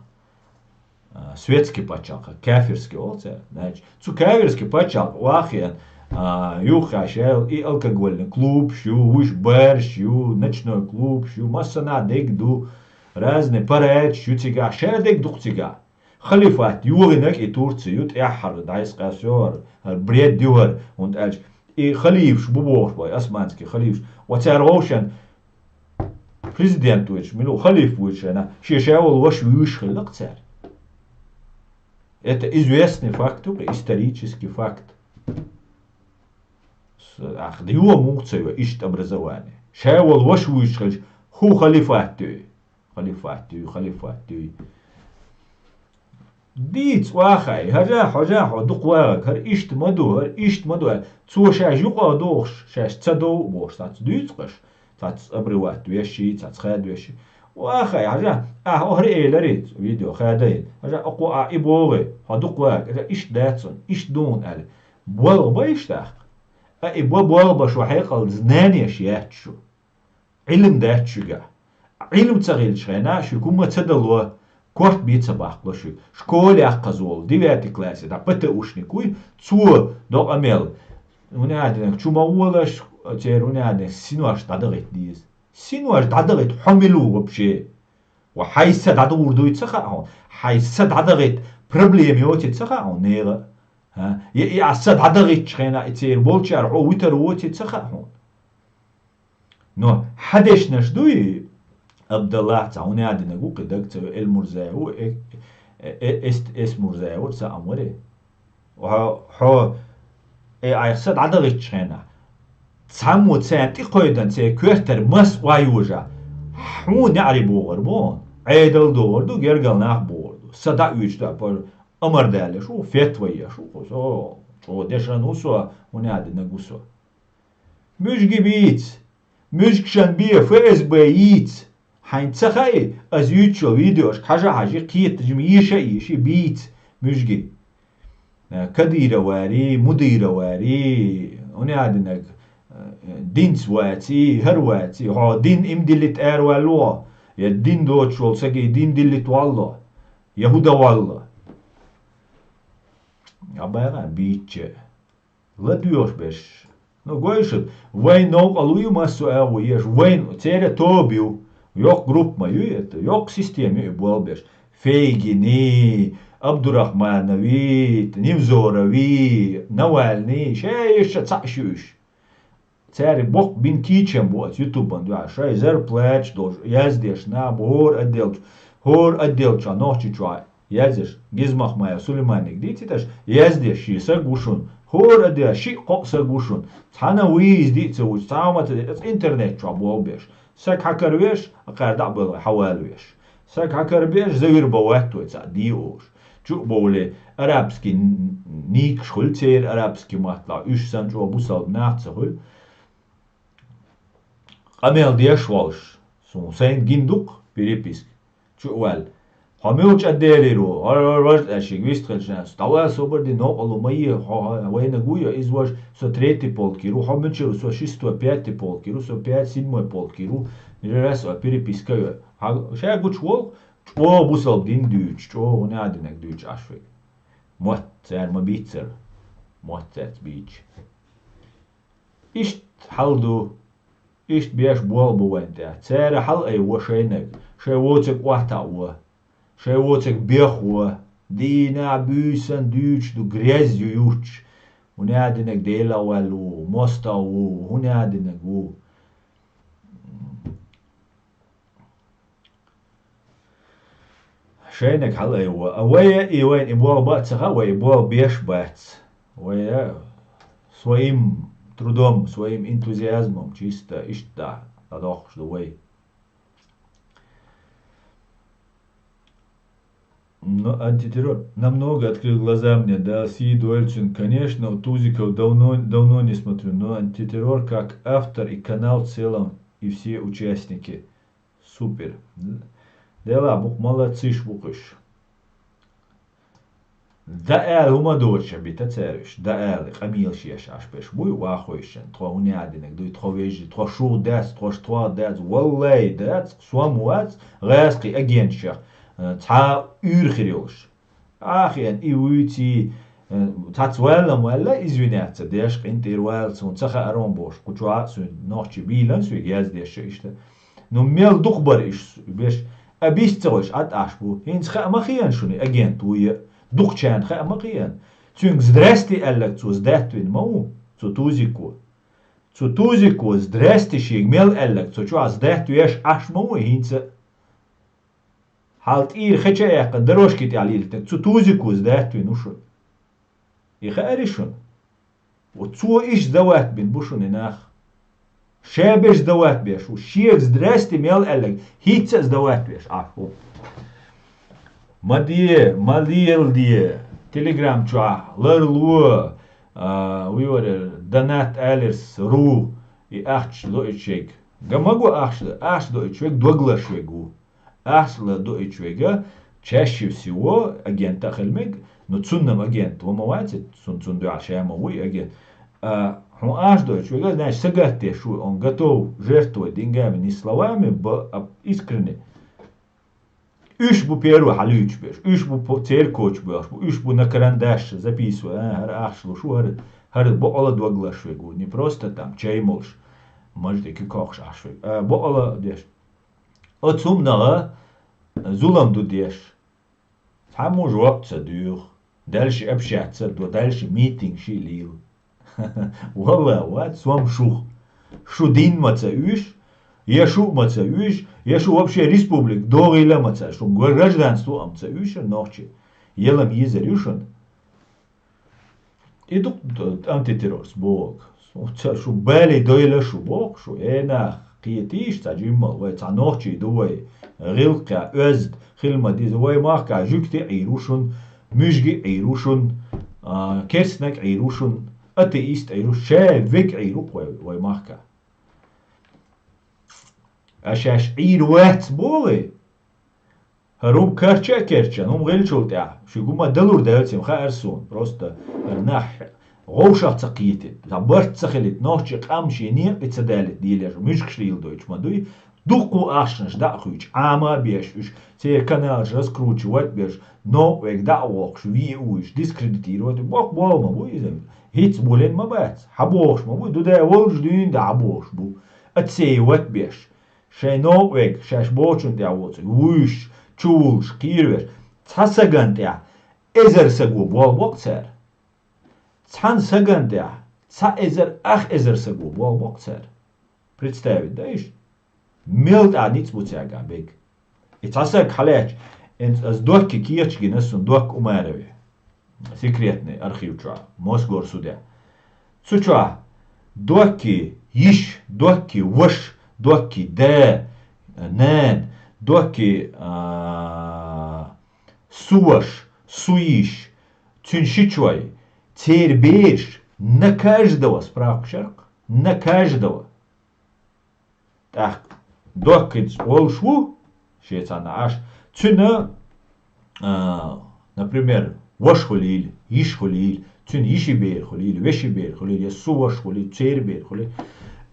А, светский пачхьалкх, кафирский олу цара. Значит, цу кафирский пачхьалкх охьахиъна, а, юххехь шаьлла и алкогольный клубаш ю, вуьш бараш ю, ночной клубаш ю, массанхьа дерг ду, разные парадаш ю цигахь, шадерриг ду-кх цигахь. Халифат йогӀинарг и Турци ю, тӀаьххьара дӀасакъаьстина хӀара, хӀара бред ю хӀара, хӀунда аьлча и халифаш бу бохуш бу, османский халифаш. Ва цара вовшен президент вуьйцуш, мила ву халиф вуьйцуш хенахь, шен ша волу ваша вуьйш хилла-кх цара. Это известный факт ю-кх, исторический факт. С-, ах, да ю муха ца йо иштта образование. Ша волу ваша вуьйцуш хилча, хӀун халифат ю и? Халифат ю, халифат ю. Дийца охьахиъна, хьажа, хьажа, хьо дукха вагӀарг, хӀара иштта ма ду, хӀара иштта ма ду аьлла. Цо шаьш юкъа дохуш, шаьш ца дов бохуш, цхьацца дуьйцу-кх уьш, цхьацца обрывать веш, цхьацца хадвеш. Охьахиъна, хьажа, ахьа хӀара элира, видео хадийна. Хьажа, акхо ахь и боху, хьо дукха вагӀарг, хьажа, иштта дац хьуна, иштта ду хьуна аьлла. Болх бан иштта тӀаккха. А и бан болх бан шу хьекъал знанеш яц шу. Ӏилма дац шуьгахь. Ӏилма ца хилчу хенахь шуьга хӀумма ца дало, корта бен ца баккхало шуьга. Школе кхаза волу, девятый классе, дӀа ПТУшник вуй, цо до къамел. ХӀунда аьлла динарг, чу ма волаш, церан хӀунда аьлла динарг, синош дӀадахийта деза. Синош дӀадахийта хьо мила ву вообще? Ва хьайн са дӀадахур дуй ца хаьа хьуна? Хьайн са дӀадахийта проблема йоций ца хаьа хьуна нехан? ХӀа? Я и ахь са дӀадахийтачу хенахь и церан болчара хьо витар воций ца хаьа хьуна? Но хьан дешнаш дуй, Абдаллах, цхьа хӀунда аьлла динарг ву кхин даг ца ве, Эльмурзаев ву, э, э, э, Эс-, Эсмурзаев ву, цхьа а вари. Хьо, хьо, э, айхьа са дӀадахийтачу хенахь, цхьаммо царна тӀе кхойдан церан коьртара мас охьайожа, хьуна неӀаре богӀур бу хьуна, Ӏедал догӀур ду, гергал нах богӀур ду, са дӀа а оьцуш ду, пар-, амар далеш ву, фетва еш ву, со, чӀогӀа дешан ву со, хӀунда аьлла динарг ву со. Муьжги бийца! Муьжгашан бе, ФСБ йийца! Хьайна ца хаьий, ас юьйцучу видеошка хьажа а хьажи, кхета жима еша а еши, бийца муьжги. Э, Кадыровари, Мудыровари, хӀунда аьлла динарг, э, динца ваций, хӀара ваций, хьо дин имдилит араваьлла ву, я дин доцуш волу саги дин диллит валло, я хӀу дан валло. А бара бийцча. ЛадоьгӀуш берш. Ну, гой шу, вайн новкъа луй массо а агӀо еш, вайн церан тоба ю, йоккха группа ма ю это, йоккха система ю и болх беш. Фейгини, Абдурахманови, Невзорови, Навальный, ша еш ша цхьаъ шу уьш. Церан боккха бина кийчам бу аса ютубан дуьхьа, шайн зарплаташ долуш, яздеш, наб хӀора отделчу, хӀора отделчу нохчи чохь. Язъеш, Гизмахмаев Сулейманиг дийциташ, язъеш ши саг ву шуна, хӀора а де шиъ-кхоъ саг ву шуна. Цхьана вуй иза диъ ца вуьйцу, цхьа хӀума ца де, аса интернет чохь болх беш. Саг хьакара веш, а кхара дӀа а бала хьавала веш. Саг хьакара беш, завир бан ватт вай цхьаъ де олуш. Чу а бовле, арабский н-, никаш хуьлу церан арабский маттахь, уьш санна чӀогӀа бусалба нах ца хуьлу. Къамел деш волуш, суна сайна гина ду-кх переписка, чу а ваьлла. Хьо муьлхачу отделера ву? Хьо вар-, вар-, вар-, аьлла шега вистхилча, аьлла, дӀавала со бара, дина новкъарло ма е, хьо, хьо вайнаг вуй, иза вож, со третий полкера ву, хьо мичара ву, со шестой, пятый полкера ву, со пятый, седьмой полкера ву, раз а переписка а йой. Хьа-, ша гучу волу, чӀогӀа бусалба дин дуьйцуш, чӀогӀа хӀун аьлла динарг дуьйцуш Ӏаш верг. Мотт цара ма бийццара. Мотт цаьрца бийцича. Иштта хьал ду, иштта беш болх бу вайна тӀехь. Цара хьалаайво шайнаг, шайн воцург охьатаӀаво, шайн воцург бехво, дийнахь буьйсан дуьйцуш ду, грязь ю юттуш. ХӀун аьлла динарг Делах ваьлла ву, мостагӀа ву, хӀун аьлла динарг ву. Шайнаг хьалаайво. А вай и вайна и болх бан а ца хаьа, вай и болх беш а бац. Вай а своим трудом, своим энтузиазмом чисто иштта дӀадоккхуш ду вай. Но антитеррор намного открыл глаза мне, да, си Дуэльцин. Конечно, у Тузиков давно, давно не смотрю, но антитеррор как автор и канал в целом, и все участники. Супер. Делахь бу-кх, молодцаш бу-кх уьш. ДӀаала хӀума доцуш бита цара уьш. ДӀаала къамелаш еш Ӏаш берш буй, вахойшан. Тхо хӀун аьлла динарг дуй, тхо вежарий, тхо шух дац, тхо тхох дац, валлай дац, сом вац, гӀазкхий агентшах, э, цхьа уьйр хир йолуш. Ахьа и вуьйций, э, цхьацца ваьлла-м ваьлла, извиняться деш, къинтӀера ваьлла, суна ца хаьара хьуна бохуш, кху чохь а суьйна нохчий бийлан соьга яздеш а иштта. Ну, мел дукха бара уьш беш, а бист ца гӀойш Ӏад Ӏаш бу. ХӀинца хаа ма хиъна шуна и агент вуй а, дукхачарна хаа ма хиъна. Цуьнга здрасте аьлларг цо сдаьттавина ма ву, цу Тузико. Цу Тузико здрасте шега мел аьлларг цу чохь сдаьттавеш Ӏаш ма ву хӀинца а. Хьал тӀера хеча а яьккхина, дорожки тӀехь лийлийтинарг цу Тузико сдаьттавина ву шуна. И хаарий шуна? Вот цо иштта сдавать бина бу шуна и нах. Ша берш сдавать беш ву, шега здрасте мел аьлларг хӀинца а сдавать беш Ӏаш ву. Ма де, ма лела де, Telegram чохь ларло, а, вуьйварера, Донат Алерс ру, и ахча лоуьйтуш верг. Га ма го ахча, ахча доуьйтуш верг дог лозуш верг ву. Ахча ладоуьйтуш верг, чаще всего, агент а хила мега, но цунна-м агент ван ма вац, цунна, цунна дуьхьал ша ма вуй агент. А, хьуна ахча доуьйтуш верг, значит, сагатдеш ву, он готов жертвовать деньгами, не словами, б-, а искренне. Уьш бу первый хьалуьйтуш берш, уьш бу по-, церковчу боьлхуш бу, уьш бу на карандаш записывай, а, хӀара ахча луш ву, хӀара, хӀара бакъала дог лозуш верг ву, не просто там чай молуш, мажде куьг кхокхуш Ӏаш верг, а, бакъала деш. Оцу хӀуманах зулам ду деш. Цхьаммо жоп ца дуьйху, дальше общаться а до, дальше митинг ши лийла. Валла, вац сом шух. Шу дин ма ца уьйш, я шу ма ца уьйш, я шу вообще республика догӀийла ма ца, шу гражданство а ма ца уьйш нохчи. Ялам йизар ю шуна. И ду-, антитеррорс боху. Ца шу бале дойла шу боху, шу э нах кхетийша цхьа жиммал, вай цхьа нохчий ду вай, гӀиллакхехь оьзда хила ма деза, вай махкахь жуьгти а Ӏийр ву шуна, муьжги а Ӏийр ву шуна, а, керстанаг а Ӏийр ву шуна, атеист а Ӏийр ву, ша вег а Ӏийр ву-кх вай, вай махкахь. Аш шаьш Ӏийр вац бохий? ХӀара хӀума карча а керчана, хӀума гӀиллачул тӀаьхьа, шуьга хӀума далур даьлла цима хаьара суна. Просто хӀара нах вовшах ца кхетийта, цхьа барт ца хилийта, нохчи къам шен некъа тӀе ца далийта, дийлеш, муьжгаш лийладойтуш ма дуй. Дуккха а ахчанаш дӀа а хуьйцуш, Ӏама а беш уьш, церан каналаш раскручивать а беш, новкъа верг дӀа а воккхуш, ве а вуьйш, дискредитировать а, боккха болх ма бу иза. ХӀинца болийна ма бац, хьан бохуш ма бу, ду дай волчу дуьйна дан хьан бохуш бу. Отсеивать а беш. Шайн новкъа верг, шаьш бохучунна тӀехь воцург, вуьйш, чувуллуш, кхеравеш, цхьа сагана тӀехь эзар саго болх бо-кх цара. Цхьана сагана тӀехь цхьа эзар, ах эзар саго болх бо-кх цара. Представить дай уьш? Мел тӀаккха ницкъ бу цаьргахь берг. И цхьа саг хьалаьцча, эн-, ас доккхий кехаташ гина, ас цунна доккха Умарове. Секретный архив чохь, Мосгорсудехь. Цу чохь доккхий йиш, доккхий ваша, доккхий да, нана, доккхий, а, су ваша, су йиша, цуьнан шичой, церан бераш, на каждого справка шаркх, на каждого. ТӀаккха доккхийца волуш ву, шен цхьанна Ӏаш, цуьнан а, например, воша хуьлийла, йиша хуьлийла, цуьнан йиши бер хуьлийла, веши бер хуьлийла, я су воша хуьлийла, церан бер хуьлийла.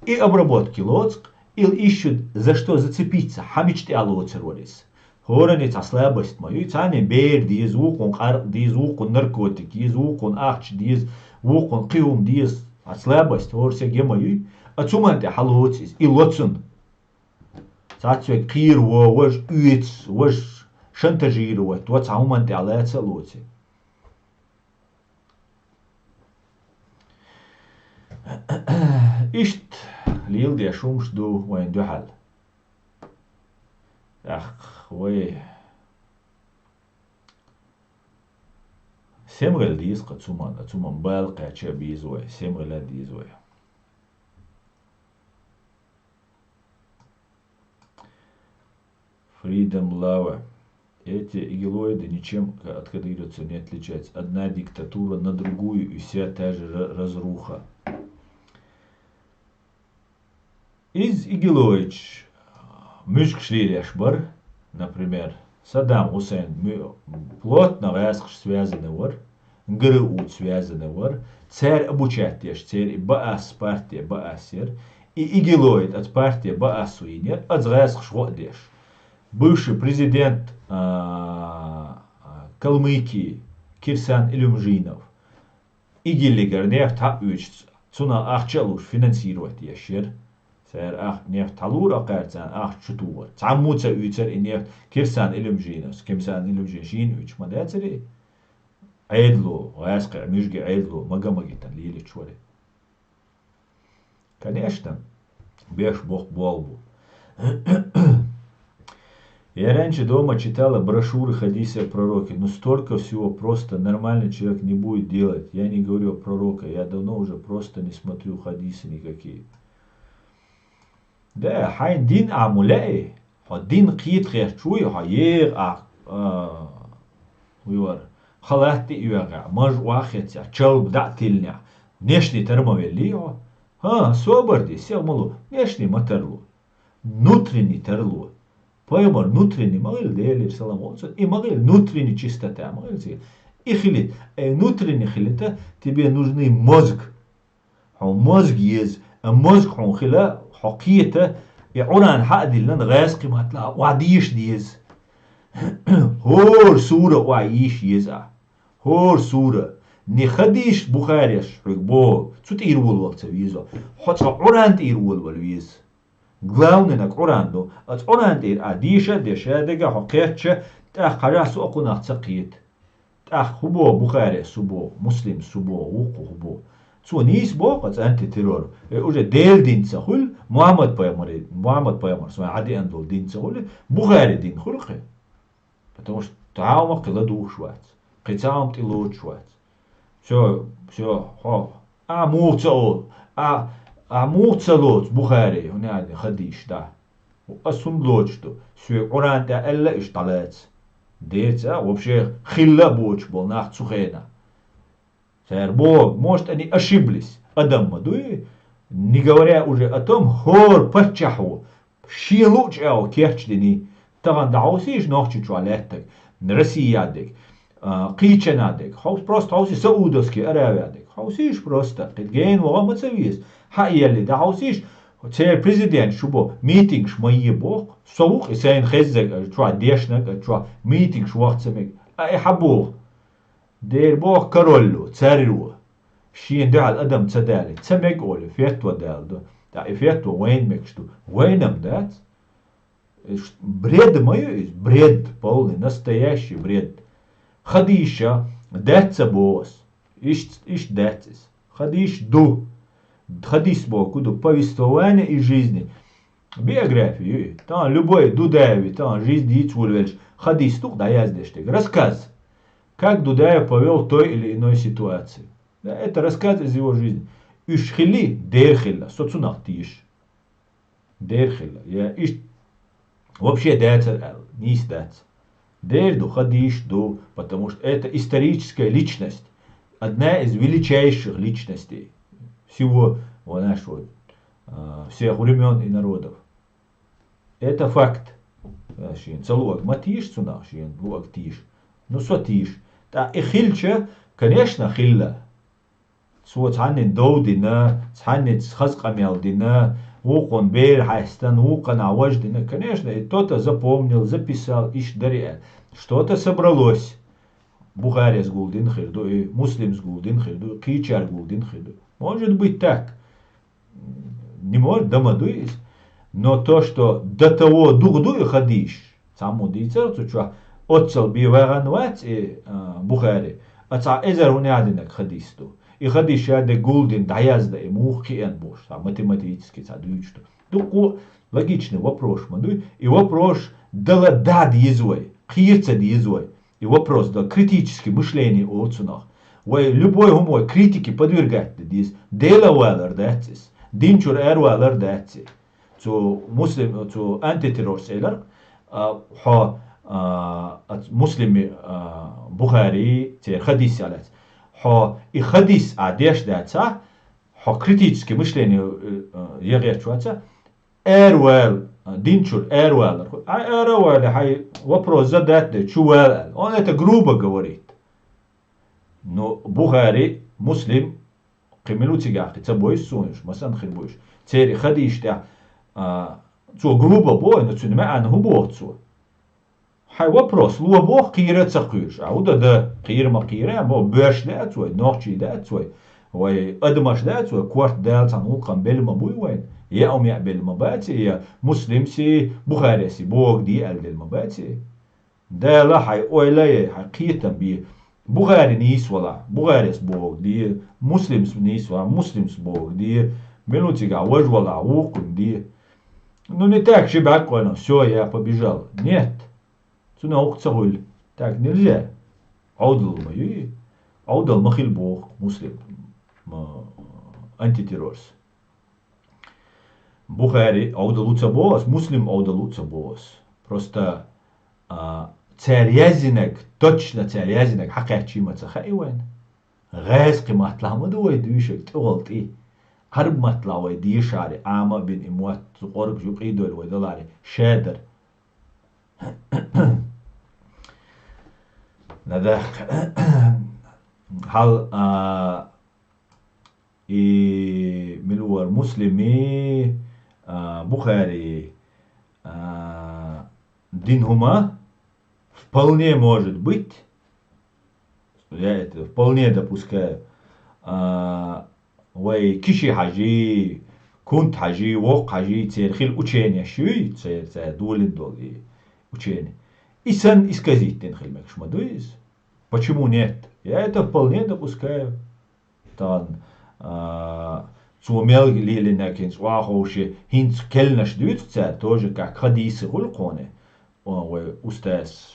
И обработка лоцу, и ищут за что зацепиться, хьан мича тӀехь лоцур вара иза. ХӀоранна цхьа слабость ма ю, цхьанна бер деза, вукхунна къаркъа деза, вукхунна наркотик еза, вукхунна ахча деза, вукхунна кхин хӀума деза. Цхьа слабость хӀора стеган ма ю, а цу хӀуманна тӀехь лоцу иза, и ло цунна. Цхьацца верг кхераваьлла, важа оьцу, важа шантажировать до, цхьа хӀуманна тӀехь лаца а лоций. Иштта леладеш хӀумаш ду вайна дуьхьал. ТӀаккха вай семгӀалла деза-кх цу хӀуманна, цу хӀуманна бала кхаьча а беза вай, семгӀалла а деза вай. Freedom Lava. Эти игилоиды ничем от кадыровцев не отличаются. Одна диктатура на другую, и вся та же ра- разруха. Иза игилоидаш муьжгаш лелаеш бара, например, Саддам Хусейн муь- плотно гӀаьскхашца связанный вара, ГРУ-ца связанный вара, цара обучать деш, церан и БААС, партия БААС яра, и игилоид оцу партия БААС йинера, оцу гӀаьскхаша гӀо а деш. Бывший президент, а, а, Калмыкии Кирсан Илюмжинов, ИГИЛ-игара нефть хьаоьцуш, цунах ахча а луш, финансировать еш яра. Цара ах- нефть хьалура а кхаьрца, ахча чу тухура. Цхьаммо ца оьцура и нефть, Кирсан Илюмжиновс, Кирсан Илюмжин шийна оьцуш ма дацара и? Ӏедало, гӀаьскхи муьжги Ӏедало, мага-магийтина лелийча вара. Конечно, беш боккха болх бу. Я раньше дома читала брошюры хадисы о пророке. Ну столько всего просто нормальный человек не будет делать. Я не говорю о пророке. Я давно уже просто не смотрю хадисы никакие. Да, хьайн дин а муьлхха а, хьо дин кхета хеташ вуй, хьо еха а, а, вуй вара, халат тӀе а йоьгӀехь, маж охьа а хецахь, чалба дӀа а тиллинехь, нешне тара ма веллий хьо? ХӀан, собар де, сих ма ло, нешне ма тарло. Внутренний тарло. Пайхамар внутренний ма хилла, Делера салам хуьлда цунна, и ма хилла внутренний чистота, ма хилла цигахь. И хилийта, э, внутренний хилийта, тебе нужны мозг. Хьуна мозг еза, а мозг хьуна хила, хьо кхета, и Къуръан хьа а диллина, гӀаьскхи маттала а охьадийша деза. ХӀора сура охьайийша еза ахь. ХӀора сура. Не хадисаш Бухареш хьоьга боху, цу тӀера волавала ца веза. Хьо цкъа Къуръан тӀера волавала веза. Главный наг Къуръан ду. Оцу Къуръан тӀера ахь дийша а деш, шадерг а хьо кхетча, тӀаккха хьажахь, со а кхунах ца кхета. ТӀаккха хӀун боху Бухарес, хӀун боху Муслимс, хӀун боху, вукхо хӀун боху? Цо нийса боху оцу антитеррор. Э, уже Делан дин ца хуьлу, Мухьаммад-пайхамаре, Мухьаммад-пайхамарс вайн хьадеана долу дин ца хуьлу, Бухари дин хуьлу кхин. Потому что цхьа а хӀума кхин ладугӀуш вац, кхин цхьа а хӀума тӀелоцуш вац. Всё, всё, хьо, ахь муха ца олу, ахь, ахь муха ца лоцу Бухари, хӀунда аьлла хадийша дӀа? Ас хӀунда лоцуш ду? Соьга Къуръан тӀехь аьлла, иштта дӀалаца. Дерца а, вообще, хилла а боцуш болу нах цу хенахь. Цара боху, может, они ошиблись. Адам ма дуй, не говоря уже о том, хӀора паччахьо шен луъучу агӀор кечдиний. Тахана дӀахьовсийша Нохчийчохь лаьттаг, Россия дерг, а, кхечанхьа дерг. Хьовс-, просто хьовсий Саудовский Аравия дерг. Хьовсийша просто, кхин гена ваха а ма ца веза. Хьа а елли, дӀахьовсийша, церан президент шу бо, митингаш ма е боху. Со ву-кх и сайна хезнарг а чохь, дешнарг а чохь, митингаш ваха ца мега. А и хьан боху? Дера боху королло, цаьрро. Шена дуьхьал адам ца далий, ца мега олий, фетва далла ду. Ткъа и фетва вайна мегаш ду. Вайна-м дац. Иш бред ма ю иза, бред, полный, настоящий бред. Хадийша дац ца боху ас. Иштта, иштта дац иза. Хадийш ду. Хадис боху ду, повествование из жизни. Биография ю и. Тахана любой Дудаеви, тахана жизнь дийца волавелча, хадис ду-кх дӀаяздеш дерг. Рассказ. Как Дудаев повёл в той или иной ситуации. Да, это рассказ из его жизни. Уьш хили, дера хилла, со цунах теша. Дера хилла. Я иштта вообще дацар аьлла, нийса дац. Дера ду, хадийш ду, потому что это историческая личность. Одна из величайших личностей всего, вот, знаешь, вот, а, всех времён и народов. Это факт. Шена ца луъург ма тийша цунах, шена луъург тийша. Ну, со тийша. ТӀаккха и хилча, конечно, хилла. Цо цхьаннен дов дина, цхьаннен хаза къамел дина, вукхун бер хьаьстина, вукханахь вож дина. Конечно, и то-то запомнил, записал, иштта дари аьлла. Что-то собралось. Бухарес гулдина хир ду и, Муслимс гулдина хир ду и, кхечаьрга гулдина хир ду. Может быть так. Не может, да ма дуй иза. Но то, что до того дукха ду и хадисаш, цхьаммо дийцар цу чохь, оццал бен вагӀан вац и, а, Бухари, а цхьа эзар хӀун яздинарг хадис ду. И хадис ша де гулдина, дӀаязда и муха кхиъна бохуш, цхьа математически цхьа дуьйцуш ду. Дуккха логичный вопрос ма дуй. И вопрос дала дӀа деза вай, кхера ца деза вай. И вопрос дала, критическое мышление олу цунах. Вай любой хӀума вай критике подвергать дан деза. Дела валар дац иза. Дин чуьра ара валар дац иза. Цу муслим, цу антитеррорс элар, а, хьо, а, а, муслими, а, Бухари, церан хадис а лаьцна. Хьо и хадис а деш дацахь, хьо критическое мышление, э, э, ян гӀерташ вацахь, ара вала, дин чуьра ара валар. Хьай ара а вале, хьай вопрос задать де, чу вала аьлла. Он это грубо говорит. Ну, Бухари, Муслим, кхин мила ву цигахь, кхин ца бойуш суна уьш, масанна хир бу уьш. Церан хадисаш тӀехь, а, цо грубо боху, но цуьнан маьӀна хӀун боху цо? Хьайн вопрос ло боху, кхера а ца кхуьйсуш. А хӀун дан дан, кхера ма кхера, бо, боьрша дац вай, нохчий дац вай, вай адамаш дац вай, корта Дала цхьана гӀуллакхана белла ма буй вайна, я ум яа белла ма бац, я Муслимси, Бухареси боху де аьлла делла ма бац. Дала хьайн ойла а яй, хьайн кхетам бе. Бухари нийса валахь, Бухарес боху де, Муслимс нийса валахь, Муслимс боху де, мила ву цигахь вож валахь, вукхунна де. Ну, не так же бӀаьрг къойла, всё, я побежал. Нет. Цунах хӀокху ца хуьлу. Так нельзя. Ӏовдал ма ю и. Ӏовдал ма хила боху Муслим, ма, антитеррорс. Бухари Ӏовдал ву ца боху ас, Муслим Ӏовдал ву ца боху ас. Просто, а, цара яздинарг, точно цара яздинарг хьакхаьччий ма ца хаьа вайна. ГӀазкхи матталахь ма ду вай дуьйшург тӀехула тӀе. Ӏарб матталахь вай дешахьара, Ӏама а бина и мотт, цу къоргаш юкъа а довла вай далахьара, ша дара. Надаккха. Хьал, а, и мила вара Муслими, а, Бухари, а, дина хӀума вполне может быть, я это вполне допускаю, а, вай Киши-Хьажи, Кунта-Хьажи, Воккха-Хьажи, церан хила ученеш юй, церан цара долийна долу и учени. И санна исказить дина хила мегаш ма дуй иза. Почему нет? Я это вполне допускаю. Тахана, а, цо мел лелийнарг хӀинца охьаховший, хӀинца кхаьънаш дуьйцу цара, тоже как хадийса хуьлу кхуьне. О, вай устаз,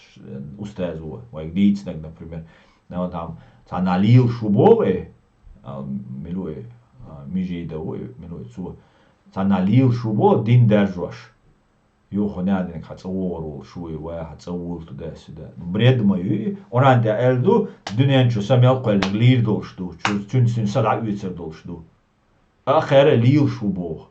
устаз ву, вайга дийцинарг, например. Ну, там, цхьанхьа лелаш ву боху, э, а, мила ву, э, а, Мижида ву, э, мила ву, цо. Цхьанхьа лелаш ву боху, дин даржош. Юха хӀун яздинарг хьан цӀа вогӀур волуш ву и, ва хьан цӀа волу туда-сюда. Бред ма ю и. Къуръан тӀехь аьлла ду, дуьнен чу са мел кхоьллинарг лийр долуш ду, цу-, цуьнца цуьнан са дӀаоьцур долуш ду. А кхара лелаш ву боху.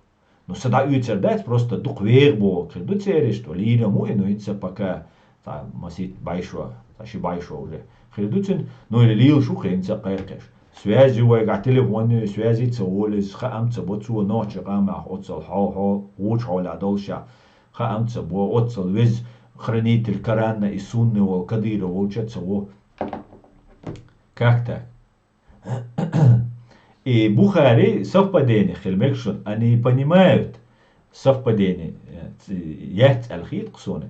Ну, са дӀаоьцур дац, просто дукха вегӀа боху хир ду церан иштта, лийр ма ву и, ну, хӀинца пока цхьа масийтта бӀе шо, цхьа ши бӀе шо уже хир ду цуьнан, ну, или лелаш ву кхин хӀинца кхайкхеш. Связь ю вайгахь, телефон ю, связи ца волу иза, хаам ца бо цо нохчийн къамелехь оццул хьо-, хьо-, вочу хьолехь доллушехь. Хаам ца бо, оццул веза хранитель Корана и Сунны волу Кадыров волча ца во. Как так? И Бухари совпадение хила мегаш шуна, они понимают совпадение, э, ц-, яц аьлла хета-кх суна.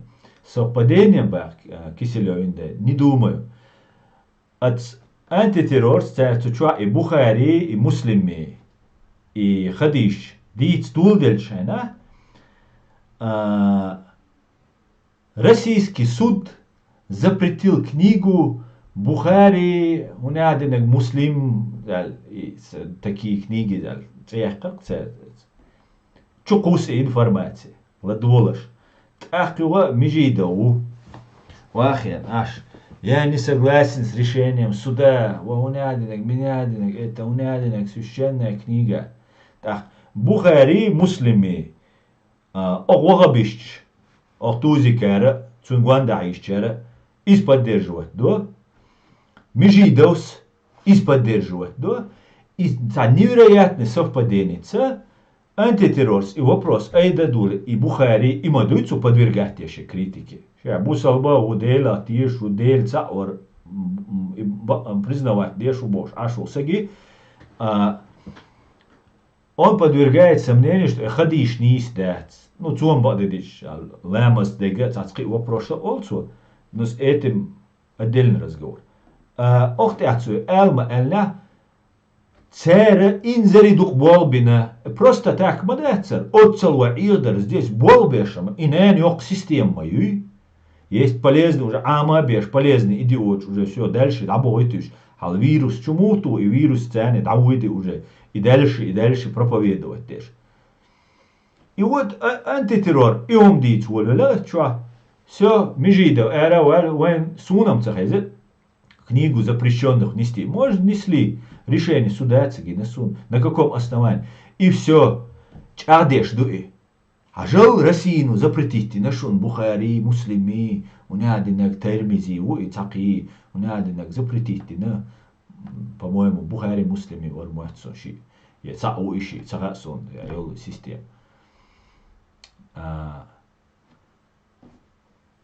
Совпадение бах, э, Киселёвин де, не думаю. Ац антитеррорс цаьрца чохь и Бухари, и Муслими, и хадисаш дийца доладелча хьайна, а, российский суд запретил книгу Бухари, хӀун яздинарг, Муслим, аьлла, и с-, такие книги, аьлла, цӀе яьккхира-кх цара. Чу кхуссу и информаци, ладогӀалаш. ТӀаккха юха Мижидов ву. Вахен, аш. Я не согласен с решением суда. Ва хӀун яздинарг, мин яздинарг, это хӀун яздинарг, священная книга. ТӀаккха Бухари, Муслими, а, оха вахабисташ, оха тузикара, цуьнан гондахьийсчара, из поддерживать до, Межидовс из поддерживать до, и цхьа невероятный совпаденица, антитеррорс и вопрос айда дули, и Бухари, и ма дуй цу подвергать деши критике. Ша бусалба ву Дела теш, ву Дел цаъ вар, м, м, и ба-, м, признавать деш ву бош, аш ву саги, а, Он подвергает сомнению, что хадиш нийса дац. Ну, цом бакъдедиш, ламаз дега, цацкъи вопроса олцо, но с этим отдельный разговор. А, охтяцу, алма, ална, цера инзари дук бол бина. Просто так ма дацар. Оццал ва игъдар здесь бол бешама. И нен йокъ система ма юй. Есть полезный уже, ама беш, полезный идиот уже, всё, дальше, дабо ойтуш. Хал вирус чумуту, и вирус цене, да уйди уже. И дальше, и дальше проповедовать деш. И вот, а, антитеррор, и он диц волю, ла, чё? Всё, Межидов, эра, вал, вен, сунам цахезе. Книгу запрещённых нести. Может, несли решение суда, цигина сун. На каком основании? И всё. Чадеш дуи. Хьажал Россияно запретить дина шун Бухари, Муслими, унадинаг Термизи, ву и цхьаккхи, унадинаг запретить дина, по-моему, Бухари, Муслими вар моццо ши. Я цхьа у иши, цхьа сон, я йол система. А,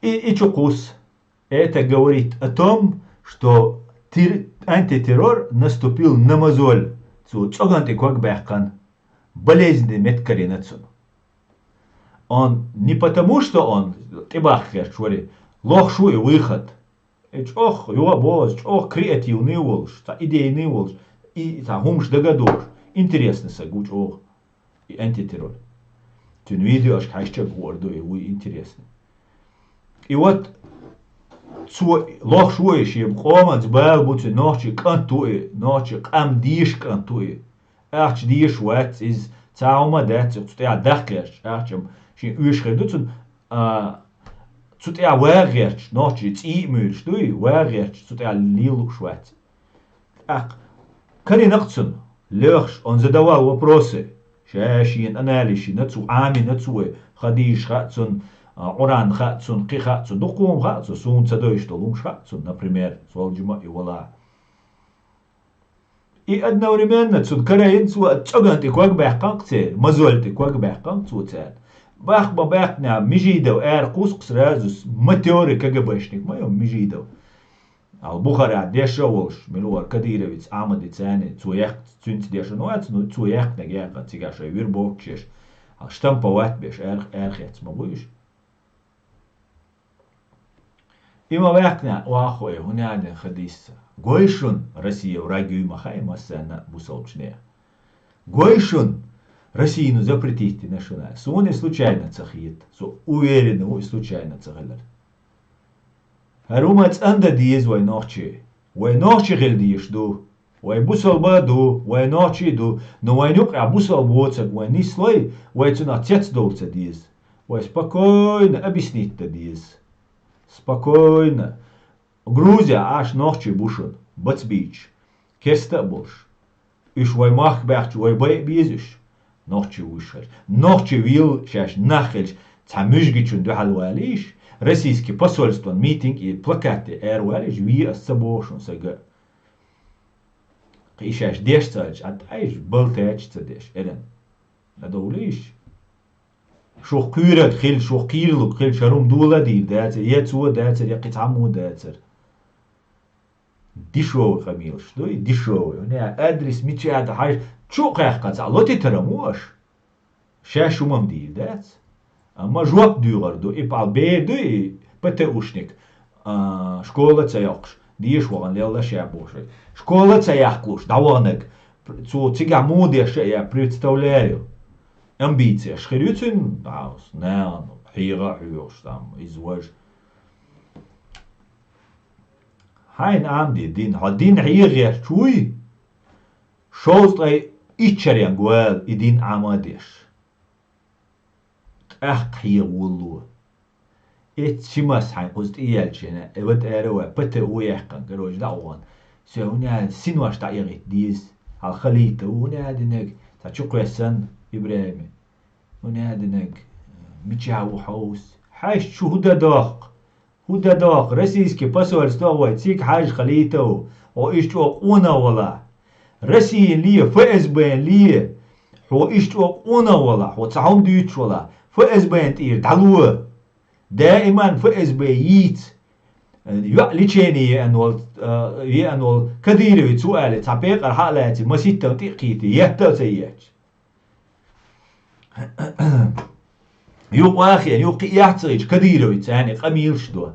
и, и чукус. Это говорит о том, что тер-, антитеррор наступил на мозоль, цу цӀоган тӀе ког баьккхан, болезнь де мет карина цун. Он не потому, что он тӀебахкхерч вари, лохшу и выход. И чӀох юа боз, чӀох креативный волш, ца идейный волш, и ца хумш дагадуш. Интересно са гу чӀох. И антитеррор. Цуьнан видеошка хьаьжча гур ду, и вуй интересно. И вот цо лохуш ву и шен къоманца бала бу цуьнан, нохчий кӀант ву и, нохчий къам дийша кӀант ву и. Ахча дийша вац иза, цхьа хӀума дац, цу тӀехь дахкхерч, ахчам шен уьш хир ду цунна, а, цу тӀехь вагӀа гӀерташ, нохчий цӀий а муьйлуш дуй, вагӀа гӀерташ, цу тӀехь лелуш вац. ТӀаккха карина-кх цунна, лоьхуш, он задавал вопросы. Ша шена анализ йина цу, Ӏамийна цо, хадийш хаьа цунна, а, Къуръан хаьа цунна, кхин хаьа цунна, дукха хӀума хаьа цунна, суна ца дойуш долу хӀумаш хаьа цунна, например, Солжима и вала. И одновременно цунна карийна цо, цӀоган тӀе ког баьккхина-кх церан, мозоль тӀе ког баьккхина-кх цо церан. Бах ма баьккхинехь, Межидов ара кхуссу-кх сразу, матерый КГБшник ма ю Межидов. Ал Бухара деш а волуш, мила вара Кадыровец Ахьмади царний, цо яхка, цуьнца дешна вац, ну, цо яьккхинарг яьккхина, цигахь шайн вербовка еш, ал штамповать беш, ар-, арахецна ма бу уьш. И ма ваьккхинехь, ваххо и, хӀун аьлла хадисса. Гой шуна, Россия враг юй ма хаьа массарна а бусалбачу нехан. Гой шуна, Россияно запретить дина шуна. Суна и случайно ца хета. Со уверенный ву и случайно ца хилар. ХӀара хӀума цӀандан деза вай нохчий. Вай нохчий хила дезаш ду. Вай бусалба а ду, вай нохчий а ду, но вайн юкъахь бусалба воцург вайн нислой, вай цунах цецдовла ца деза. Вай спокойно объяснить дан деза. Спокойно. Грузия, Ӏаш нохчий бу шуна, бацбийча, керста а болуш. Уьш вай махка баьхча, вай бай а беза уьш. Нохчий вуьш хилча. Нохчий вилла шаьш нах хилча, цхьа муьжгачун дуьхьал валийша, российский посольствон митинг и плакат тӀе ара валийша, ве ас ца боху шуна сага. Кхин и шаьш деш ца хилча, а тӀаьжа балтаьча ца деш, эран. ДӀадовлийша. Шух кхуьйраг хилча, шух кхийрлуг хилча, хӀара хӀума дола а дийр дацара, я цо дацара, я кхин цхьаммо дацара. Дешевый къамелаш ду и, дешевый. ХӀунда аьлча адрес мича ду хьажа, чу а кхаьхкина, цхьа лотитар ма ву аша. Шаьш хӀума-м дийр дац. Амма жоп дуьйгӀур ду, и пӀал бер ду и ПТУшник, а, школа а ца йоккхуш, деша вахана лелла ша бохуш. Школа а ца яхкалуш, дӀаваханарг, цо цигахь муха деш а я представляю. Амбицеш хир ю цуьнан, дӀа, нахана хьеха а хьоьхуш, там, иза важа. Хьайна Ӏамаде дин, хьо дин хьеха гӀерташ вуй? Шовзткъе итт шаренга вала и дин Ӏама а деш. ТӀаккха хьеха волало. Эцци мас хьайн кхуза тӀеяьллачу хенахь, э, ват ара вай, ПТУ яьккхина, короче, дӀа а вахана. Со хӀунда аьлча синош дӀаэгӀийта деза. Хьал халийта ву, хӀунда аьлла динарг, цхьа чу кхоьссина ИбрахӀиме. ХӀунда аьлла динарг, мичахь ву хьовса? Хьаьжча чу хӀун дан доккху? ХӀун де доху, российский посольство вай цига хьажа хилийтав, хьо иштта чӀогӀа къонах вала. Россиян ле, ФСБ-н ле, хьо иштта чӀогӀа къонах вала, хьо цхьа хӀума дуьйцуш вала, ФСБ-н тӀера дӀало. Даиман ФСБ йийца. ЙоӀ лечение еана волу, а, еана волу Кадыровец ву аьлла, цхьа пекъар хьа а лаьций, маситталла тӀе а кхийтий, еттал ца етташ. Юха вахийна, юха кхин эхь ца хилча, Кадыровец царна къамелаш до.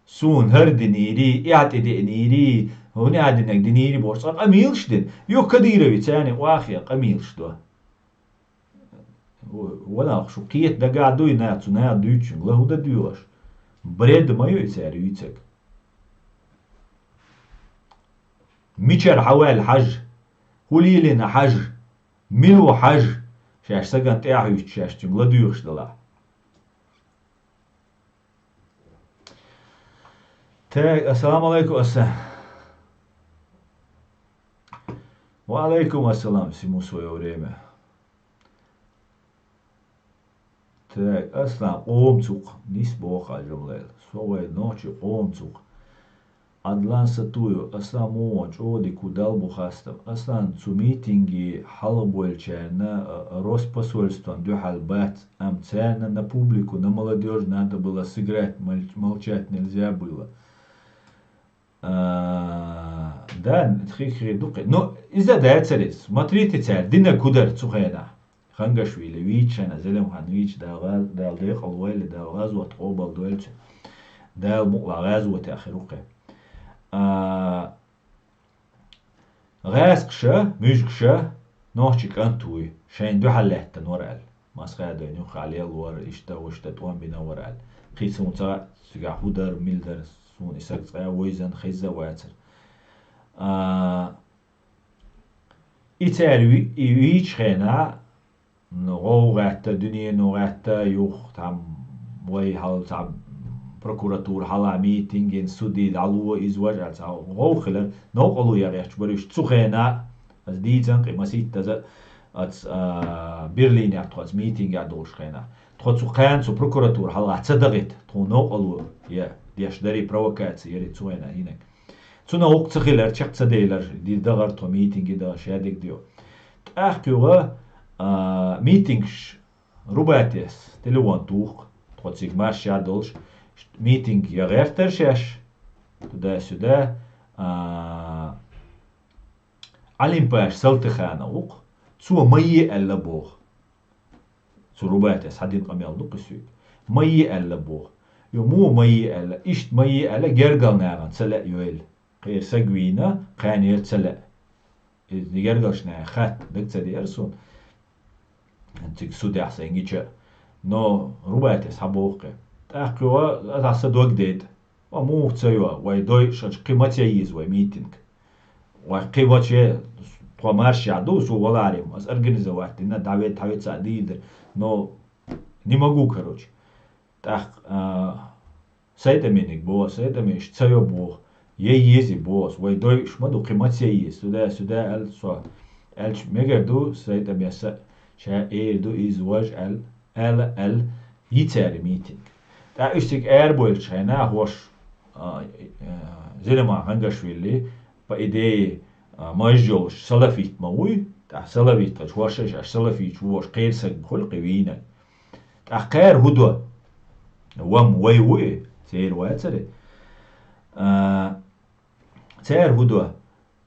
Суна хӀара динийрий, эхь тӀедеънийрий, хӀунда а динарг динийрий бохуш, цкъа къамелаш дина. Юха Кадыровец царна вахийна къамелаш до. Валахь, шу кхета дагахь дуй, нах, цу наха дуьйцучуьнга лахӀу дан доьхуш? Бред ма ю и цара юьйцург. Мичара хьаваьлла хьажа? ХӀун лелийна хьажа? Мила ву хьажа? Шаьш сагана тӀаьхьа хӀуьттуш, шаьш цуьнга ладоьгӀуш делахь. Так, ассаламу алайкум, Асан. Ва алайкум ассалам, всему своё время. Так, Аслан, къоман цу кху, нис боху хьажа Лайла. Со вай нохчи къоман цу кху. Адлан Сатуев, Аслан муха ван чӀогӀа дика ву, Далла бу хастам. Аслан, цу митинге хьалхабевллачарна, а, Роспосольствон дуьхьал бац, амма царна на публику, на молодёжь надо было сыграть, мол-, молчать нельзя было. А, да, хи-, хи-, ду-, ну, иза дацаре, смотрите, цара динарг хӀун дара цу хенахь. Хангашвили вийча хенахь, Зелимхан вийча, Дала гӀаз-, Дала декъал войла, Дала гӀазот къобал дойла цуьнан. Дала мукъалахь гӀазотехь хир ву кхин. А, гӀаскхаша, муьжгаша, нохчи кӀант вуй, шайна дуьхьал лаьттина вара аьлла. Масхадойн юххехь лелла вара, иштта, вуьшта тӀом бина вара аьлла. Кхин суна ца хаьа, цигахь хӀун дара, мила дара, суна и саг цкъа а вевзина, хезна а вацара. А, и цара ви-, и вийча хенахь, ну, гӀовгӀа гӀатта, дуьнено гӀатта, юха там вай хьал цхьа прокуратура хьала митинг йина, суде дӀало, иза важа аьлла, цхьа гӀовгӀа хилар, новкъарло ян гӀерташ бара уьш цу хенахь, аса дийцан кхин маситтаза, аца, а, Берлинехь тхо аца митингехь долуш хенахь. Тхо цу кхана цу прокуратура хьалха ца дахийта, тхуна новкъарло я деш дарий, провокаци ярий цу хенахь йинарг. Цунах гӀуллакх ца хилар, чекх ца делар, ди дахар тхо митинге даха, шадерг де. ТӀаккха юха, а, митингаш Рубатес телефон туху, тхо цига маршехь долуш, митинг я гӀертара шаьш, туда-сюда, а, Ӏалимпаша Салтыханов ву-кх, цо ма е аьлла боху. Цу Рубатес хьан дина къамел ду кхин соьга. Ма е аьлла боху. Йо, муха ма е аьлла, иштта ма е аьлла, гергал нахана ца лаьа йойла. Кхера саг вийна, кханера ца лаьа. Иза гергарчу наха хатта дага ца деара суна. Цига судехь сайн гича. Но Рубатес хьан боху кхе. ТӀаккха йо, аса сан дог дайта. Ва муха ца йо, вай дойуш хилча кхин ма ца еза вай митинг. Вай кхин ма ца, тхо маршехь ду, со валаре, аса организовать дина, дӀаве-, дӀавеца а дийр дара. Но не могу, короче. ТӀаккха, а, Сайтаминиг боху, Сайтамиш ца йо боху, е еза боху, вай дойуш ма ду, кхин ма ца еза, сюда, сюда аьлла со. Аьлча мегар ду, Сайтамеса ша эр ду, иза вож аьлла, аьлла, аьлла, йицара митинг. ТӀаккха уьш цига арабойлучу хенахь хӀорш, а, а, Зелимхан Хангашвили, по идее, а, маж йолуш салафит ма вуй, тӀаккха салафит хилча хӀорш аш салафиташ ву, хӀорш кхерсаг хуьлу кхин вийна. ТӀаккха кхара хӀун до? Вам вай ву и, церан вацаре. А, цара хӀун до?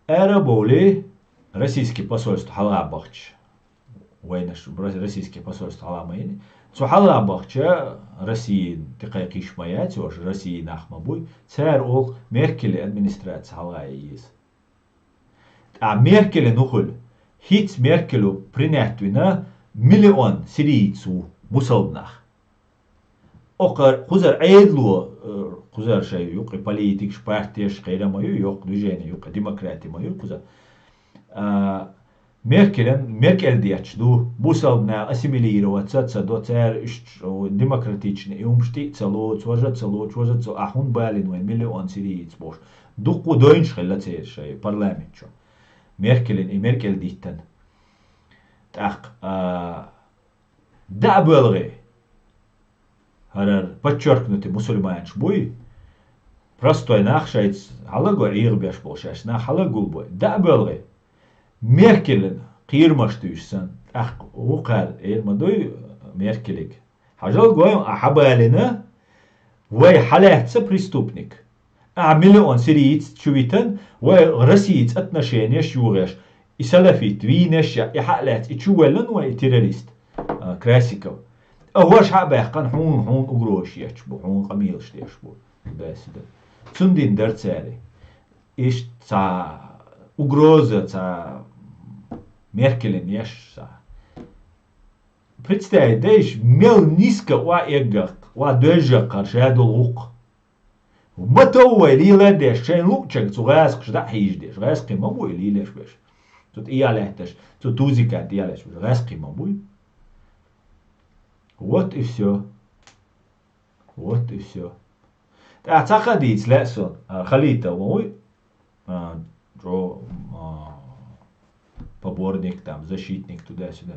Ара а бовлий, российский посольство хьалха бахча. Вайнаш бра-, российский посольство хьалха ма йина. Цу хьалха бахча Россия тӀекхайкхийш ма яц, йош, Россия нах ма буй. Цара олу Меркеле администрация хьалха е еза. ТӀаккха Меркеле нухула, хӀинца Меркело принять вина миллион сирийц ву, бусалба нах. Окхара кхузара Ӏедало, э, кхузара шайн юккъе политикаш, партияш, кхера ма ю, йоккха движение юккъе, демократи ма ю кхузара. А, Меркелен, Меркель детташ ду, бусалба нах ассимилироваться ца до, цара иштта демократичный и хӀумаш тӀе а ца лоцу, важа ца лоцу, важа ца, ахь хӀунда балийна вайн миллион сирийц бохуш. Дуккха дойнаш хилла церан шайн парламент чу. Меркелин и Меркель диттан. ТӀаккха, а, дӀа а боьлхий, ХӀарар подчеркнутый мусульманаш буй, простой нах шайца хьалагой, Ӏийгъа беш болу шаьш нах хьалагулбой. Да а боьлгӀе, Меркелина кхерамаш дуьйш санна, тӀаккха вукхара эр ма дуй Меркелиг. Хьажал гой, а хьабалина, вай хьалаьцна преступник. Ахьа миллион сирийц чу витан, вай Россица отношенеш югӀеш, и салафит вийнеш я, и хьа а лаьцна, и чу ваьллан вай, и террорист, а, Красиков. А ваш хьа а баьккхана, хьуна, хьуна угрозаш еш бу, хьуна къамелаш деш бу. Даьсса дан. Цундин дар цаьрий. Иштта цхьа угроза, цхьа Меркелин еш, цхьа. Представить дайш, мел ниска ва эггах, ва доьжжах хар шадул гӀукх. Ма тов вай лийла деш, шайн луъчаг цу гӀаскхаш дӀа а хьийжа деш. ГӀаскхий ма буй лийлеш беш. Цу тӀе ялетташ, цу тузика тӀе ялетташ беш. ГӀаскхий ма буй. Вот и всё. Вот и всё. ТӀаккха цхьа ха дийца лаьа сон, а, Халитов ма вуй, а, чӀо, а, поборник, там, защитник, туда-сюда.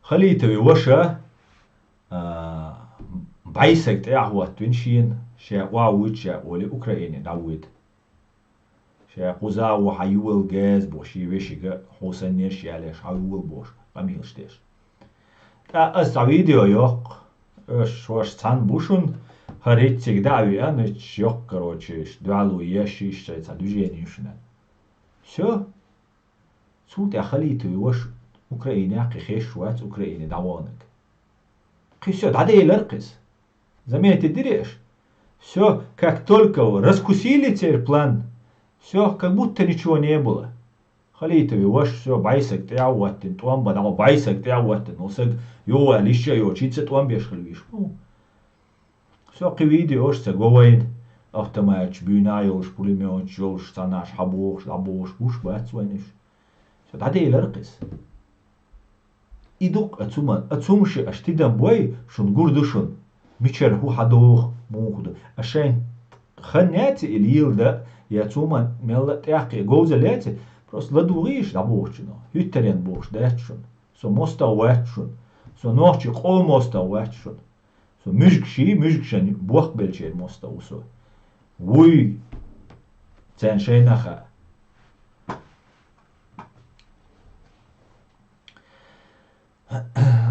Халитови ваша, а, бӀайсаг тӀехьа хӀоттавина шена, ша охьа вуьйцу, ша олий Украине дӀавоьду. Ша кхуза а ву хьан ювал газ бохуш, шен вешига хьо саннеш ялеш хьан ювал бохуш, къамелаш деш. ТӀаккха ас цхьа видео йоккху, аш шоаш цхьаьна бу шуна, хӀара хӀинцига дӀа а веана, иш йоккху, короче, иш дуьхьало еш, иш шайн цхьа движение ю шуна. Всё. Цул тӀаьхьа Халитови ваша Украинехь кхин хезаш вац Украине дӀаваханарг. Кхин всё, дӀаделира кхиза. Заметить дирий аш? Всё, как только раскусили церан план, всё, как будто ничего не было. Халитови ваша, всё, бӀайсаг тӀехьа а хӀоттийна, тӀом бан дӀа, бӀайсаг тӀехьа а хӀоттийна, хӀо саг йовхал йиш а йоцуш, хӀинца тӀом беш хила везаш ма ву. Всё, кхин видеош ца го вайна, автоматаш буьйна а йолуш, пулемёташ йолуш, цхьаннаш хьабохуш, дӀабохуш, гуш бац вайна уьш. Всё, дӀаделира кхиза. И ду-кх оцу хӀуман, оцу хӀуманаш аша тидам бой, шуна гур ду шуна, мичара хӀун хьадоху, муха ду. Аш шайн хан яций и лийла дан, я цу хӀуман мелла а тӀаккха говзалла яций, просто ладугӀийша дӀабохучунах, хӀуьттаренна бохуш дац шуна. Со мостагӀа вац шуна. Со нохчийн къоман мостагӀа вац шуна. Со муьжгаший, муьжгашан бохк беллачеран мостагӀа ву со. Вуй! Царна шайна а хаьа.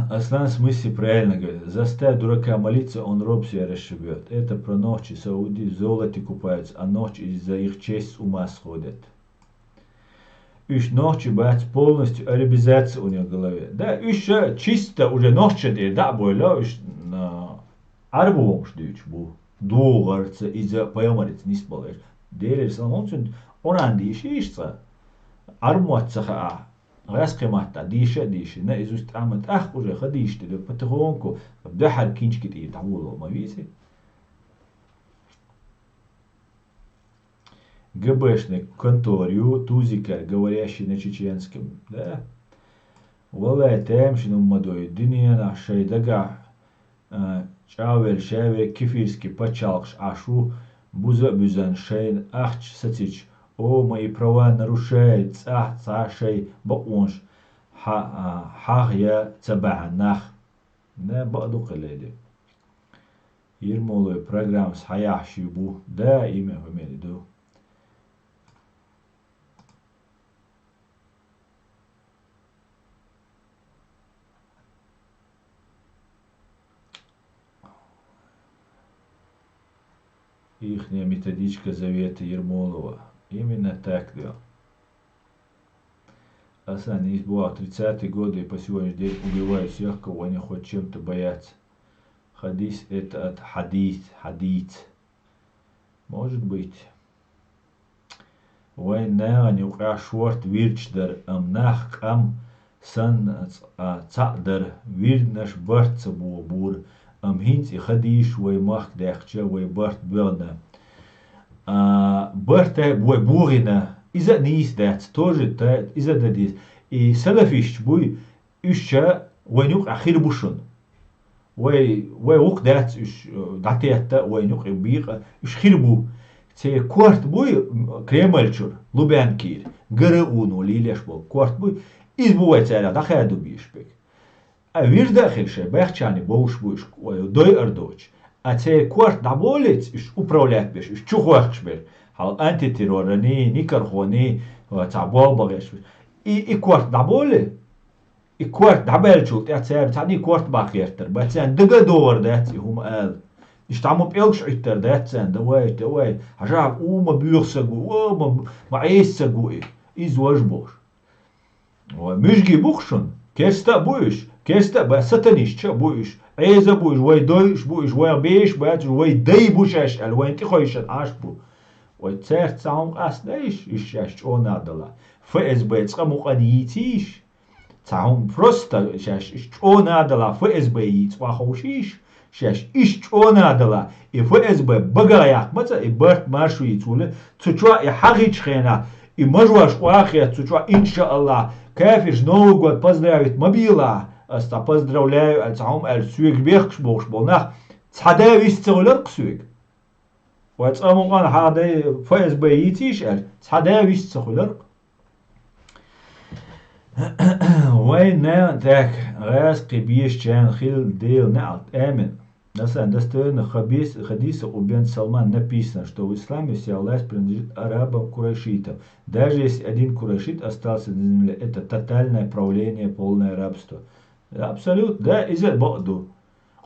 Аслан в смысле правильно говорит. Заставь дурака молиться, он роб себя расшибёт. Это про ногти. Сауди в золоте купаются, а ногти из-за их честь с ума сходят. Уьш нохчий бац, полностью арабизация у них в голове. Да, уьш ша чисто уже нохчий тӀера дӀа а бовлу, уьш, а, Ӏарбойн хӀуманаш дуьйцуш бу. ДогӀарца, иза пайхамарца нисбалеш. Делера салам хуьлда цунна, Къуръан дийший уьш цкъа? Ӏарбойн мотт ца хаахь, гӀаскхийн маттахь дийша а дийшина, иза уьш тӀама тӀаккха уже ха дийшина, потихоньку дуьххьара кинчки тӀера дӀаволавала ма везий. ГБшник контора ю, тузикара, говорящий на чеченском, да? Валлай, тамашийна хӀума ду и, дуьненахь шайн дагахь, а, чӀагӀвелла ша верг кефирский пачхьалкхаш Ӏаш ву, буза а буьзна шайна ахча сацийча, о, мои права нарушает, цӀахь цхьа шайн бакъонаш хьа-, а, хьахаян ца баьхьна нах. Да, бакъ ду кхин леди. Ермоловой программас хьаяхьаш ю бу. Да, имя, фамилия ду. Ихняя методичка Завета Ермолова. Именно так, да. Асан из бу, тридцатые годы и по сегодняшний день убиваю всех, кого они хоть чем-то боятся. Хадис это от хадис, хадис. Может быть. Вайн нахана юкъахь шорта вирдаш дара, амма нах къам санна ц-, а, цхьаъ дара, вирдаш барт ца боху бора, амма хӀинца и ха дийша вай махка даьккхича, вай барт боьгӀна. А, барт вай бохийна, иза а нийса дац, тоже та, иза а дан деза. И салафисташ буй, уьш ша вайн юкъахь хир бу шуна. Вай, вай гӀуллакх дац уьш, э, дӀатетта а, вайн юкъе бекъа а, уьш хир бу. Церан корта буй, м, Кремль чуьра, Лубянкера, ГРУ-но лелош болу корта буй, иза бу вай царах дӀахаду безаш берг. А вирда а хила шай баьхчарни болуш бу уьш, ой, дойар доцуш. А церан корта дӀаболийца уьш управлять беш, уьш чу хохкаш беш. Хьал антитеррорани, никархони, ва цхьа болх бан гӀерташ беш. И, и корта дӀаболий, и корта дӀабаьллачул тӀаьхьа цара цхьаьна и корта баккха гӀертар. Бац царна дага а догӀар дац и хӀума ала. Иштта хӀума пӀелгаш Ӏуьттар дац царна, да вай, да вай, хьажахьа, у ма буьйха саг ву, о, ма, ма Ӏеса саг ву и. Иза важа бохуш. Ой, муьжгий бу-кх шуна, керста а бу уьш, керста а бац, сатанисташ а бу уьш, Ӏеза а бу уьш, вай дойуш бу уьш, вай беш а бац уьш, вай дай бу шаьш аьлла, вайна тӀехойшан Ӏаш бу. Ой, цаьрца цхьа хӀума къастадайш, уьш шаьш чӀогӀа а дала. ФСБ цкъа мукъана йийцийш, цхьа хӀума просто шаьш уьш чӀогӀа а дала, ФСБ йийца охьаховшийш, шаьш иштта чӀогӀа а дала, и ФСБ багах яккха ма ца, и барт маршо йийца волу, цу чохь и хьахийчу хенахь, и мажош охьахетта цу чохь, иншааллахь, кафирш Новый год поздравить ма белахь, ас цхьа поздравляю аьлла, цхьа хӀума аьлла, соьга бехкаш бохуш болу нах, цхьа да вист ца хуьлура-кх соьга. Вай цкъа мукъана хьан дай ФСБ йийцийша аьлла, цхьа да вист ца хуьлура-кх. Вайн наьна тӀехь гӀазкхи бешачарна хила Дела неӀалт. Амин. Насан достоверно хабис, хадиса у бен Салман написано, что в исламе вся власть принадлежит арабам курайшитам. Даже если один курайшит остался на земле, это тотальное правление, полное рабство. Абсолютно, да, иза бакъ ду.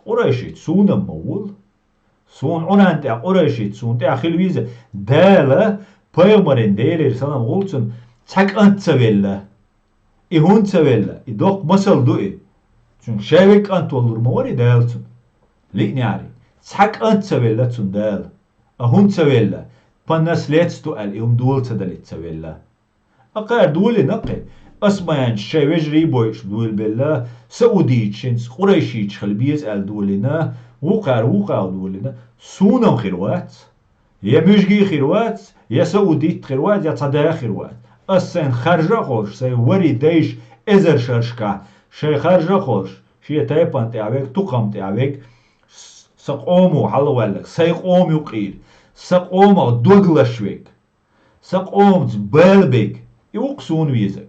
Къурайшит, суна ма вул. Суна Ӏунан тӀехь къурайшит, суна тӀехь хила веза. Дала пайхамаран, Делера салам гӀуллу цунна, цхьа кӀант ца велла. И хӀунда ца велла? И доккха масал ду и. Цуьнга шаверг кӀант воллур ма вара и Дала цунна. Лиънехьара. Цхьа кӀант ца велла цунна Дала. А хӀунда ца велла? По наследству аьлла, и хӀума дола ца далийта ца велла. Акхара долийна кхин. Османчаша шайн вежарий бойуш дуьйлабелла, саудиташ хӀинца къурайшиташ хила беза аьлла долийна, вукхара вукхара долийна, суна-м хир вац. Я муьжгий хир вац, я саудит хир вац, я цхьа да хир вац. Ас сайн харжа а ховш, сайн вари дайша эзар шаршкахь, шайн харжа а ховш, шен тайпана тӀехь верг, тукхам тӀехь верг, с-, сан къомо хьалаваьлларг, сайн къома юкъера, сан къомах дог лаш верг. Сан къомаца бала берг, и ву-кх суна везарг.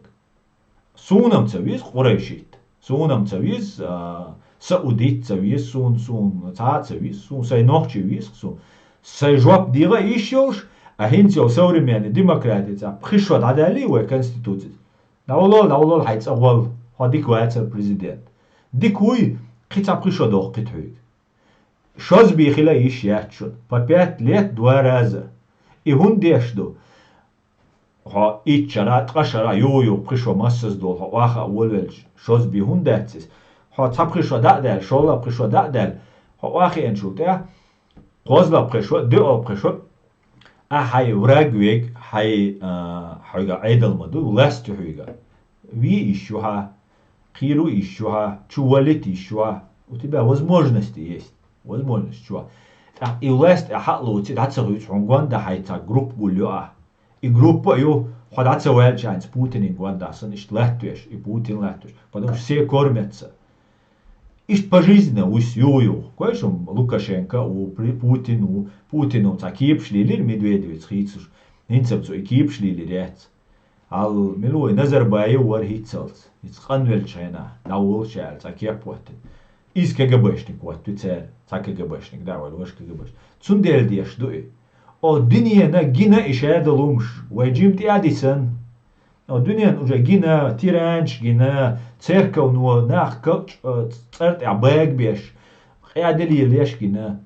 Суна-м ца веза къурайшит. Суна-м ца веза, а, саудит ца веза суна, суна цхьа а ца веза суна, сайн нохчий веза-кх суна. Сайн жоп дегӀа а йиш йолуш, а хӀинца йолу современный демократица пхи шо дӀадаьллий вай конституцица? ДӀаволал, дӀаволал хьайн цӀа гӀол, хьо дика вацара президент. Дика вуй, кхин цхьа пхи шо дохкуьйту хьоьга. Шозбий хила йиш яц шуна. По пять лет два раза. И хӀунда деш ду? Хьо итт шарахь, ткъа шарахь, юха-юха пхи шо массаза долу, хьо охьа а волавелча, шозбий хӀунда дац иза? Хьо цхьа пхи шо дӀа а даьлла, шолгӀа пхи шо дӀа а даьлла, хьо охьахиъначул тӀаьхьа, кхозлагӀа пхи шо, доьалгӀа пхи шо, ахь хьайн враг верг, хьайн, а, хьоьга Ӏедал ма ду, власть ю хьоьга. Ве йиш ю хьан, кхийра йиш ю хьан, чу валийта йиш ю хьан. У тебя возможности есть. Возможность чу. ТӀаккха и власть ахь хьа а лоций, дӀа ца хуьйцу хьуна гонда хьайн цхьа группа гулйо ахь. И группа а ю, хьо дӀа ца ваьлча хьайнца Путинан гонда санна, иштта латтавеш, и Путин латтавеш. Потому что все кормятся. Иштта пожизненно вуьсу юха-юха. Кхойшам Лукашенко а ву, При-, Путин ву. Путино цхьа кепаш лелира Медведевица хийцалуш. ХӀинца-м цо и кепаш лелира яц. Хьал мила вай Назарбаев вара хӀинццалц. Иза къанвеллачу хенахь, дӀаволлуш аьлла, цхьа кеп хӀоттина. Иза КГБшник хӀоттаве цара. Цхьа КГБшник, да, вай ваша КГБшник. Цундела деш ду и. О, дуьненна гина и шадолу хӀумаш, вай жима тӀе а дисна. О, дуьненна уже гина, тиранча гина, церковно нах калчӀ, э, цӀар тӀехь бага беш, къаьделла лелош гина.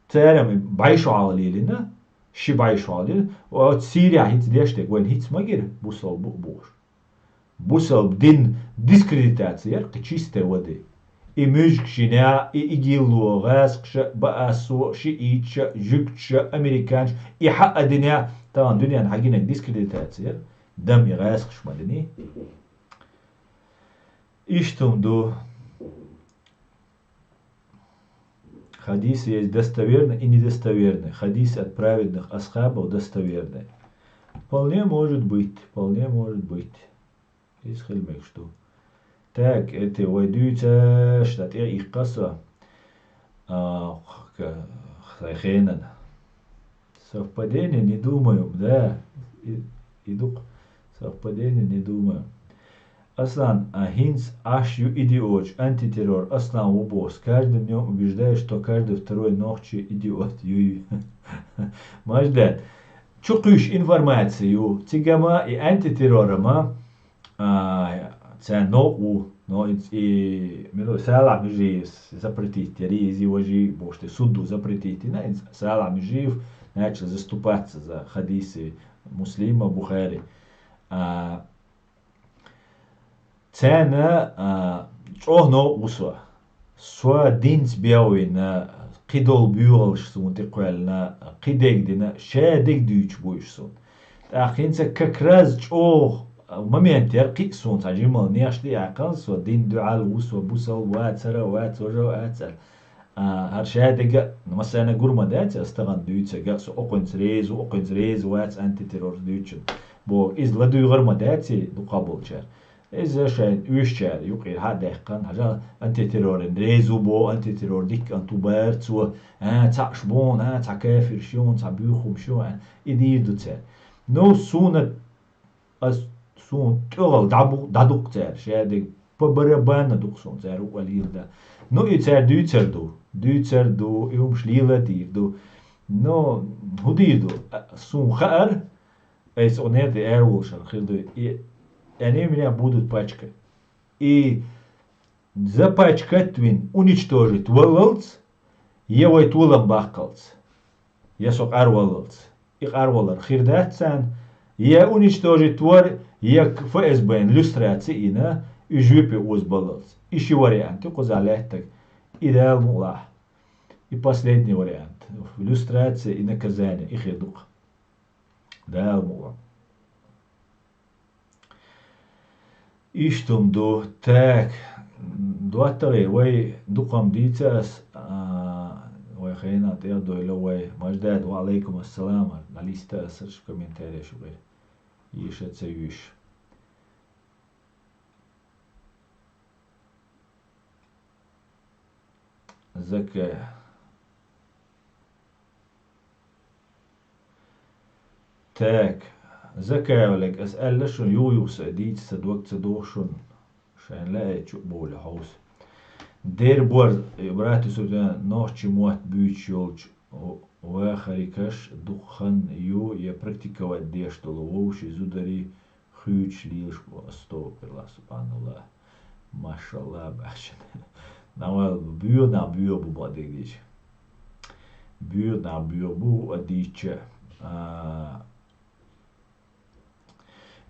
Цара-м бӀе шо хьалха лелийна, ши бӀе шо хьалха лелийна, оцу Сирехь хӀинца деш дерг вайна хӀинца ма гира, бусалба бу а бохуш. Бусалба дин дискредитация яра кхин чистой воды. И муьжгашна, и ИГИЛо, гӀазкхаша, БАСо, шииташа, жуьгташа, американца, и хьа а дина, тахана дуьненна хьагинарг дискредитация яра, дам и гӀазкхаша ма дини. Иштта хӀума ду. Хадисы есть достоверные и недостоверные. Хадисы от праведных асхабов достоверные. Вполне может быть, вполне может быть. Иза хила мегаш ду. Так, эти вай дуьйцуш, дан тӀе иккха со. А, х-, к-, х-, хенан. Совпадение, не думаю, да. И, и ду-кх. Совпадение, не думаю. Аслан, а хӀинца Ӏаш ю идиоташ, антитеррор Аслан ву боху. С каждым днём убеждаюсь, что каждый второй нохчи идиот. Юй. Маждет. Чу кхуьйсуш информаци ю. Цигама и антитеррорама, а, царна новкъа ву. Но и, и, мила, Салахь Межиевс запретить яри, иза важи бохуш, те суд ду запретить йина, и Салахь Межиев начал заступаться за хадисы Муслима, Бухари. А, Царна, а, чӀогӀа новкъа ву со. Со динца бегӀ вина, кхидолу боьхалш суна тӀекхоьллина, кхидерг дина, шадерг дуьйцуш бу уьш суна. ТӀаккха хӀинца как раз чӀогӀа момент яра кхин а суна, цхьа жималла нехаш тӀе а яьккхина, со дин дуьхьал ву, со бусалба вацара а вац, важа а вац аьлла. А, хӀара шадерг а, массарна гур ма дац, ас тахана дуьйцург а, со окхуьнца реза ву, окхуьнца реза вац антитеррорс дуьйцучун. Бо, иза ладуьйгӀар ма дац и дукхахболчара. Иза шайн уьшчара юкъера хьа а даьккхина, хьажа, антитерроран реза ву бо, антитеррор дика кӀант ву бара цо, а, цхьаъ аш бу, а, цхьа кафирш ю, цхьа буьйхамаш ю, а, и дийр ду цара. Ну, суна Ас, суна тӀехула дӀабу-, дӀадукху цара, шадерг по барабану дукху суна цара, уалийла да. Ну, и цара дуьйцур ду, дуьйцур ду, и хӀумаш лела а дийр ду. Ну, хӀун дийр ду? А, суна хаьара, айса оха нер тӀе ара волуш хир ду. И, они меня будут пачкать. И запачкать вина, уничтожить валлалц, я вай толам баккхалц. Я со къарваллалц. И къарвалар хир дац царна, я уничтожить вар, я к-, ФСБ-н люстраци йина, и жоьпе озабаллалц. И ши вариант ю кхузахь лаьттаг. И Дала мукъалахь. И последний вариант. Люстрация и наказание. И хир ду-кх. Дала мукъалахь. Иштта хӀума ду. Так, доттагӀий, вай дукха хӀума дийца ас, а, вай хенахь тӀе а дойла вай. Маждад, ва Ӏалайкум ассалам, дӀалиста ас комментарий шу вай. Йиша ца юьйш. Закай. Так, Закай Олег, ас аьлла шуна, юха-юха сан дийца сан дог ца доху шуна, шайна лаьа чу а бовлий хьовса. Дер бор, братья, сутен нохчи мотт буьйцуш йолчу вахарикаш дукха хан ю я практиковать деш долу вовшийн зударий хуьйцуш лелаш бу. Астагфируллах, субханаллах. Машаллах, баьхча. Навал боьха нах боьха бу бакъдерг дийча. Боьха нах боьха бу, а дийча. А,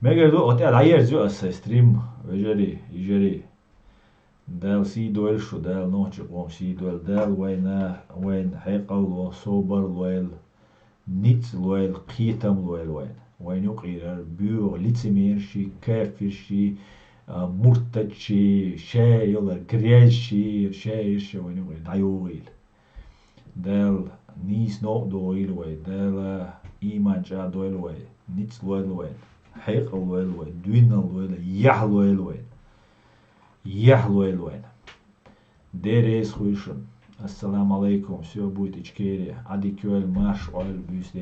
мегар ду, оцу тӀе дӀаерзайо ас сайн стрим, вежарий, йижарий. Дала сий дойла шу, Дала нохчийн къоман сий дойла. Дала вайна, вайна хьекъал лойла, собар лойла, ницкъ лойла, кхетам лойла вайна. Вайна юкъера боьха лицемерший, кафирший, а, муртадший, ша йолу грязьший, ша йолу вайна юкъера дӀайогӀийла. Дала нийса новкъа догӀийла вай, Дала ийман чӀагӀдойла вай, ницкъ лойла вай, хьекъал лойла вай, дуьйнал лойла, яхь лойла вай. Яхь лойла вайна. Дела реза хуьлда шуна. Ассаламу алайкум, всё будет Ичкерия. Ӏадика йойла, марша Ӏойла, буьйса де